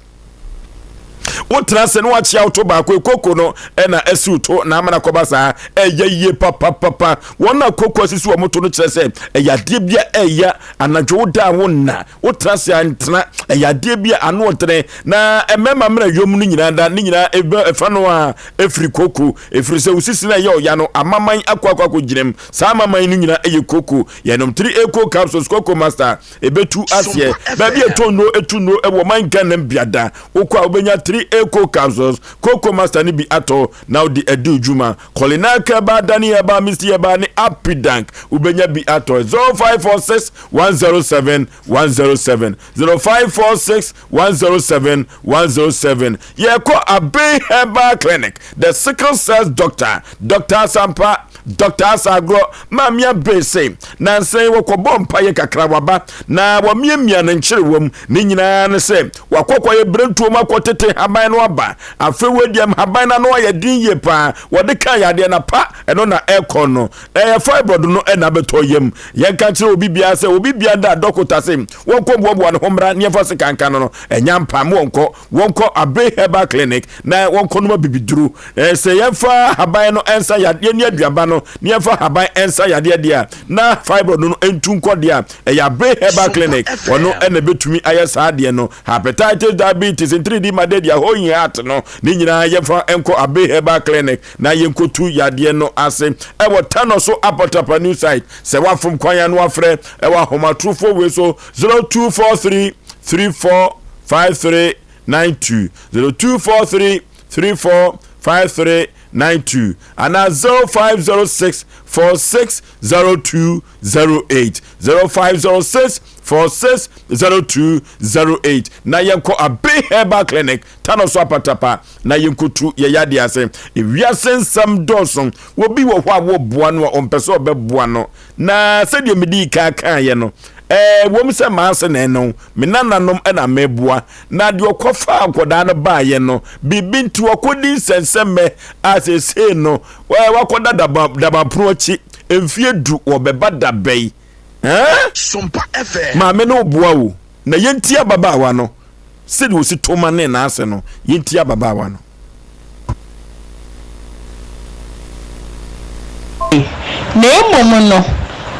Wotena ase na wakyea wo to baako, koko no na asi wo to na ama no akɔba saa. Ɛyɛ yie papapapa. Wɔn a koko asisi wɔn to no kyerɛ sɛ ɛyɛ adeɛ bi a ɛya anadwo wo da a wonna, wotena ase a ntena. Ɛyɛ adeɛ bi a ano ɔdene na mmarima mmerɛ yom no nyinaa da ne nyinaa ɛfa no a ɛfiri koko. Ɛfiri sɛ wo sisi no a ɛyɛ ɔya no amaman akɔ akɔ akɔgyinam. Saa amaman no nyinaa ɛyɛ koko. Yɛnom 3 Eco Capsules Koko Master. Ɛbɛtu aseɛ. Baabi a ɛtɔ nnuro ɛtu nnuro ɛwɔ man Ghana mu biada. Wokɔ a wobɛnya 3 Eco Capsules Coco Master no bi atɔ na wode adi wo dwuma. Kɔlinak Herbal, Dani Herbal, Misty Herbal ne Apidank wobɛnya bi atɔ. 0546 107 107 0546 107 107. Yɛkɔ Abbey Herbal Clinic, the sickle cells doctor, Doctor Asampa. Dɔkta Asa Agorɔ Maame Abbey se nansa yi wɔkɔbɔɔ mpaeɛ kakra waba na wɔamiamia ne nkyerewa mu. Ne nyinaa ne sɛ wakɔ kɔyɛ berɛntuo mu akɔtete nhaban no aba. Afei wei deɛ nhaban no ano ayɛ den yie paa. Wɔde kaa yadeɛ no apa ɛno na ɛrekɔ no. Ɛyɛ fibroid no na abɛtɔ yam. Yɛnka nkyerɛ obi biara sɛ obi biara da dɔkota se wɔnkɔ mmoaboa ne ho mmra ne yɛmfa sekan nka no no. Ɛnyɛ ampa mo wɔnkɔ. Wɔnkɔ Abbey Herbal Clinic na wɔnkɔnom abibiduro. Eh, sɛ yɛmfa haban no nsa yadeɛ ne aduaba no ne yɛmfa haban nsa yadeɛ deɛ a na fibroid no ntu nkɔ deɛ a ɛyɛ Abbey Herbal Clinic wɔno ɛna ɛbɛtumi ayɛ saa adeɛ no. Hepatitis, diabetes, ntiridi malaria, hoyin heart no ne nyinaa yɛmfa nkɔ Abbey Herbal Clinic na yɛnkɔtu yadeɛ no ase ɛwɔ Tano so Apɔtapa New Site. Sɛ woafom kwan a na wafrɛ ɛwɔ ahomatorofoɔ wei so 0243 34 53 92 0243 34 53 92 anaa 0506 46 02 08 0506 46 02 08 na yɛnkɔ Abbey Herbal Clinic Tano so apatapa na yɛnkɔtu yɛ yadeɛ ase. Ewiase nsɛm dɔɔso, obi wɔ hɔ a wɔboa no a ɔmpɛ sɛ ɔbɛboa no na sɛdeɛ medii kan kaeɛ no ɛwom sɛ m'ase na ɛno me nananom na meboa na deɛ ɔkɔfaa akwadaa no baeɛ no biribi nti ɔkɔdi nsɛnsɛmmɛ a seesei no wakɔda dabapono akyi mfeɛ du wɔbɛba dabɛyi maame no boa o na yɛnti ababaawa no sɛdeɛ ɔsi to ma ne n'ase no yɛnti ababaawa no. Na mmom no,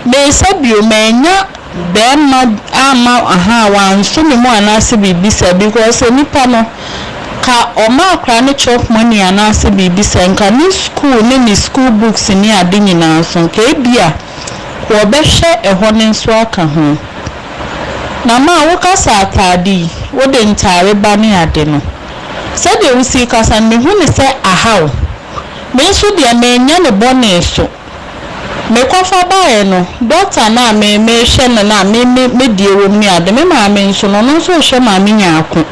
mensa bio, mannya barima amma ahaa wanso me mu anaasɛ biribi saa because sɛ nipa no ka ɔma akwadaa no chop money anaasɛ biribi saa nka ne school ne ne school books ne ade nyinaa nso nka ebia wɔbɛhwɛ ɛhɔ no nso aka ho. Na ma woka sɛ ataade yi, wode ntaare ba ne ade no, sɛdeɛ wosi rekasa no, mehu no sɛ aha wo. Me nso deɛ mannya no bɔne so. Mekɔfa baeɛ no, dɔkta no a me merehwɛ no no a me me me deɛ wɔ mu ne ade, me maame nso no, ɔno nso rehwɛ maame nyaako.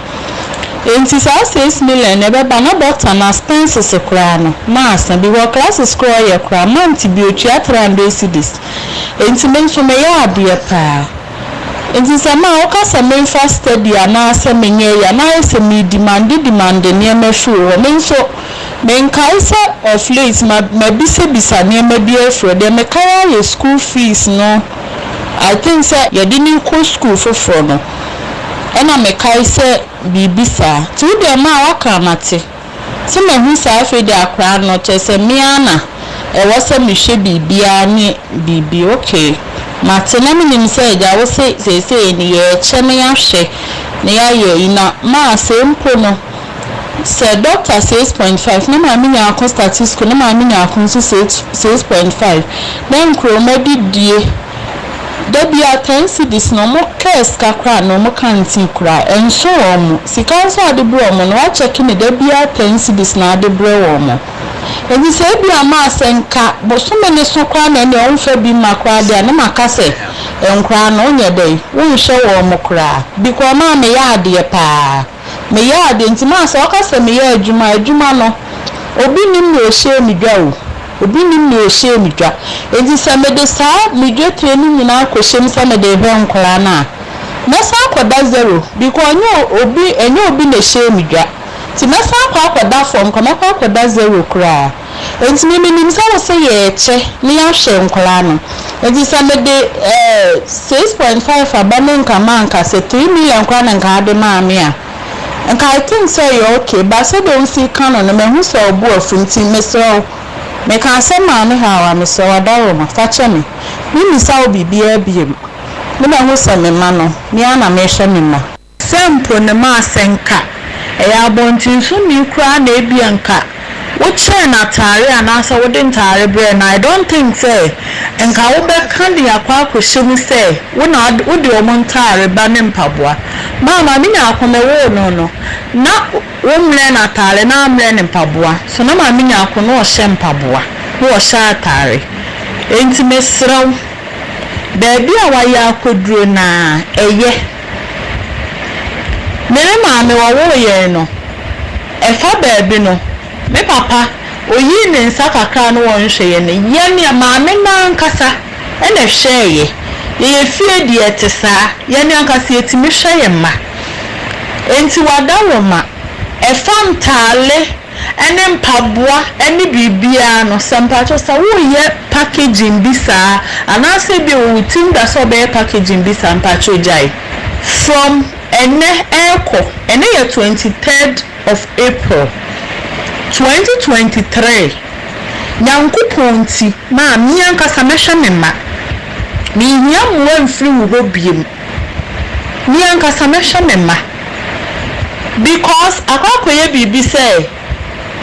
Enti saa 6 million no ɛbɛba na dɔkta no expenses koraa no, na asa. Because classes koraa ɔyɛ koraa, month bi ɔtua 300 cedis. Enti me nso meyɛ adeɛ paa. Enti sɛ ma woka sɛ memfa steady anaasɛ menyɛ ayi a, na ayɛ sɛ meredimande dimande nneɛma afiri wo hɔ. Me nso, menkae sɛ of late ma mabisabisa nneɛma bi afiri hɔ. Deɛ mekae ara yɛ school fees no, I think sɛ yɛde no rekɔ school foforɔ no, ɛna mekae sɛ biribi saa. Nti wo deɛ ma woaka a mate. Sɛ mahu saa afei deɛ akwadaa no kyerɛ sɛ me ara na ɛwɔ sɛ mehwɛ biribiara ne biribi okay mate na menim sɛ agya wo se seesei no yɛrekyɛ na yɛahwɛ na yɛayɛ ayi na maa sɛ mpo no sɛ doctor 6.5 na maame Nyarko starte school na maame Nyarko nso 6.5 na nkuroma didie Da biara ten cedis na ɔmo kaa sika koraa na ɔmo canteen koraa ɛnso wɔn sika nso a ade brɛ wɔn no wa check ne da biara ten cedis na ade brɛ wɔn nti sɛ ebia maa sɛ nka bosome no so koraa na ɛneɛ ɔnfa bi mma koraa deɛ a na maka sɛ nkoraa no wonyɛ dɛn wonhwɛ wɔn koraa because maa meyɛ adeɛ paa. Meyɛ adeɛ nti maa sɛ ɔka sɛ meyɛ adwuma a, adwuma no, obi nnim nea ɔhyɛɛ me dwa o, obi nnim nea ɔhyɛɛ me dwa. Enti sɛ mede saa me dwetire no nyinaa kɔhyɛ mu sɛ mede rehwɛ nkwadaa no a, mɛsan akɔda zero because ɛnyɛ obi, ɛnyɛ obi na ɛhyɛɛ me dwa. Nti mɛsan akɔ akɔda fam koraa, mɛkɔ akɔda zero koraa. Enti me menim sɛ wo se yɛrekyɛ na yɛahwɛ nkwadaa no. Enti sɛ mede eh, 6.5 aba ne nka manka sɛ 3 million koraa na nka ade maa me a, Nka I think sɛ ɛyɛ okay but sɛdeɛ wosi ka no no mahu sɛ wo bo afu nti mesrɛ wo meka asɛm maa ne haw a mesrɛ wo adaworoma fa kyɛ me. Memmisa wo biribiara biom ne mahu sɛ me mma no me ara na mehwɛ me mma. Sɛ mpo ne ma sɛ nka ɛyɛ abɔntensoni koraa na ebia nka wokyɛɛ no ataare anaasɛ wode ntaare brɛɛ no a, I don't think sɛ nka wobɛka de akɔ akɔhyɛ mu sɛ wo na wode wɔn ntaare ba ne mpaboa. Maa Maame Nyarko mewoo no no, na wommrɛɛ no ataare na ammrɛ no mpaboa, so na Maame Nyarko na ɔhyɛ mpaboa na ɔhyɛ ataare. Enti mesrɛ wo, baabi a woayɛ akɔduro no ara, ɛyɛ. Me ne maame wɔwoo yɛn no, ɛfa baabi no, me papa, ɔyii ne nsa kakra na wɔnhwɛ yɛn no, yɛn maame no ankasa na ɛhwɛɛ yɛn. Yɛyɛ fie deɛ ɛte saa, yɛn ankasa yɛtumi hwɛ yɛn mma. Enti w'adaworoma, ɛfa ntaale ne mpaboa ne biribiara no, sɛ mpakyɛw sɛ woreyɛ packaging bi saa anaasɛ ebia wɔ wo tirim da sɛ wobɛyɛ packaging bi saa mpakyɛw gyae. From ɛnnɛ ɛrekɔ, ɛnnɛ yɛ 23rd of April, 2023, Nyankopɔn nti maa me ankasa mɛhwɛ me mma. Menhia mmoa mfiri wo hɔ biom. Me ankasa mɛhwɛ me mma because akɔ akɔyɛ biribi sɛ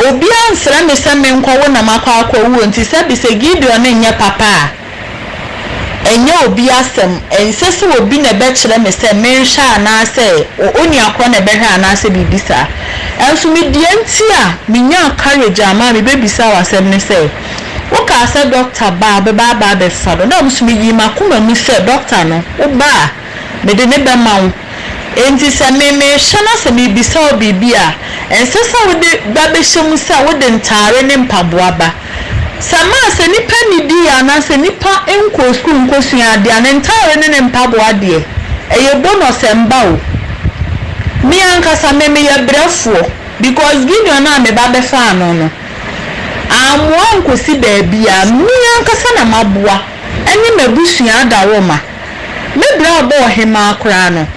obi ansrɛ me sɛ menkɔwo na makɔ akɔwo nti sɛbi sɛ Gideon nyɛ papa a ɛnyɛ obi asɛm ɛnsɛ sɛ obi na ɛbɛkyerɛ me sɛ menhwɛ anaasɛ onua korɔ na ɛbɛhwɛ anaasɛ biribi saa ɛnso me deɛ nti a menyaa courage a maa mebɛbisaa wo asɛm ne sɛ Wokaa sɛ dɔkta ba a wobɛba aba abɛfa no, na me nso meyii m'akoma mu sɛ dɔkta no, woba a, mede no bɛma wo. Enti sɛ me merehyɛ na sɛ merebisa wo biribi a, ɛnsɛ sɛ wode ba bɛhyɛ mu sɛ wode ntaare ne mpaboa ba. Sɛ maa sɛ nnipa nnidiiɛ anaasɛ nnipa nkɔɔ sukuu nkɔsuaa adeɛ a, ne ntaare ne ne mpaboa deɛ, ɛyɛ bonus ɛmba o. Me ankasa me meyɛ brɛfoɔ because Gideon a me ba bɛfaa no no, Ammoa ankosi baabiara, me ankasa na maboa ne m'abusua adaworoma. Me bra a ɔbɔɔ ɔhemmaa koraa no,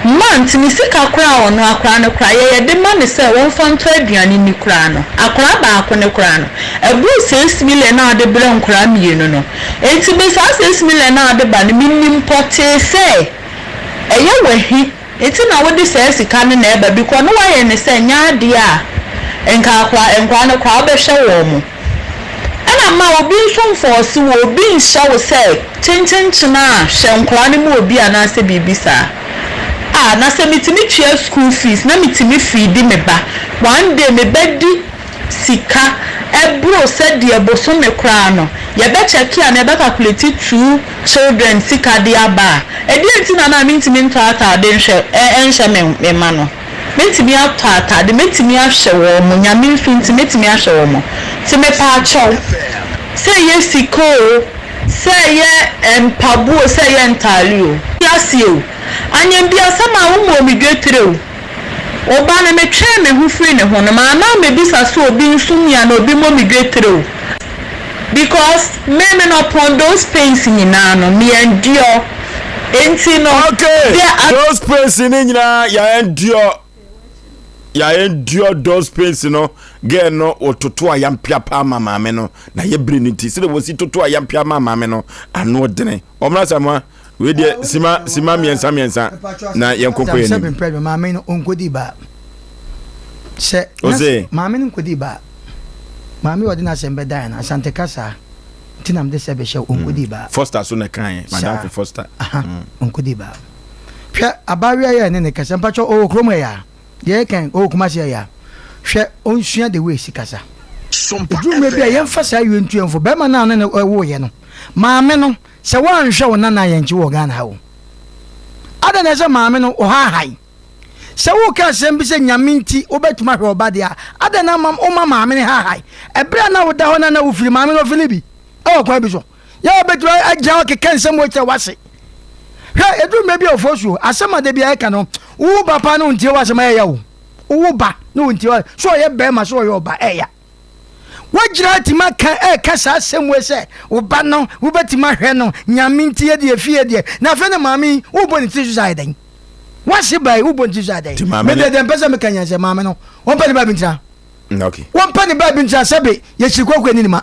month ne sika koraa a ɔno akora no koraa yɛyɛ de ma no sɛ wɔmfa ntɔ aduane nni koraa no, akwadaa baako no koraa no, ɛboro 6 million a ɔde brɛ nkwadaa mmienu no. Enti me saa 6 million a ɔde ba no, menim pɔtee sɛ ɛyɛ w'ahi. Nti na wode saa sika no na ɛba bikɔ no wayɛ no sɛ nyɛ adeɛ a nka akora nkora no koraa wobɛhwɛ wɔn mo ɛna ma obi nso nfɔɔse wo obi nhyɛ wo sɛ kyenkyenkyen a hwɛ nkora no ma obi anaasɛ biribi saa a na sɛ metumi tua school fees na metumi feedi me ba one day me ba di sika ɛboro sɛdeɛ bosome koraa no yɛbɛ kyɛke anaa yɛbɛ calculate two children sika de aba a, ɛdeɛn nti na na mentumi ntɔ ataade nhwɛ nhyɛ me me mma no? Mɛtumi atɔ ataade, mɛtumi ahwɛ wɔn, Nyame nso nti mɛtumi ahwɛ wɔn. Nti mepaakyɛw, sɛ ɛyɛ sika oo, sɛ ɛyɛ mpaboa oo, sɛ ɛyɛ ntaare oo, aseɛ o, anyɛ bi asɛm a womɔɔ me dwetire o. Wo ba no, metwee me ho firi ne ho no, mamma ammɛbisa sɛ obi nsom me anaa obi mmɔ me dwetire o. Because me me no upon those pains nyinaa no, me endure. Enti no, Okay, deɛ a. those pains no nyinaa yɛ endure. Yɛ endure those pains no. Girl no wɔtoto ayampia paa ma maame no. Na yɛ bere no nti, sɛdeɛ wɔsi toto ayampia ma maame no, ano dene. Ɔmra Samoa. Wei deɛ sima sima mmiɛnsa mmiɛnsa na yɛn koko yɛn nim. Sɛ maame no onkodi ba. Sɛ Ose. Maame no nkodi ba. Maame ɔde n'asɛm bɛdan no Asante kasa nti na mede sɛ bɛhyɛ onkodi ba. Foster so na kan madam for Foster. Aha onkodi ba. Hwɛ abaayewa yɛ ne ne kasa mpakyɛ ɔwɔ kurom ɛyɛ a. Deɛ yɛka ɔwɔ Kumasi ɛyɛ a. Hwɛ onsua the way si kasa. Ɛduru mmerɛ bi a yɛmfa saa wie ntu yɛn fo. Bɛrima no a ɔne no woeɛ no maame no Sɛ woanhwɛ wo nana yɛnkye wɔ Ghana ha o. Adɛn na ɛsɛ maame no ɔhaahae? Sɛ woka asɛm bi sɛ Nyame nti wobɛtumi ahwɛ wo ba deɛ a, adɛn na woma maame no haahae? Ɛberɛ a na woda hɔ na na wofiri maame no ɔfili bi wɔ kwan bi so. Yɛ a wobɛtumi agyina hɔ keka nsɛm wɔ kyerɛ w'ase. Hwɛ, ɛduru mmerɛ bi a ɔfoɔ suo, asɛm a da biara yɛka no, wo ba paa na ɔntie w'asɛm a ɛyɛ o. Wo ba na ɔntie w'asɛm, sɛ ɔyɛ bɛrima sɛ ɔyɛ ɔba ɛyɛ. Woagyina atumi aka ɛreka saa asɛm wei sɛ wo ba no wobɛtumi ahwɛ no Nyame nti yɛ deɛ fie deɛ na afei na maame yi wobɔ ne tiri so sɛ ayɛ dɛn? Wase baa yi wobɔ nti so adɛn? Me deɛ deɛ mpɛ sɛ meka nyɛ sɛ maame no wɔmpɛ ne baabi ntena. Wɔmpɛ ne baabi ntena sɛbe yɛkyiri kɔkɔ ani ne ma.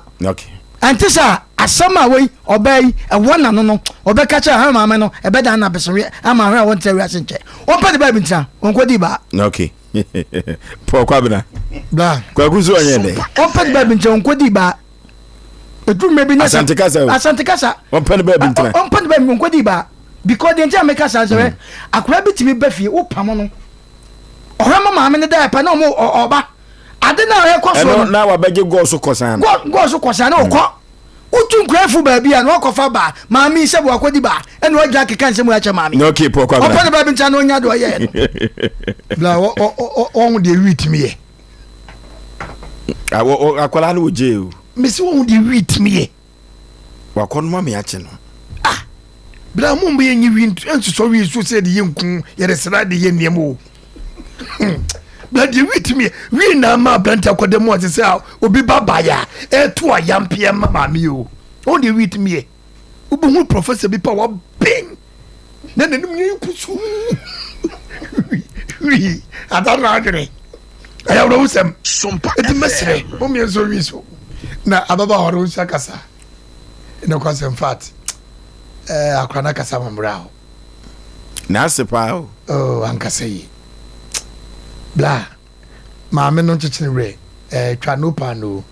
Ɛnte sɛ asɛm a wei ɔbaa yi ɛwɔ n'ano no ɔbɛka kyerɛ ha maame no ɛbɛdan na besewe ama ahwɛ a wɔntra wiase nkyɛ. Wɔmpɛ ne baabi ntena wɔnkɔdii baa. Okay. Paul Kwabena. Bra. Kwaku so ɔnyɛ dɛ. Wɔmpɛ ne baabi ntena wɔnkɔdii baa. Ɛduru mmerɛ bi na Asante kasa o. Asante kasa. Wɔmpɛ ne baabi ntena. Wɔmpɛ ne baabi wɔnkɔdii baa. Because deɛ nti a meka saa sɛ akwadaa bi tumi ba fie wopam no ɔhwɛ ma maame no da ɛpɛ na ɔmo ɔba ade na ɛkɔ soɔ no ɛno na wabɛgye gɔɔ so kɔsan no gɔɔ so kɔsan na ɔkɔ wotu nkurafo baabi a na wakɔfa baa maame sɛ wakɔdi baa ɛna wagyina keka nsɛm akyɛ maame na ɔkè pɔ kwabena ɔpɛ ne baabi nkyɛn na ɔnya deɛ ɔyɛɛ no bla wɔn deɛ wi tumi yɛ akwadaa no wɔ gye o mesi wɔn deɛ wi tumi yɛ Wakɔ no ma me akye no. Ah! Bra mo mbɛ yɛnyi wi nsosɔ wi so sɛ yɛde yɛ nku yɛde sra de yɛ nneɛma o. Hmm. Bra deɛ wi tumi yɛ wi na ama aberante akɔda mu ase sɛ obi ba baeɛ a ɛto ayampeɛ ma maame yi o. Wɔn deɛ wi tumi yɛ. Wobɛhu professor bi pa waben na n'anim nyɛ kusuu wi ada na adwene ɛyɛ awerɛhosɛm ɛti mɛsrɛ mo mmiɛnsa wi so na ababaawa no nso akasa nokwasɛm fat eh, akora no akasa ma mmerɛ hɔ n'ase paa o oh, ankasa yi bla maame no nkyekyere werɛ eh, twa no paanoo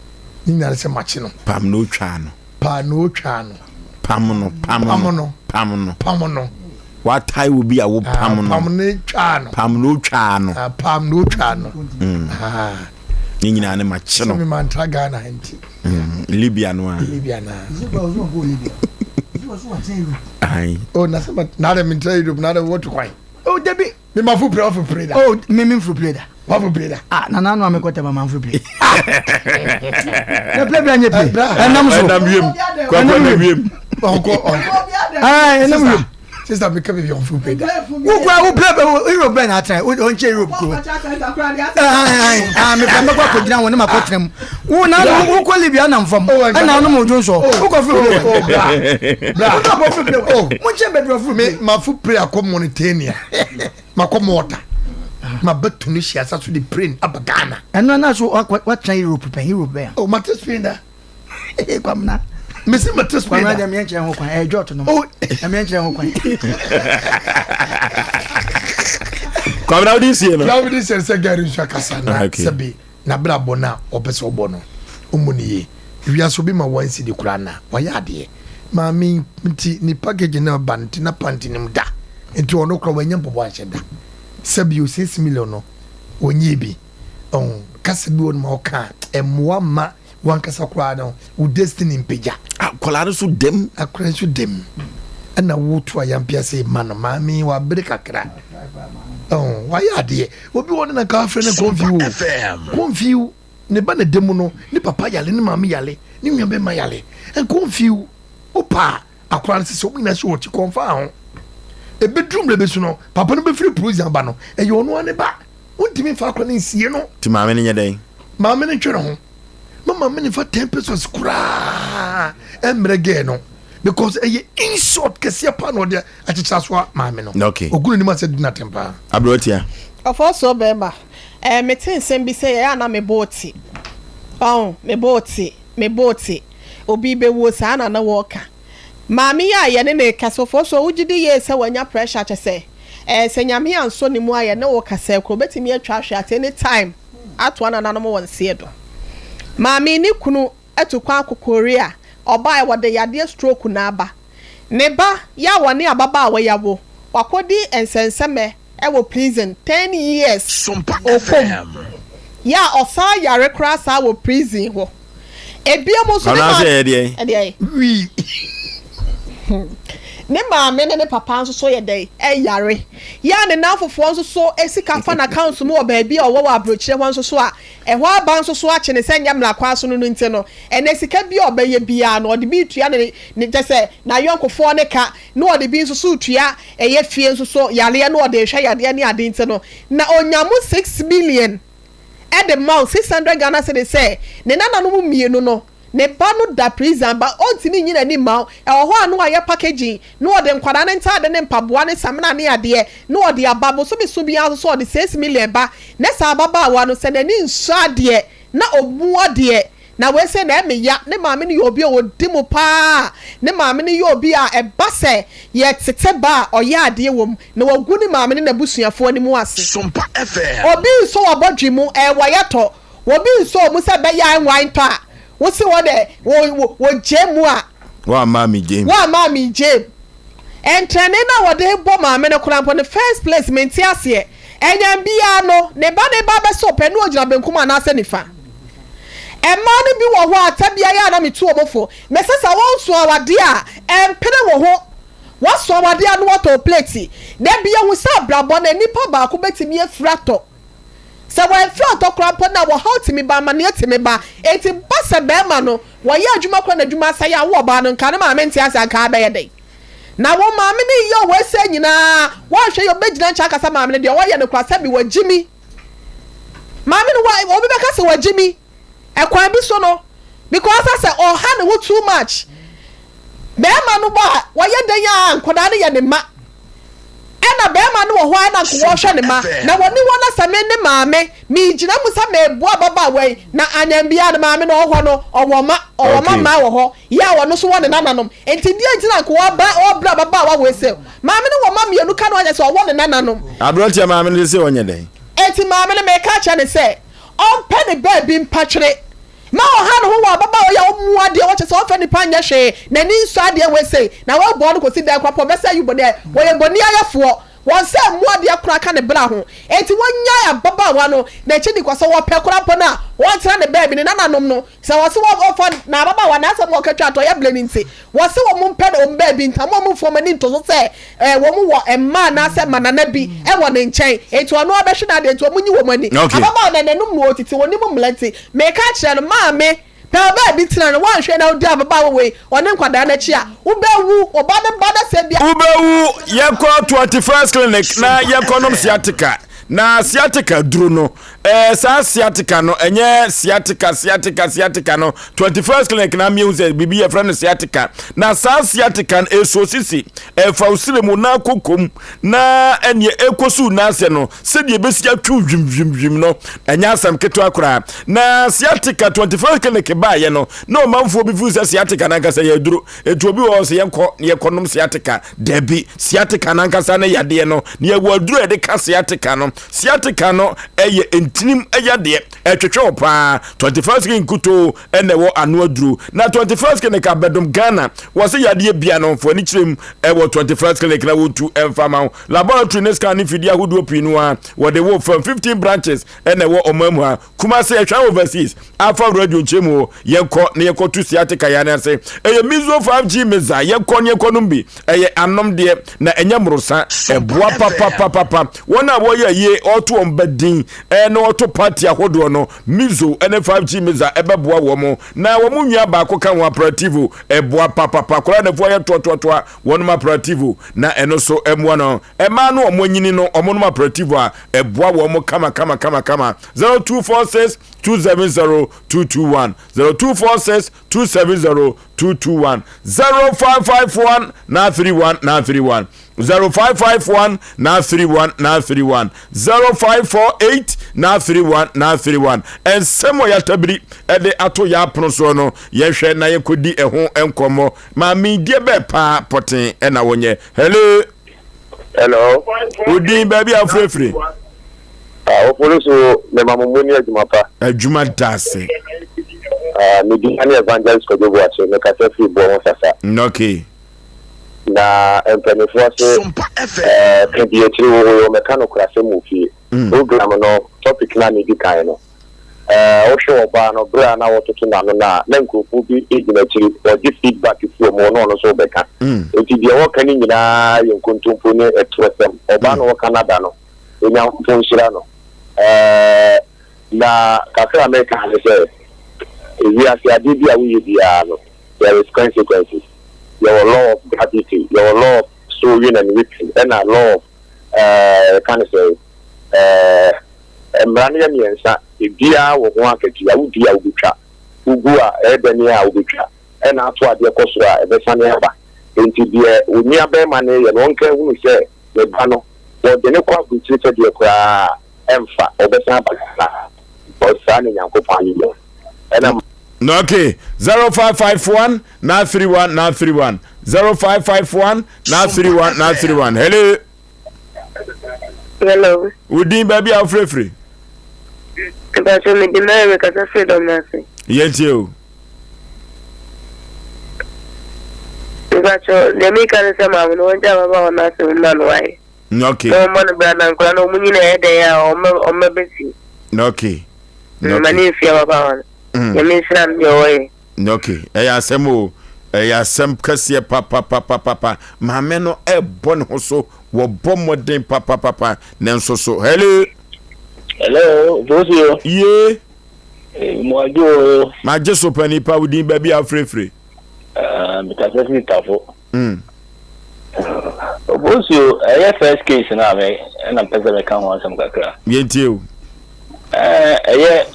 ne nyinaa sɛ makye no pam no twaa no paanoo twaa no pam no pam no pam no pam no watae wo bi a wo pam no pam no twaa no pam no twaa no ah, pam no twaa no mm. ah. Ne nyinaa ne makye no sɛ mantra Ghana nti mm. Libya no a Libya na oh na sɛ na de mentra Europe na de wɔtu kwan oh dabi Me ma fo pire wafo pire da. Oh me me nfuru pire da. Wafo pire da. Ah na nanu ame kɔtɛ ma ma nfuru pire. Ah na pire bia nye pire. Ɛnam so. Ɛnam wiem. Kwakwa ɛnam wiem. Ɔnkɔ ɔnkɔ. Ɛɛ ɛnam wiem. Sister mi kɛ mi bi ɔnfuru pire da. Wo kura wo pire bɛ Europe bɛ na atena ɔnkyɛ Europe kuro. Ɛɛ ɛɛ mi fɛ mɛkɔ akɔgyina wɔn ne ma kɔ tena mu. Wo na wo kɔ Libya nam fam. Ɛna ɔnom odwo nsɔ. Wo kɔ furu pire. Oh bra bra. Wo kɔ furu pire. Mo nkyɛn bɛ duro furu pire. Me ma fo pire akɔ Mauritania. Makɔ Malta. Maba Tunisia sa so de plane aba Ghana. Ɛno na so watena Europe pɛn Europe bɛn. Oh mate Spain da. Ee Kwamina. Mesi mate Spain da. Kwamina deɛ meɛ nkyerɛ ho kwan ɛyɛ jɔt no. Oh ɛmeɛ nkyerɛ ho kwan. Kwamina wodi sie no. Na wodi sie sɛ gari nso akasa na sɛbi n'abrabɔ no a ɔpɛ sɛ ɔbɔ no ɔmmɔ no yie. Wiase obi ma one cedi koraa na wayɛ adeɛ. Maame nti ne package no ba no nti na panty no mu da nti ɔno koraa wanya mpaboa anhyɛ da. Sɛbi o 6 million no ɔnyɛɛ bi. Ɔho kasa bi wɔ nom a ɔka a ɛmmoa mma wankasa koraa no wo destiny mpagya. Akwadaa no nso dam. Akwadaa nso dam. Ɛna woto ayampia sɛ ma no maame wabere kakra. Ɔho wayɛ adeɛ. Obi wɔ no na nka afrɛ no kɔnfiw o. Kɔnfiw ne ba na da mu no ne papa yale ne maame yale ne nua bɛma yale. Nkɔnfiw wopa akwadaa no sɛ sɛ wɔn nyinaa hyɛ wɔn akyi kɔnfa ho. Ebeduru mmerɛ bi so no papa no bɛfiri prison aba no ɛyɛ ɔno ara ne ba. Wontumi nfa akwadaa no nsie no. Ti maame no nyɛ dɛn? Maame no ntwe ne ho. Ma maame no nfa 10 pesos koraa ɛmmerɛ gɛɛ no because ɛyɛ insult kɛseɛ paa na ɔde akyekyere asoa maame no. Okay. Ogu n'anim ase di n'atɛm paa. Aberewatia. Ɔfɔɔsoɔ bɛɛma, ɛɛ mete nsɛm bi sɛ yɛyɛ a na me bo te. Ɔho, me bo te, me bo te. Obi bɛwuo saa na na wɔɔka. Maame yi a yɛne no rekasa, Ɔfɔɔsoɔ wogye di yie sɛ wanya pressure kyɛsɛ ɛɛ sɛ Nyame ansɔ ne mu a yɛne wo kasa yi koraa obɛtumi atwa ahwe at any time atoa nananom wɔ nseɛ do. Maame yi ne kunu atu kwan akɔ Korea, ɔbaeɛ wɔde yadeɛ stroke na aba. Ne ba yi a ɔne ababaawa yi awo, wakɔdi nsɛnsɛmɛ wɔ prison ten years ɔkɔ mu. Yɛ a ɔsan yare koraa saa wɔ prison hɔ. Ebiom nso ne Ɔno maame nso yɛ deɛn? ɛdeɛn? Wii. Ne maame ne ne papa nso so yɛ dɛn? Ɛyare. Yɛ a ne nnamfofoɔ nso so sika fa n'accounts mu wɔ baabi a ɔwɔ wɔ aburokyire hɔ nso so a, ɛhɔ aba nso so akye no sɛ nyɛ mmara kwan so no no nti no, ɛnnɛ sika bi a ɔbɛyɛ biara no, ɔde bi retua ne ne kyerɛ sɛ n'ayɔnkofoɔ no ka, na ɔde bi nso so retua ɛyɛ fie nso so yareɛ na ɔde rehwɛ yadeɛ ne ade nti no, na ɔnya mo 6 million de ma wo, 600 Ghana cedis sɛ ne nananom mmienu no. Ne ba no da prison but ɔntumi nyi n'ani mma wo. Ɛwɔ hɔ a na wayɛ packaging na ɔde nkwadaa no ntaade ne mpaboa ne samina ne adeɛ na ɔde aba. Bosome so biara nso so ɔde 6 million ba. Ne saa ababaawa no sɛ n'ani nsɔ adeɛ na ɔmu adeɛ na wei sɛ na ɛme ya. Ne maame no yɛ obi a ɔdi mu paa. Ne maame no yɛ obi a ɛba sɛ yɛtete ba a ɔyɛ adeɛ wɔ mu na wagu ne maame ne n'abusuafoɔ anim ase. Sompa FM. Obi nsɔ wabɔdwe mu ɛwɔ yɛtɔ obi nsɔ ɔmu sɛ bɛyɛ anwan tɔ a wosi wɔ dɛ wɔ wɔ gye mu a. Wɔama mi gye mu. Wɔama mi gye mu. Ntrɛne na wɔde bɔ maame no koraa mpo ne first place mente aseɛ. Ɛnyɛ biara no ne ba ne ba bɛsɛ ɔpɛ ne ogyina benkum anaasɛ nifa. Mmaa no bi wɔ hɔ a tabia yɛ a na metu wɔn fo. Mɛsɛ sɛ wɔn so awadeɛ a ɛmpere wɔ ho. Wɔso awadeɛ a no wɔtɔ plate. Da bi ehu sɛ abrabɔ na nipa baako bɛtumi afiri atɔ. Sɛ wɔamfiri atɔ koraa mpo na wɔhaw tumi ba, amaneɛ tumi ba. Eti ba sɛ bɛrima no wɔyɛ adwuma koraa na adwuma asɛe a wo ɔbaa no nka ne maame nte ase anka abɛyɛ dɛn? Na wo maame no yɛ wɔ ese nyinaa wɔnhwɛ yɛ ɔbɛgyina nkyɛn akasa maame no deɛ ɔyɛ no koraa sɛbi wɔgye mi. Maame no wɔ obi bɛka sɛ wɔgye mi ɛkwan bi so no because asɛ ɔha ne ho too much. Bɛrima no bɔ a wɔyɛ dan a nkwadaa no yɛ ne mma. Ɛna bɛrima no wɔ hɔ a ɛna nko wɔhwɛ ne ma na wɔne wɔn asɛ me ne maame megyina mu sɛ meboa ababaawa yi na anyambia no maame no ɔwɔ hɔ no ɔwɔ ma ɔwɔ ma mmaa wɔ hɔ yɛ a ɔno nso wɔ ne nananom nti deɛ nti na nko ɔba ɔbrɛ ababaawa wɔ ese maame no wɔ ma mmienu ka no anyɛ sɛ ɔwɔ ne nananom. Aberanteɛ maame no sɛ ɔnyɛ dɛn? Eti maame no meka kyerɛ ne sɛ ɔmpɛ ne baabi mpatwere ma ɔha ne ho wɔ ababaawa yi a ɔmu adeɛ wɔkyɛ sɛ ɔmfa nipa nyɛ hwee n'ani nsɔ adeɛ wɔ ese na wɔbɔ no kɔsi dan koraa pɔ ɔbɛsɛ yi bɔne wɔyɛ bɔne ayɛfoɔ wɔn sɛ mu adeɛ koraa ka ne bra ho. Eti wɔnyae ababaawa no n'akyi di kɔ sɛ wɔpɛ koraa mpo no a wɔntena ne baabi ne nananom no sɛ wɔse wɔfa na ababaawa n'asɛm wɔka twa atɔ yɛ blɛ ne nti wɔse wɔn mpɛ ne wɔn baabi ntam wɔn mfo wɔn ani nto so sɛ wɔn wɔ mmaa anaasɛ manana bi ɛwɔ ne nkyɛn. Eti ɔno abɛhwɛ n'adeɛ nti wɔn nyi wɔn ani. Ababaawa na n'anum na wɔtete wɔn nim mmla nti meka kyerɛ no maame pɛ ɔbaa tena no wɔnhwɛ na wodi ababaawa wei ɔne nkwadaa n'akyi a wobɛwu ɔba ne ba n'asɛm bi. Wobɛwu. Yɛkɔ 21st Clinic na yɛkɔnom sciatica na sciatica duro no saa sciatica no ɛnyɛ sciatica sciatica sciatica no. 21st Clinic na mmienu sɛ biribi yɛfrɛ no sciatica na saa sciatica no ɛso sisi ɛfa wo sire mu na kokom na ɛneɛ ɛkɔsu n'asɛ no sɛdeɛ ɛbɛsi atwiw hwimhwimhwim no ɛnyɛ asɛm ketewa koraa. Na sciatica 21st Clinic baayɛ no na ɔmanfoɔ bi firi sɛ sciatica nankasa yɛ aduro ɛtu obi wɔ hɔ sɛ yɛnkɔ na yɛkɔnom sciatica. Dabi, sciatica nankasa ne yadeɛ no na yɛwɔ aduro a yɛde ka sciatica no. Sciatica no ɛyɛ ntinim yadeɛ ɛtwetwe wo paa. 21st Clinic nkutoo ɛna ɛwɔ ano aduro na 21st Clinic abɛdom Ghana. Wɔ sɛ yadeɛ bia no fo ani kyerɛ mu ɛwɔ 21st Clinic na wɔtu ɛmfa ma wo. Laboratory ne scan ne fidie ahodoɔ pii no a wɔde wo fam 15 branches ɛna ɛwɔ ɔman mu ha. Kumase ɛhwɛ overseas afa radio nkyɛn mu. Yɛnkɔ na yɛkɔto sciatica yɛ ase. Ɛyɛ Mizo 5G Meza. Yɛnkɔ ne yɛnkɔ nom bi. Ɛyɛ anom deɛ na ɛnyɛ mmorosa. Ɛboa papapapapa. Wɔn a wɔyɛ yie ɔto wɔn ba din ɛna ɔto party ahodoɔ no Mizo ɛne 5G Meza ɛbɛboa wɔn na wɔn nua baako ka ho aperativo ɛboa papapa koraa na ɛfoɔ yɛ toatoatoa wɔn aperativo na ɛno so ɛmoa no. Ɛmaa no wɔn anyini no wɔn nom aperativo a ɛboa wɔn kama kama kama kama. 0246 270 221, 0246 270 221, 0551 931 931, 0551 931 931, 0548 931 931. Nsɛm a yɛatabiri ɛde ato yɛ apono soɔ no yɛhwɛ na yɛkɔdi ɛho nkɔmmɔ. Maame deɛ bɛɛ paa pɔten ɛna wɔnyɛ. Hello. Hello. Odin baabi a wofirefiri? Ah, woforo so mema mo mu ne adwuma pa. Adwuma da ase. Ah, me din ne Evangelist Kwadwo Boakye, mekasa firi Boɔ ho Sasa. Okay. Na mpanimfoɔ se eh, ka di akyiri wo ho yɛ mɛka no korasɛm wɔ fie. Program no topic no a ne di kan no, eh, wohwɛ ɔbaa no berɛ a na wɔtoto n'ano no a na nkurɔfoɔ bi gyina akyiri wɔgye feedback firi wɔn hɔ na ɔno nso rebɛka. Nti deɛ wɔka no nyinaa yɛ nkontompo ne ɛtorɔsɛm. Ɔbaa no wɔka no ada no, Onyankopɔn nhyira no. Ɛɛ, na kakra a mɛka ne sɛ, ewiase adeɛ bi a woyɛ biara no, there is consequences. Yɛwɔ law of gravity, yɛwɔ law of sowing and reaping, ɛna law of ɛɛ, yɛka no sɛ ɛɛ, mmara no yɛ mmiɛnsa, ebiara wɔ ho akatua, wodi a wobɛtwa. Wogu a, ɛyɛ dɛn a wobɛtwa? Ɛna ato adeɛ kɔ soro a, ɛbɛsane aba. Enti deɛ onua barima no reyɛ no, ɔnka nhunu sɛ ne ba no, wɔde no kɔ aburokyire sɛdeɛ koraa a, ɛmfa, ɔbɛsan aba Ghana ha. Because saa na Nyankopɔn ayɛ no. Ɛna. Okay, 0551 931 931 0551 931 931. Hello. Hello. Wo din baabi a wofirefiri? Mpatsɔ me de Mary mekasa firi dɔm no ase. Yɛntie o. Mpatsɔ deɛ meka ne sɛ maame no wɔngya ababaawa no asɛm ma no wae. Okay. Na wɔmmɔ no bra na nkora no wɔn nyina ɛyɛ dɛn a wɔn bɛsi. Okay. Ma ne mfi ababaawa no. Nyame nhyira no deɛ ɔyɛ. Ok ɛyɛ asɛm o ɛyɛ asɛm kɛseɛ papapapapa maame no ɛbɔ ne ho so wɔbɔ mmɔden papapapa nanso so hello. Hello, Bosio. Ye. Eh, Mwadwo. Magye so pa nipa wo din baabi a wofirefire. Ah, mekasa firi Tafo. Mm. Bosio, ɛyɛ first case no a me ɛna mpɛ sɛ meka ho asɛm kakra. Yɛntie o. Ɛyɛ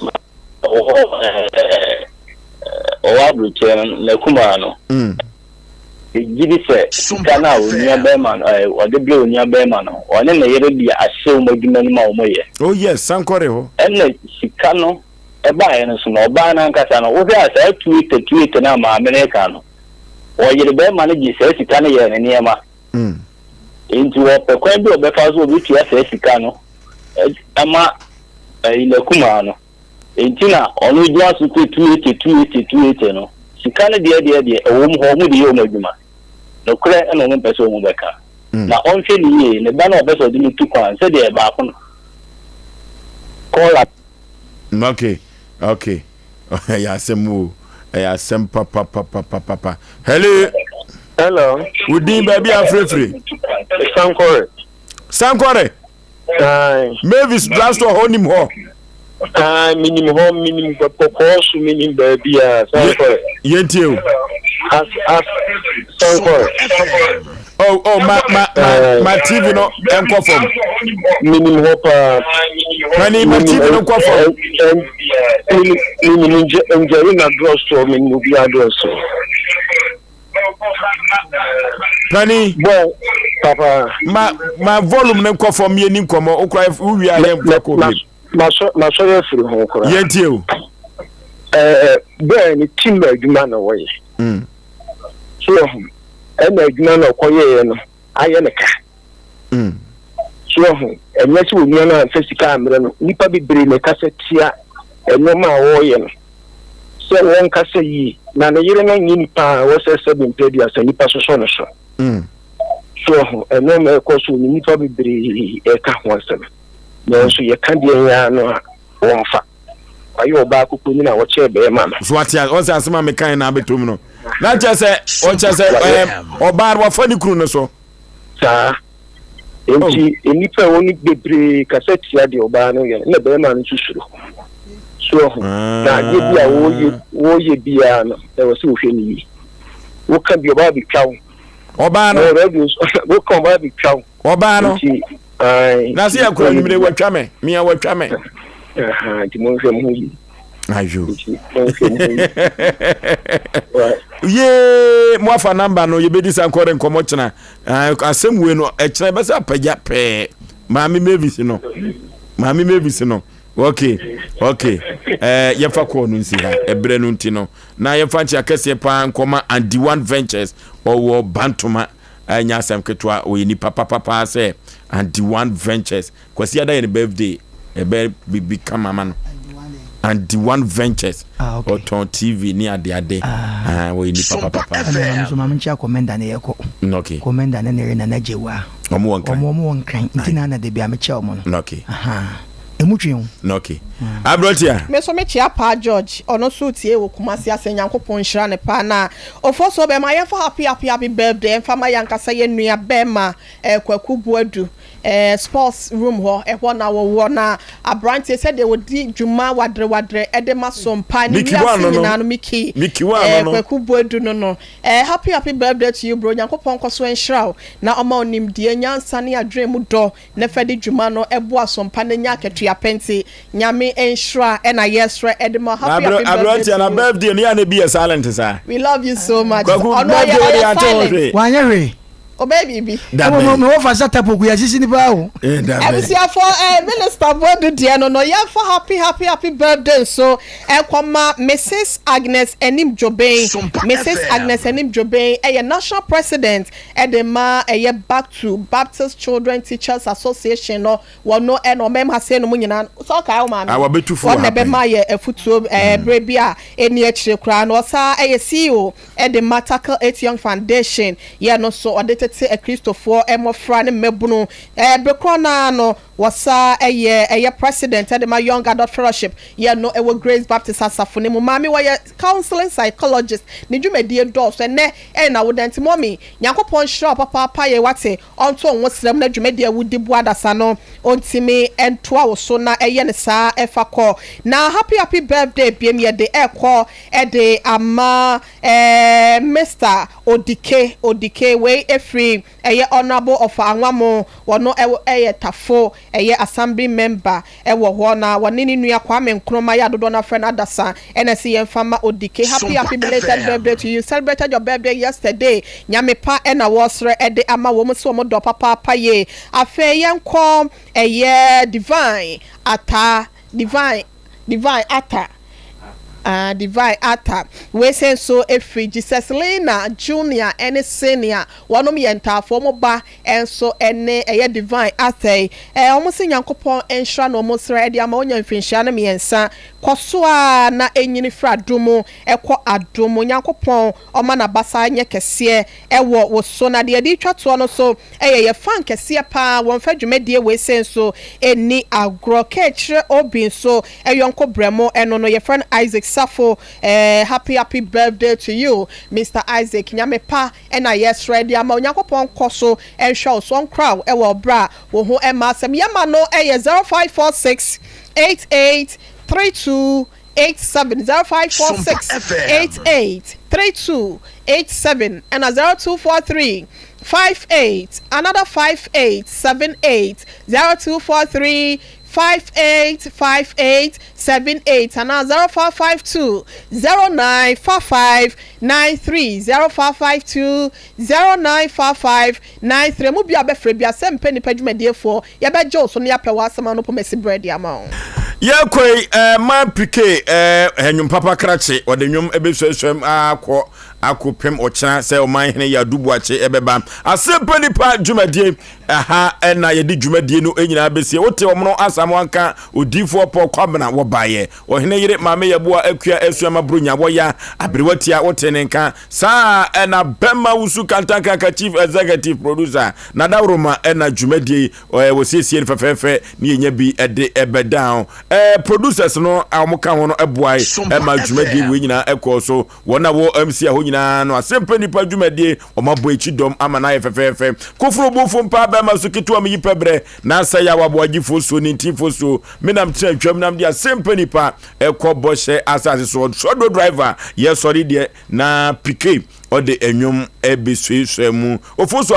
ɔwɔ aburokyerɛ no n'akumaa no gye di sɛ sika no a onua bɛrima no ɔde brɛ onua bɛrima no ɔne ne yere de ahyɛ wɔn adwuma no mu a wɔyɛ. Oh yes, sankɔre hɔ. Ɛna sika no ɛbaeɛ no so no ɔbaa no ankasa no wohwɛ a saa tuete tuete no a maame no reka no ɔyere bɛrima no gye saa sika no yɛɛ ne nneɛma. Enti wɔpɛ kwan bi a ɔbɛfa so ɔbɛtua saa sika no ama ɛyi n'akumaa no. Enti na ɔno gyina so sɛ 280, 280, 280 no, sika no deɛ deɛ deɛ ɛwɔ mu hɔ, wɔn de yɛ wɔn adwuma. Nokorɛ na wɔn mpɛ sɛ wɔn bɛka. Na ɔnhwɛ no yie, ne ba no a ɔpɛ sɛ ɔde no tu kwan, sɛdeɛ baako no kɔɔla. Ok, ok, ɛyɛ asɛm o, ɛyɛ asɛm papapapapapa. Hello. Hello. Wo din baabi a afirafiri? Sankore. Sankore. Mavis drugstore hɔ nim hɔ. Ah, minim hɔ, minim kɔkɔɔ so, minim baabi a sankɔrɛ. Yɛntie o. As as sankɔrɛ. Oh, oh, ma ma ma ma TV no nkɔ fam. Minim hɔ paa. Mani ma TV no nkɔ fam. Minim njɛri na drugstore, minim obi a drugstore. Pani. Bɔ papa. Ma ma volume ne nkɔ fam yɛ ni nkɔmɔ okura wowie a yɛn fa kɔ bi. Masɔ masɔre afiri ho koraa. Yɛn tie o. Ɛɛ bɛɛ ne team adwuma na wɔyɛ. Mm. So ɛna adwuma na ɔkɔyɛɛ no ayɛ ne ka. So wahu? Ɛnyɛ sɛ onua no amfa sika ammrɛ no. Nnipa bebree na ɛkasa tia nneɛma a ɔreyɛ no sɛ wɔnkasa yie. Na ne yere no nyɛ nipa a ɛwɔ sɛ sɛbe mpɛ aduasa nnipa sosɔ no so. So wahu? Nneɛma a ɛkɔ so no, nnipa bebree ɛka ho asɛm. Nanso yɛka deɛn ara no a, wɔmfa. Wayɛ ɔbaa kokonyin a ɔkyɛɛ bɛrima no. So wate ase ɔsɛ asɛm a mekae na abɛtɔ mu no. Na kyerɛ sɛ ɔkyerɛ sɛ ɔbaa no wafa ne kunu no so. Saa. Enti nnipa a ɛwɔ no bebree kasa tia deɛ ɔbaa no yɛ no, ɛna barima no nso suro. So ahu? Na adeɛ bi a wɔyɛ wɔyɛ biara no, ɛwɔ sɛ wohwɛ no yie. Woka bi ɔbaa bɛtwa wo. Ɔbaa no. Wɔ radio so woka ɔbaa bɛtwa wo. Ɔbaa no. Nti ae. Na se yɛ kura nwumire watwa me, mea watwa me. Aha, nti monhwɛ mo ho yie. Ayo. Yee, mo afa namba no yɛbɛdi sa nkɔre nkɔmmɔ kyena. Asɛm wei no ɛkyena ɛbɛsɛ apagya pɛɛ. Maame Mavis no. Maame Mavis no. Okay, okay. Eh, yɛmfa kɔɔ no nsi ha. Ɛberɛ no nti no. Na yɛmfa nkyɛ akɛseɛ paa nkɔma Andy One Ventures ɔwɔ Bantoma. Ɛnyɛ asɛm ketewa, ɔyɛ nipa papapaa sɛ Andy One Ventures. Kwasi ada yɛ ne birthday ɛbɛ bibi kama ma no Andy One Ventures ah, okay. ɔtɔn TV ne ade ade ah. ah, wɔyɛ nipa papapa. Ɛna maame nso maame nkyɛn kɔmɛnda ne yɛ kɔ. Okay. Kɔmɛnda ne ne yere nana gyewa. Ɔmo wɔ nkran. Ɔmo wɔ nkran nti na ana debi ame kyɛ ɔmo no. Okay. Emu twe o. Okay. Aberanteɛ. Me nso me kyea paa George ɔno nso tie wɔ Kumasi ase Nyankopɔn nhyira no paa na Ofosuo bɛma yɛnfa happy happy happy birthday ɛnfa ma yankasa yɛn nua bɛma eh, Kwaku Boadu Eh, sports room hɔ, ɛhɔ na wɔwɔ na aberanteɛ sɛdeɛ wɔdi dwuma wadere wadere de ma sompa ne wiase nyinaa no Mickey eh, Kwaku Boadu no no eh, happy happy birthday to you bro Nyankopɔn nkɔ so nhyira wo na ɔma wo nimdeɛ, nyansa ne adwene mu dɔ na fa di dwuma no boa sompa na nya akatua. pɛ nti Nyame nhyira ɛna yɛsrɛ ɛde ma happy happy birthday to you. Na birthday no yɛ na bi yɛ silent saa. We love you so much. Kwaku birthday wo de ante ho hwee. Wanyɛ hwee. Ɔbɛyɛ biribi. Dabɛ. Mo mo fa sata poku yɛ sisi nipa o. Eh, dabɛ. Abusuafo eh, minister Boadu deɛ no no yɛmfa happy happy happy birthday nso ɛnkɔma Mrs Agnes Anim Dwoben. Mrs Agnes Anim Dwoben ɛyɛ national president ɛde ma ɛyɛ Back to Baptist Children Teachers Association no. Wɔno ɛna ɔmɛm ha sei nom nyinaa no sɛ ɔkae wo maame Ah, wabetu fo wɔn wɔ na ha pɛn. ɛbɛma yɛ afutuo ɛɛ berɛ bi a ɛnni akyire koraa no ɔsaa ɛyɛ CEO ɛde ma Tackle Eight Young Foundation yɛ no so ɔde tete akristofoɔ mmɔfra ne mmabunu ɛɛ bere korɔ no ara no wɔsaa ɛyɛ ɛyɛ President ɛde ma Young Adult Fellowship yɛ no ɛwɔ Grace Baptist asafo no mu maame wɔyɛ Counseling Psychologist ne dwumadie dɔɔso ɛnɛ ɛyɛ n'awoda nti mummy Nyankopɔn nhyira wo papaapa yɛ wate Ɔnto wo nwosrɛ mu na dwumadi a wodi boa adasa no ɔntumi ntoa wo so na ɛyɛ no saa ɛfa kɔ. Na happy happy birthday biom yɛde ɛkɔ de ama eh Mister Odike Odike wei ɛfiri ɛyɛ Honourable Ɔfa Anwamo wɔno ɛyɛ Tafo ɛyɛ Assembly member wɔ hɔ na wɔne ne nua Kwame Nkrumah yɛ a dodoɔ no ara frɛ no Adasa ɛna ɛse yɛmfa mma Odike happy happy belated birthday to you celebrated your birthday yesterday Nyame pa ɛna wɔresrɛ de ama wɔn se wɔn dɔ papaapa yie afei yɛnkɔ ɛyɛ Divine Ataa Divine Divine Atta ah Divine Atta wei se nso ɛfiri Jesus Lina Junior ɛne Senior wɔnom yɛ ntaafoɔ wɔn ba Nso ɛne ɛyɛ divine Arthur yi eh ɔmo se Nyankopɔn nhyira no ɔmo srɛ ɛde ama onya mfinhyia no miɛnsa kɔ so ara na ɛnyini firi adom mu ɛkɔ adom mu Nyankopɔn ɔma nabasa nyɛ kɛseɛ ɛwɔ wo so na deɛ yɛde retwa toɔ no so ɛyɛ yɛ fan kɛseɛ paa wɔnfa dwumadie wei sei nso ɛnni agorɔ Kɛkyerɛ Obi nso ɛyɔnko brɛmo ɛno no yɛfrɛ no Isaac Safo eh happy happy birthday to you Mister Isaac Nyame pa na yɛsrɛ de ama Onyankopɔn nkɔ so nhwɛ wo so ɔnkora wo wɔ ɔbrɛ a wo ho mma asɛm yɛma no yɛ 0546 88 32 87 0546 88 32 87 ɛna 0243 58 another 58 78 0243 58 58 78 anaa 0552 09 55 93 0552 09 55 93 Emu biara a wobɛfrɛ biara, sɛ mpɛ nnipa dwumadiefoɔ, yɛbɛgye wo so na yɛapɛ w'asɛm ano poma si berɛ de ama wo. Yɛkɔ yi eh, man pike eh, nnwom papa krakye ɔde nnwom ɛbɛsuasuam akɔ akɔpem ɔkyena sɛ ɔman hene yɛ aduboakye ɛbɛba asɛmpa nipa dwumadie Ɛha na yɛde dwumadie no nyinaa bɛsie. Wote wɔn no asam wanka odiyifoɔ Paul Kwabena wɔbaeɛ. Ɔhene yere Maame Yɛboa Akua Asuama Bronya wɔya aberewa tia wote ne nka. Saa na Bɛma Wusu Kantankraka Chief Executive Producer Nadaworoma na dwumadie yi wɔsiesie no fɛfɛɛfɛ ne yɛnya bi de bɛdan. Producers no a wɔka ho no boae ma dwumadie wei nyinaa ɛkɔɔ so. Wɔn a wɔ MC hɔ nyinaa no asɛmpɛ nnipa dwumadie wɔn abɔ akyi dɔm ama no ayɛ fɛfɛɛfɛ. Koforo bofo mpaa bɛrima so ketewa meyi pɛ brɛ na asɛ yaw aboagyefo so ne ntinfo so menam tena twam nam de asɛmpɛ nnipa ɛkɔ bɔhyɛ asase so ɔsɔdo driver yɛ sɔre deɛ na pike ɔde ɛnwom ɛbɛsuasua mu ofo so.